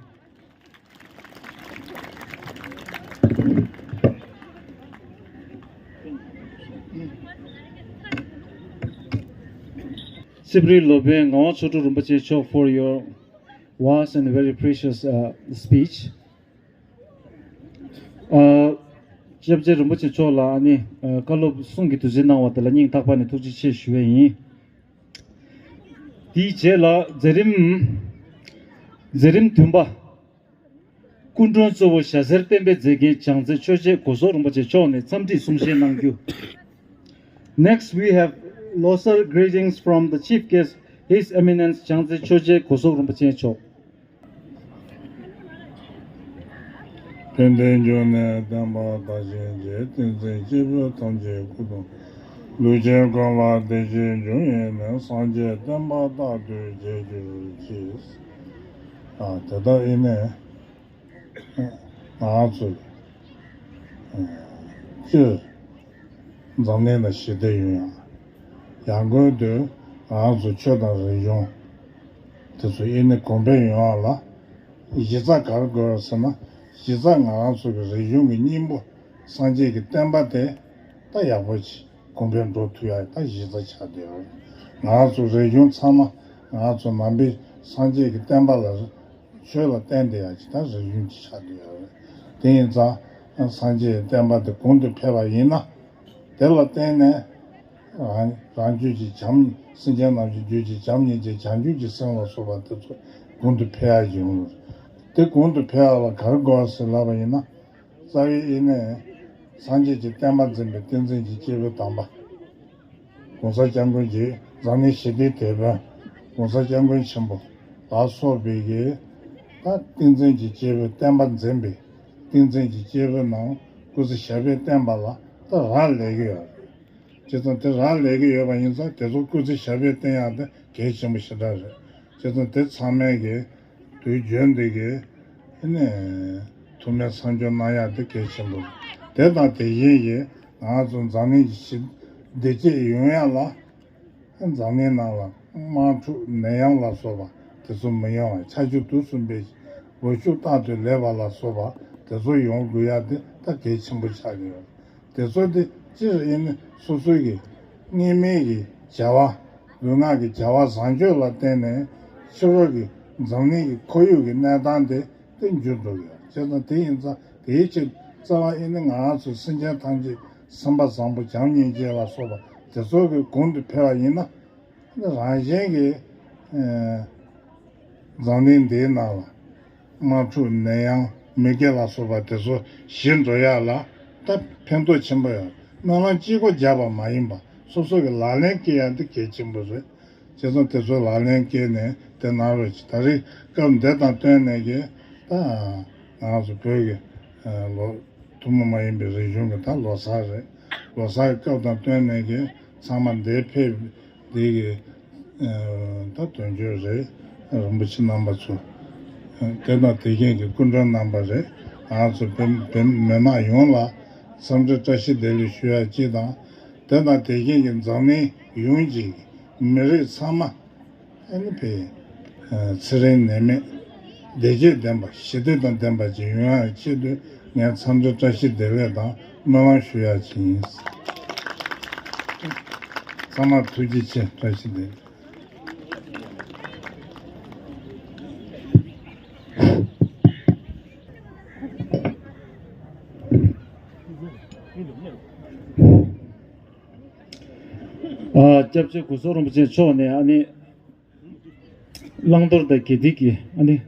སྲིབ་རི་ལོ་པཎ་ངག་དབང་ཆོས་དྲུག་རིན་པོ་ཆེ་མཆོག for your vast and very precious uh, speech. ཨ། སྐྱབས་རྗེ་རིན་པོ་ཆེ་མཆོག་ལ་ཨ་ནི་ཨ་བཀའ་སློབ་གསུང་གི་དུས་ཚོད་གནང་བ་དེ་ལ་སྙིང་ཐག་པ་ནས་ཐུགས་རྗེ་ཆེ་ཞུ་བ་ཡིན། དེའི་རྗེས་ལ་མཛད་རིམ་མཛད་རིམ་བདུན་པ། སྐུ་མགྲོན་གཙོ་བོ་ཞྭ་སེར་བསྟན་པའི་མཛེས་རྒྱན་བྱང་རྩེ་ཆོས་རྗེ་གོ་སོག་རིན་པོ་ཆེ་མཆོག་ནས་འཚམས་འདྲིའི་གསུང་བཤད་གནང་རྒྱུ། Next, we have Losar greetings from the chief guest, His Eminence བྱང་རྩེ་ཆོས་རྗེ་གོ་སོག་རིན་པོ་ཆེ་མཆོག། ཕན་བདེའི་འབྱུང་གནས་བསྟན་པ་དར་ཞིང་རྒྱས། ཏིང་འཛིན་སྐྱེས་བུ་ཐམས་ཅད་སྐུ་གདུང་། ལུས་ཅན་ཀུན་ལ་བདེ་སྐྱིད་འབྱུང་བའི་གནས། སངས་རྒྱས་བསྟན་པ་རྟག་ཏུ་རྒྱས་གྱུར་ཅིག། ཨ་དེ་དག་ཨེ་ནས་ང་ཚོ་སྤྱིར་འཛམ་གླིང་ལ་ཞི་བདེ་ཡོང་ཡ། ཡང་སྒོས་དུ་ང་ཚོ་ཆོས་དང་རིག་གཞུང་དེ་ཚོ་ཨེ་ནི་གོང་འཕེལ་ཡོང་བ་ལ་གཞི་རྩ་ག་རེ་དགོས་རེད་ཟེར་ན། གཞི་རྩ་ང་རང་ཚོ་གི་རིག་གཞུང་གི་སྙིང་པོ་སངས་རྒྱས་ཀྱི་བསྟན་པ་དེ་ད་ཡག་པོ་ཅིག་གོང་འཕེལ་འགྲོ་ཐུབ་ཡ་ད་གཞི་རྩ་ཆགས་བསྡད་ཡོད་རེད། ང་རང་ཚོ་རིག་གཞུང་ཚང་མ་ང་རང་ཚོ་ནང་པའི་སངས་རྒྱས་ཀྱི་བསྟན་པ་ལ་ཆོས་ལ་བརྟེན་བསྡད་ཡ་ཅིག་ད་རིག་གཞུང་ཅིག་ཆགས་བསྡད་ཡོད་རེད། དེ་ཡིན་ཙང་སངས་རྒྱས་ཀྱི་བསྟན་པ་དེ་གོང་དུ་འཕེལ་བ་ཡིན་ན། དེ་ལ་བརྟེན་ནས་རང་རང་རྒྱུད་ཀྱི་བྱམས། སེམས་ཅན་རྣམས་ཀྱི་རྒྱུད་ཀྱི་བྱམས་སྙིང་རྗེ་བྱང་ཆུབ་ཀྱི་སེམས་ལ་སོགས་པ་དེ་ཚོ་གོང་དུ་འཕེལ་ཡ་ཡོང་། དེ་གོང་དུ་འཕེལ་ཡ་ལ་ག་རེ་དགོས་ཟེར་ལབ་པ་ཡིན་ན། རྩ་བའི་ཨེ་ནས་སངས་རྒྱས་ཀྱི་བསྟན་པ་འཛིན་པའི་ཏིང་འཛིན་གྱི་སྐྱེས་བུ་དམ་པ། ༸གོང་ས་༸སྐྱབས་མགོན་གྱི་འཛམ་གླིང་ཞི་བདེའི་དེད་དཔོན། ༸གོང་ས་༸སྐྱབས་མགོན་ཆེན་པོ་ལ་སོགས་པའི་གི་ད་ཏིང་འཛིན་གྱི་སྐྱེས་བུ་བསྟན་པ་འཛིན་པའི་ཏིང་འཛིན་གྱི་སྐྱེས་བུ་རྣམས་སྐུ་ཚེ་ཞབས་པད་བརྟན་པ་ལ་ད་རག་ལས་ཀྱི་ཡོད་རེད། བྱས་ཙང་དེ་རག་ལས་ཀྱི་ཡོད་པ་ཡིན་ཙང་དེ་ཚོ་སྐུ་ཚེ་ཞབས་པད་བརྟན་ཡག་དེ་གལ་ཆེན་པོ་ཞེ་དྲག་རེད། བྱས་ཙང་དེ་ཚང་མས་ཀྱི་དུས་རྒྱུན་འདི་གི་ ནས་ཐུགས་སྨོན་མཚམས་སྦྱོར་གནང་ཡག་དེ་གལ་ཆེན་པོ་རེད། དེ་དང་དེ་བཞིན་གྱི་ང་ཚོ་འཛམ་གླིང་གི་ཞི་བདེ་སྐྱིད་ཡོང་ཡག་ལ། འཛམ་གླིང་ནང་ལ་དམག་འཁྲུག་ནད་ཡམས་ལ་སོགས་པ་དེ་ཚོ་མི་ཡོང་བ། ཆར་ཆུ་དུས་སུ་འབེབས་ཤིང་ལོ་ཕྱུགས་རྟག་ཏུ་ལེགས་པ་ལ་སོགས་པ་དེ་ཚོ་ཡོང་དགོས་ཡག་དེ་ད་གལ་ཆེན་པོ་ཆགས་ཀྱི་ཡོད། དེ་ཚོ་དེ་སྤྱིར་ཡིན་ན་སོ་སོའི་གི་སྔོན་མའི་གི་བྱ་བ། ལུས་ངག་གི་བྱ་བ་བཟང་སྤྱོད་ལ་བརྟེན་ནས་ཕྱི་རོལ་གྱི་འཛམ་གླིང་གི་ཁོར་ཡུག་གི་གནས་སྟངས་དེ་དེ་འགྱུར་འགྲོ་གི་ཡོད། བྱས་ཙང་དེ་ཡིན་ཙང་དེའི་ཕྱིར་རྩ་བ་ཡིན་ན་ང་རང་ཚོ་སེམས་ཅན་ཐམས་ཅད་སེམས་པ་བཟང་པོ་བྱམས་སྙིང་རྗེ་ལ་སོགས་པ་དེ་ཚོ་གི་གོང་དུ་འཕེལ་བ་ཡིན་ན། རང་བཞིན་གྱིས་ཨ་འཛམ་གླིང་འདིའི་ནང་ལ་དམག་འཁྲུག་ནད་ཡམས་མུ་གེ་ལ་སོགས་པ་དེ་ཚོ་ཞི་འགྲོ་ཡག་ལ་ད་ཕན་ཐོགས་ཆེན་པོ་ཡོད། སྨོན་ལམ་གཅིག་པོ་བརྒྱབ་པ་མ་ཡིན་པ་སོ་སོ་གི་ལག་ལེན་བཀལ་ཡག་འདི་གལ་ཆེན་པོ་རེད། བྱས་ཙང་དེ་ཚོ་ལག་ལེན་བཀལ་ནས་དེ་གནང་རོགས་གྱིས། ད་རེས་སྐབས་འདི་དང་བསྟུན་ནས་ཀྱི་ད་ང་ཚོ་བོད་ཀྱི་ཨ་ལོ་ཐུན་མོང་མ་ཡིན་པའི་རིག་གཞུང་གི་ད་ལོ་གསར་རེད། ལོ་གསར་གྱི་སྐབས་དང་བསྟུན་ནས་ཀྱི་ཚང་མ་འདིར་ཕེབས། འདི་གི་ཨ་ད་དོན་གཅོད་རེད། རིན་པོ་ཆེ་རྣམ་པ་ཚོ། ཨ་དེ་དང་དེ་བཞིན་གྱི་སྐུ་མགྲོན་རྣམ་པ་རེད། ང་ཚོ་བོད་བོད་མི་མང་ཡོངས་ལ་འཚམས་འདྲི་བཀྲ་ཤིས་བདེ་ལེགས་ཞུ་ཡག་གཅིག་དང་། དེ་དང་དེ་བཞིན་གྱི་འཛམ་གླིང་ཡོངས་ཀྱི་མི་རིགས་ཚང་མ་ཨ་ནི་བོད་ཨ་ཚེ་རིང་ནད་མེད་བདེ་སྐྱིད་ལྡན་པ་ཞི་བདེ་དང་ལྡན་པ་ཅིག་ཡོང་ཡག་ཆེད་དུ་ངས་འཚམས་འདྲི་བཀྲ་ཤིས་བདེ་ལེགས་དང་སྨོན་ལམ་ཞུ་ཡག་ཅིག་ཡིན། ཚང་མར་ཐུགས་རྗེ་ཆེ། བཀྲ་ཤིས་བདེ་ལེགས། ཨ་སྐྱབས་རྗེ་གོ་ས་རིན་པོ་ཆེ་མཆོག་ནས་ཨ་ནི་བླང་དོར་དང་དགེ་སྡིག་གི་ཨ་ནི་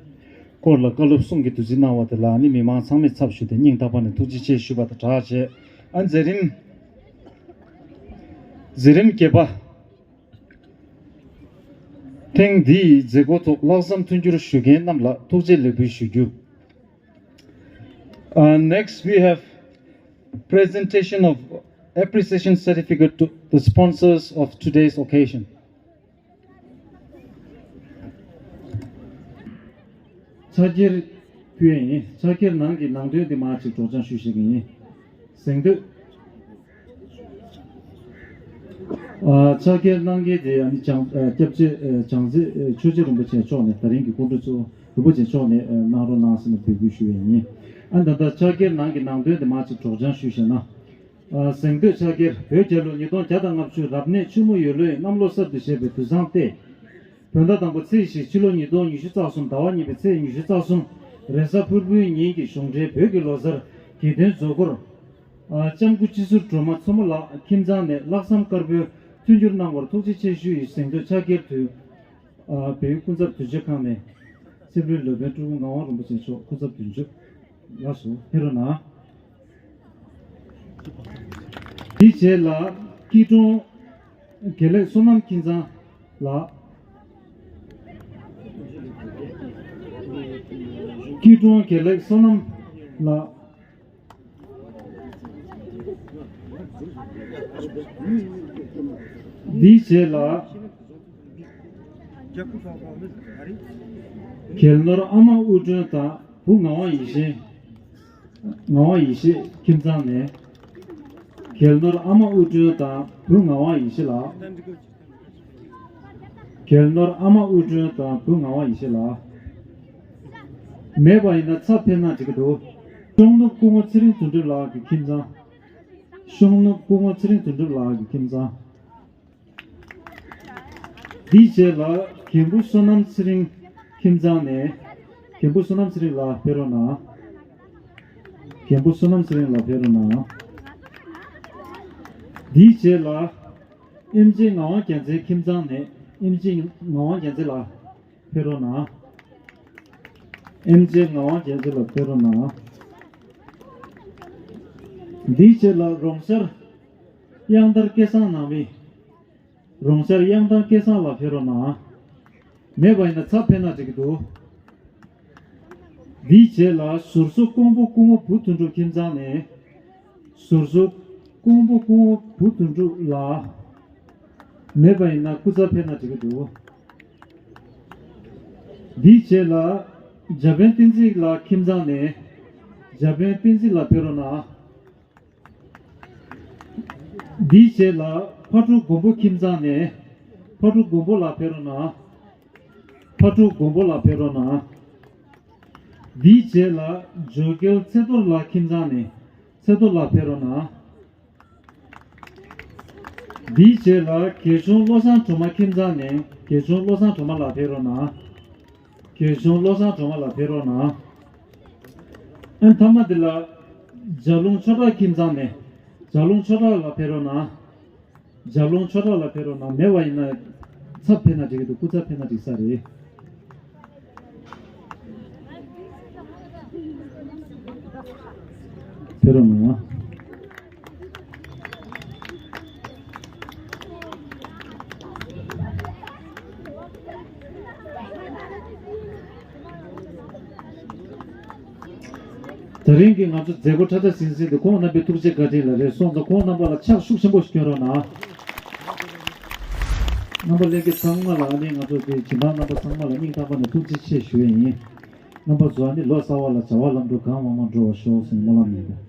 སྐོར་ལ་བཀའ་སློབ་གསུང་གི་བདུད་རྩི་གནང་བ་དེ་ལ་ཨ་ནི་མི་མང་ཚང་མས་ཚབ་ཞུས་ཏེ་སྙིང་ཐག་པ་ནས་ཐུགས་རྗེ་ཆེ་ཞུས་པ་དང་སྦྲགས་བྱས། ཨ་མཛད་རིམ་མཛད་རིམ་བརྒྱད་པ། ཐེངས་འདིའི་མཛད་སྒོ་ཐོག་ལྷག་བསམ་མཐུན་འགྱུར་ཞུ་མཁན་རྣམས་ལ་ཐུགས་རྗེ་ལེགས་འབུལ་ཞུ་རྒྱུ། Uh, next, we have presentation of appreciation certificate to the sponsors of today's occasion. ཕྱག་འཁྱེར་ཕུལ་ཡས་ཡིན། ཕྱག་འཁྱེར་ནང་གི་ནང་དོན་དེ་མར་ཅིག་སྒྲོག་སྦྱང་ཞུས་བཞག་གི་ཡིན། གཟེངས་བསྟོད། ཨ་ཕྱག་འཁྱེར་གནང་མཁན་དེ་ཨ་ནི་བྱང་ཨ་སྐྱབས་རྗེ་ཨ་བྱང་རྩེ་ཨ་ཆོས་རྗེ་རིན་པོ་ཆེ་མཆོག་ནས་ད་རིང་གི་སྐུ་མགྲོན་གཙོ་བོ་རིན་པོ་ཆེ་མཆོག་ནས་ཨ་གནང་རོགས་གནང་ཟེར་ནས་འབོད་སྐུལ་ཞུ་ཡས་ཡིན། ཨ་ད་ལྟ་ཕྱག་འཁྱེར་ནང་གི་ནང་དོན་དེ་མར་ཅིག་སྒྲོག་སྦྱང་ཞུས་བཞག་ན། ཨ་གཟེངས་བསྟོད་ཕྱག་འཁྱེར། བོད་རྒྱལ་ལོ་ཉིས་སྟོང་བརྒྱ་དང་ལྔ་བཅུ་རབ་གནས་ཆུ་མོ་ཡོས་ལོའི་གནམ་ལོ་གསར་དུ་བཞད་པའི་དུས་བཟང་སྟེ། བོད་ཟླ་དང་པོ་ཚེས་བཞི་ཕྱི་ལོ་ཉིས་སྟོང་ཉི་ཤུ་རྩ་གསུམ་ཟླ་བ་གཉིས་པའི་ཚེས་ཉི་ཤུ་རྩ་གསུམ་རེས་གཟའ་ཕུར་བུའི་ཉིན་གྱི་གཞུང་འབྲེལ་བོད་ཀྱི་ལོ་གསར་དགེ་འདུན་རྫོགས་སྐོར། ཨ་ལྕམ་སྐུ་སྤྱི་ཟུར་སྒྲོལ་མ་མཚོ་མོ་ལགས་ཁྱིམ་ཚང་ནས་ལྷག་བསམ་དཀར་པོའི་མཐུན་འགྱུར་གནང་བར་ཐུགས་རྗེ་ཆེ་ཞུ་ཡི་གཟེངས་བསྟོད་ཕྱག་འཁྱེར་དུ། ཨ་བོད་ཀྱི་སྐུ་ཚབ་དོན་གཅོད་ཁང་ནས་སེར་པོའི་ལོ་པཎ་སྤྲུལ་སྐུ་ངག་དབང་རིན་པོ་ཆེ་མཆོག་སྐུ་ཚབ་དོན་གཅོད་ལགས་སོ། ཕེབས་རོགས་གནང་། དེའི་རྗེས་ལ་སྐྱིད་གྲོང་དགེ་ལེགས་བསོད་ནམས་ཁྱིམ་ཚང་ལགས། སྐྱིད་གྲོང་དགེ་ལེགས་བསོད་ནམས་ལགས། འདིའི་རྗེས་ལ། རྒྱལ་ནོར་ཨ་མ་དབུ་སྒྲོན་དང་བུ་ངག་དབང་ཡེ་ཤེས། ངག་དབང་ཡེ་ཤེས་ཁྱིམ་ཚང་ནས། རྒྱལ་ནོར་ཨ་མ་དབུ་སྒྲོན་དང་བུ་ངག་དབང་ཡེ་ཤེས་ལགས། རྒྱལ་ནོར་ཨ་མ་དབུ་སྒྲོན་དང་བུ་ངག་དབང་ཡེ་ཤེས་ལགས། མེད་པ་ཡིན་ན་ཚབ་ཕེབས་ན་འགྲིག་གི་འདུག་ཤོང་ནུབ་སྐུ་ངོ་ཚེ་རིང་དོན་གྲུབ་ལགས་ཀྱི་ཁྱིམ་ཚང་། ཤོང་ནུབ་སྐུ་ངོ་ཚེ་རིང་དོན་གྲུབ་ལགས་ཀྱི་ཁྱིམ་ཚང་། འདིའི་རྗེས་ལ་རྒན་པོ་བསོད་ནམས་ཚེ་རིང་ཁྱིམ་ཚང་ནས། རྒན་པོ་བསོད་ནམས་ཚེ་རིང་ལགས་ཕེབས་རོགས་གནང་། རྒན་པོ་བསོད་ནམས་ཚེ་རིང་ལགས་ཕེབས་རོགས་གནང་། འདིའི་རྗེས་ལ་ཨེམ་ཆི་ངག་དབང་རྒྱལ་མཚན་ཁྱིམ་ཚང་ནས། ཨེམ་ཆི་ངག་དབང་རྒྱལ་མཚན་ལགས་ཕེབས་རོགས་གནང་། ཨེམ་ཆི་ངག་དབང་རྒྱལ་མཚན་ལགས་ཕེབས་རོགས་གནང་། འདིའི་རྗེས་ལ་རོང་ཤར་གཡང་དར་སྐལ་བཟང་ནང་མི། རོང་ཤར་གཡང་དར་སྐལ་བཟང་ལགས་ཕེབས་རོགས་གནང་། མེད་པ་ཡིན་ན་ཚབ་ཕེབས་ན་འགྲིག་གི་འདུག་འདིའི་རྗེས་ལ་ཟུར་བཟོ་ཀོང་པོ་སྐུ་ངོ་བུ་དོན་གྲུབ་ཁྱིམ་ཚང་ནས། ཟུར་བཟོ་ཀོང་པོ་སྐུ་ངོ་བུ་དོན་གྲུབ་ལགས། མེད་པ་ཡིན་ན་སྐུ་ཚབ་ཕེབས་ན་འགྲིག་གི་འདུག་འདིའི་རྗེས་ལ་ འཇར་པན་བསྟན་འཛིན་ལགས་ཁྱིམ་ཚང་ནས། འཇར་པན་བསྟན་འཛིན་ལགས་ཕེབས་རོགས་གནང་། དེའི་རྗེས་ལ་ཕག་གྲུ་མགོན་པོ་ཁྱིམ་ཚང་ནས། ཕག་གྲུ་མགོན་པོ་ལགས་ཕེབས་རོགས་གནང་། ཕག་གྲུ་མགོན་པོ་ལགས་ཕེབས་རོགས་གནང་། དེའི་རྗེས་ལ་ཇོ་རྒྱལ་ཚེ་རྡོར་ལགས་ཁྱིམ་ཚང་ནས། ཚེ་རྡོར་ལགས་ཕེབས་རོགས་གནང་། དེའི་རྗེས་ལ་རྒས་གཞོན་བློ་བཟང་སྒྲོལ་མ་ཁྱིམ་ཚང་ནས་རྒས་གཞོན་བློ་བཟང་སྒྲོལ་མ་ལགས་ཕེབས་རོགས་གནང་། རྒས་གཞོན་བློ་བཟང་སྒྲོལ་མ་ལགས་ཕེབས་རོགས་གནང་། ཨ་མཐའ་མ་འདི་ལ་ལྗགས་ལུང་ཆོས་གྲགས་ཁྱིམ་ཚང་ནས་ལྗགས་ལུང་ཆོས་གྲགས་ལགས་ཕེབས་རོགས་གནང་། ལྗགས་ལུང་ཆོས་གྲགས་ལགས་ཕེབས་རོགས་གནང་། མེད་པ་ཡིན་ན་ཚབ་ཕེབས་ན་འགྲིག་གི་འདུག་སྐུ་ཚབ་ཕེབས་ན་འགྲིག་ས་རེད། ཕེབས་རོགས་གནང་། ད་རིང་གི་ང་ཚོ་མཛད་སྒོ་ཁྲ་ཁྲ་ཟིང་ཟིང་འདི་ཁོང་རྣམ་པའི་ཐུགས་རྗེ་བཀའ་དྲིན་ལ་རེད། སོང་ཙང་ཁོང་རྣམ་པ་ལ་ཕྱག་ཤུགས་ཆེན་པོ་ཞིག་སྐྱོན་རོགས་གནང་། རྣམ་པ་ལྷན་རྒྱས་ཚང་མ་ལ། ཨ་ནི་ང་ཚོ་དེ་སྦྱིན་བདག་རྣམ་པ་ཚང་མ་ལ་སྙིང་ཐག་པ་ནས་ཐུགས་རྗེ་ཆེ་ཞུ་ཡས་ཡིན། རྣམ་པ་ཚོ་ཨ་ནི་ལོ་གསར་བ་ལ་བྱ་བ་ལམ་འགྲོ་གང་མང་མང་འགྲོ་བར་ཤོག་ཟེར་སྨོན་ལམ་ཡིན།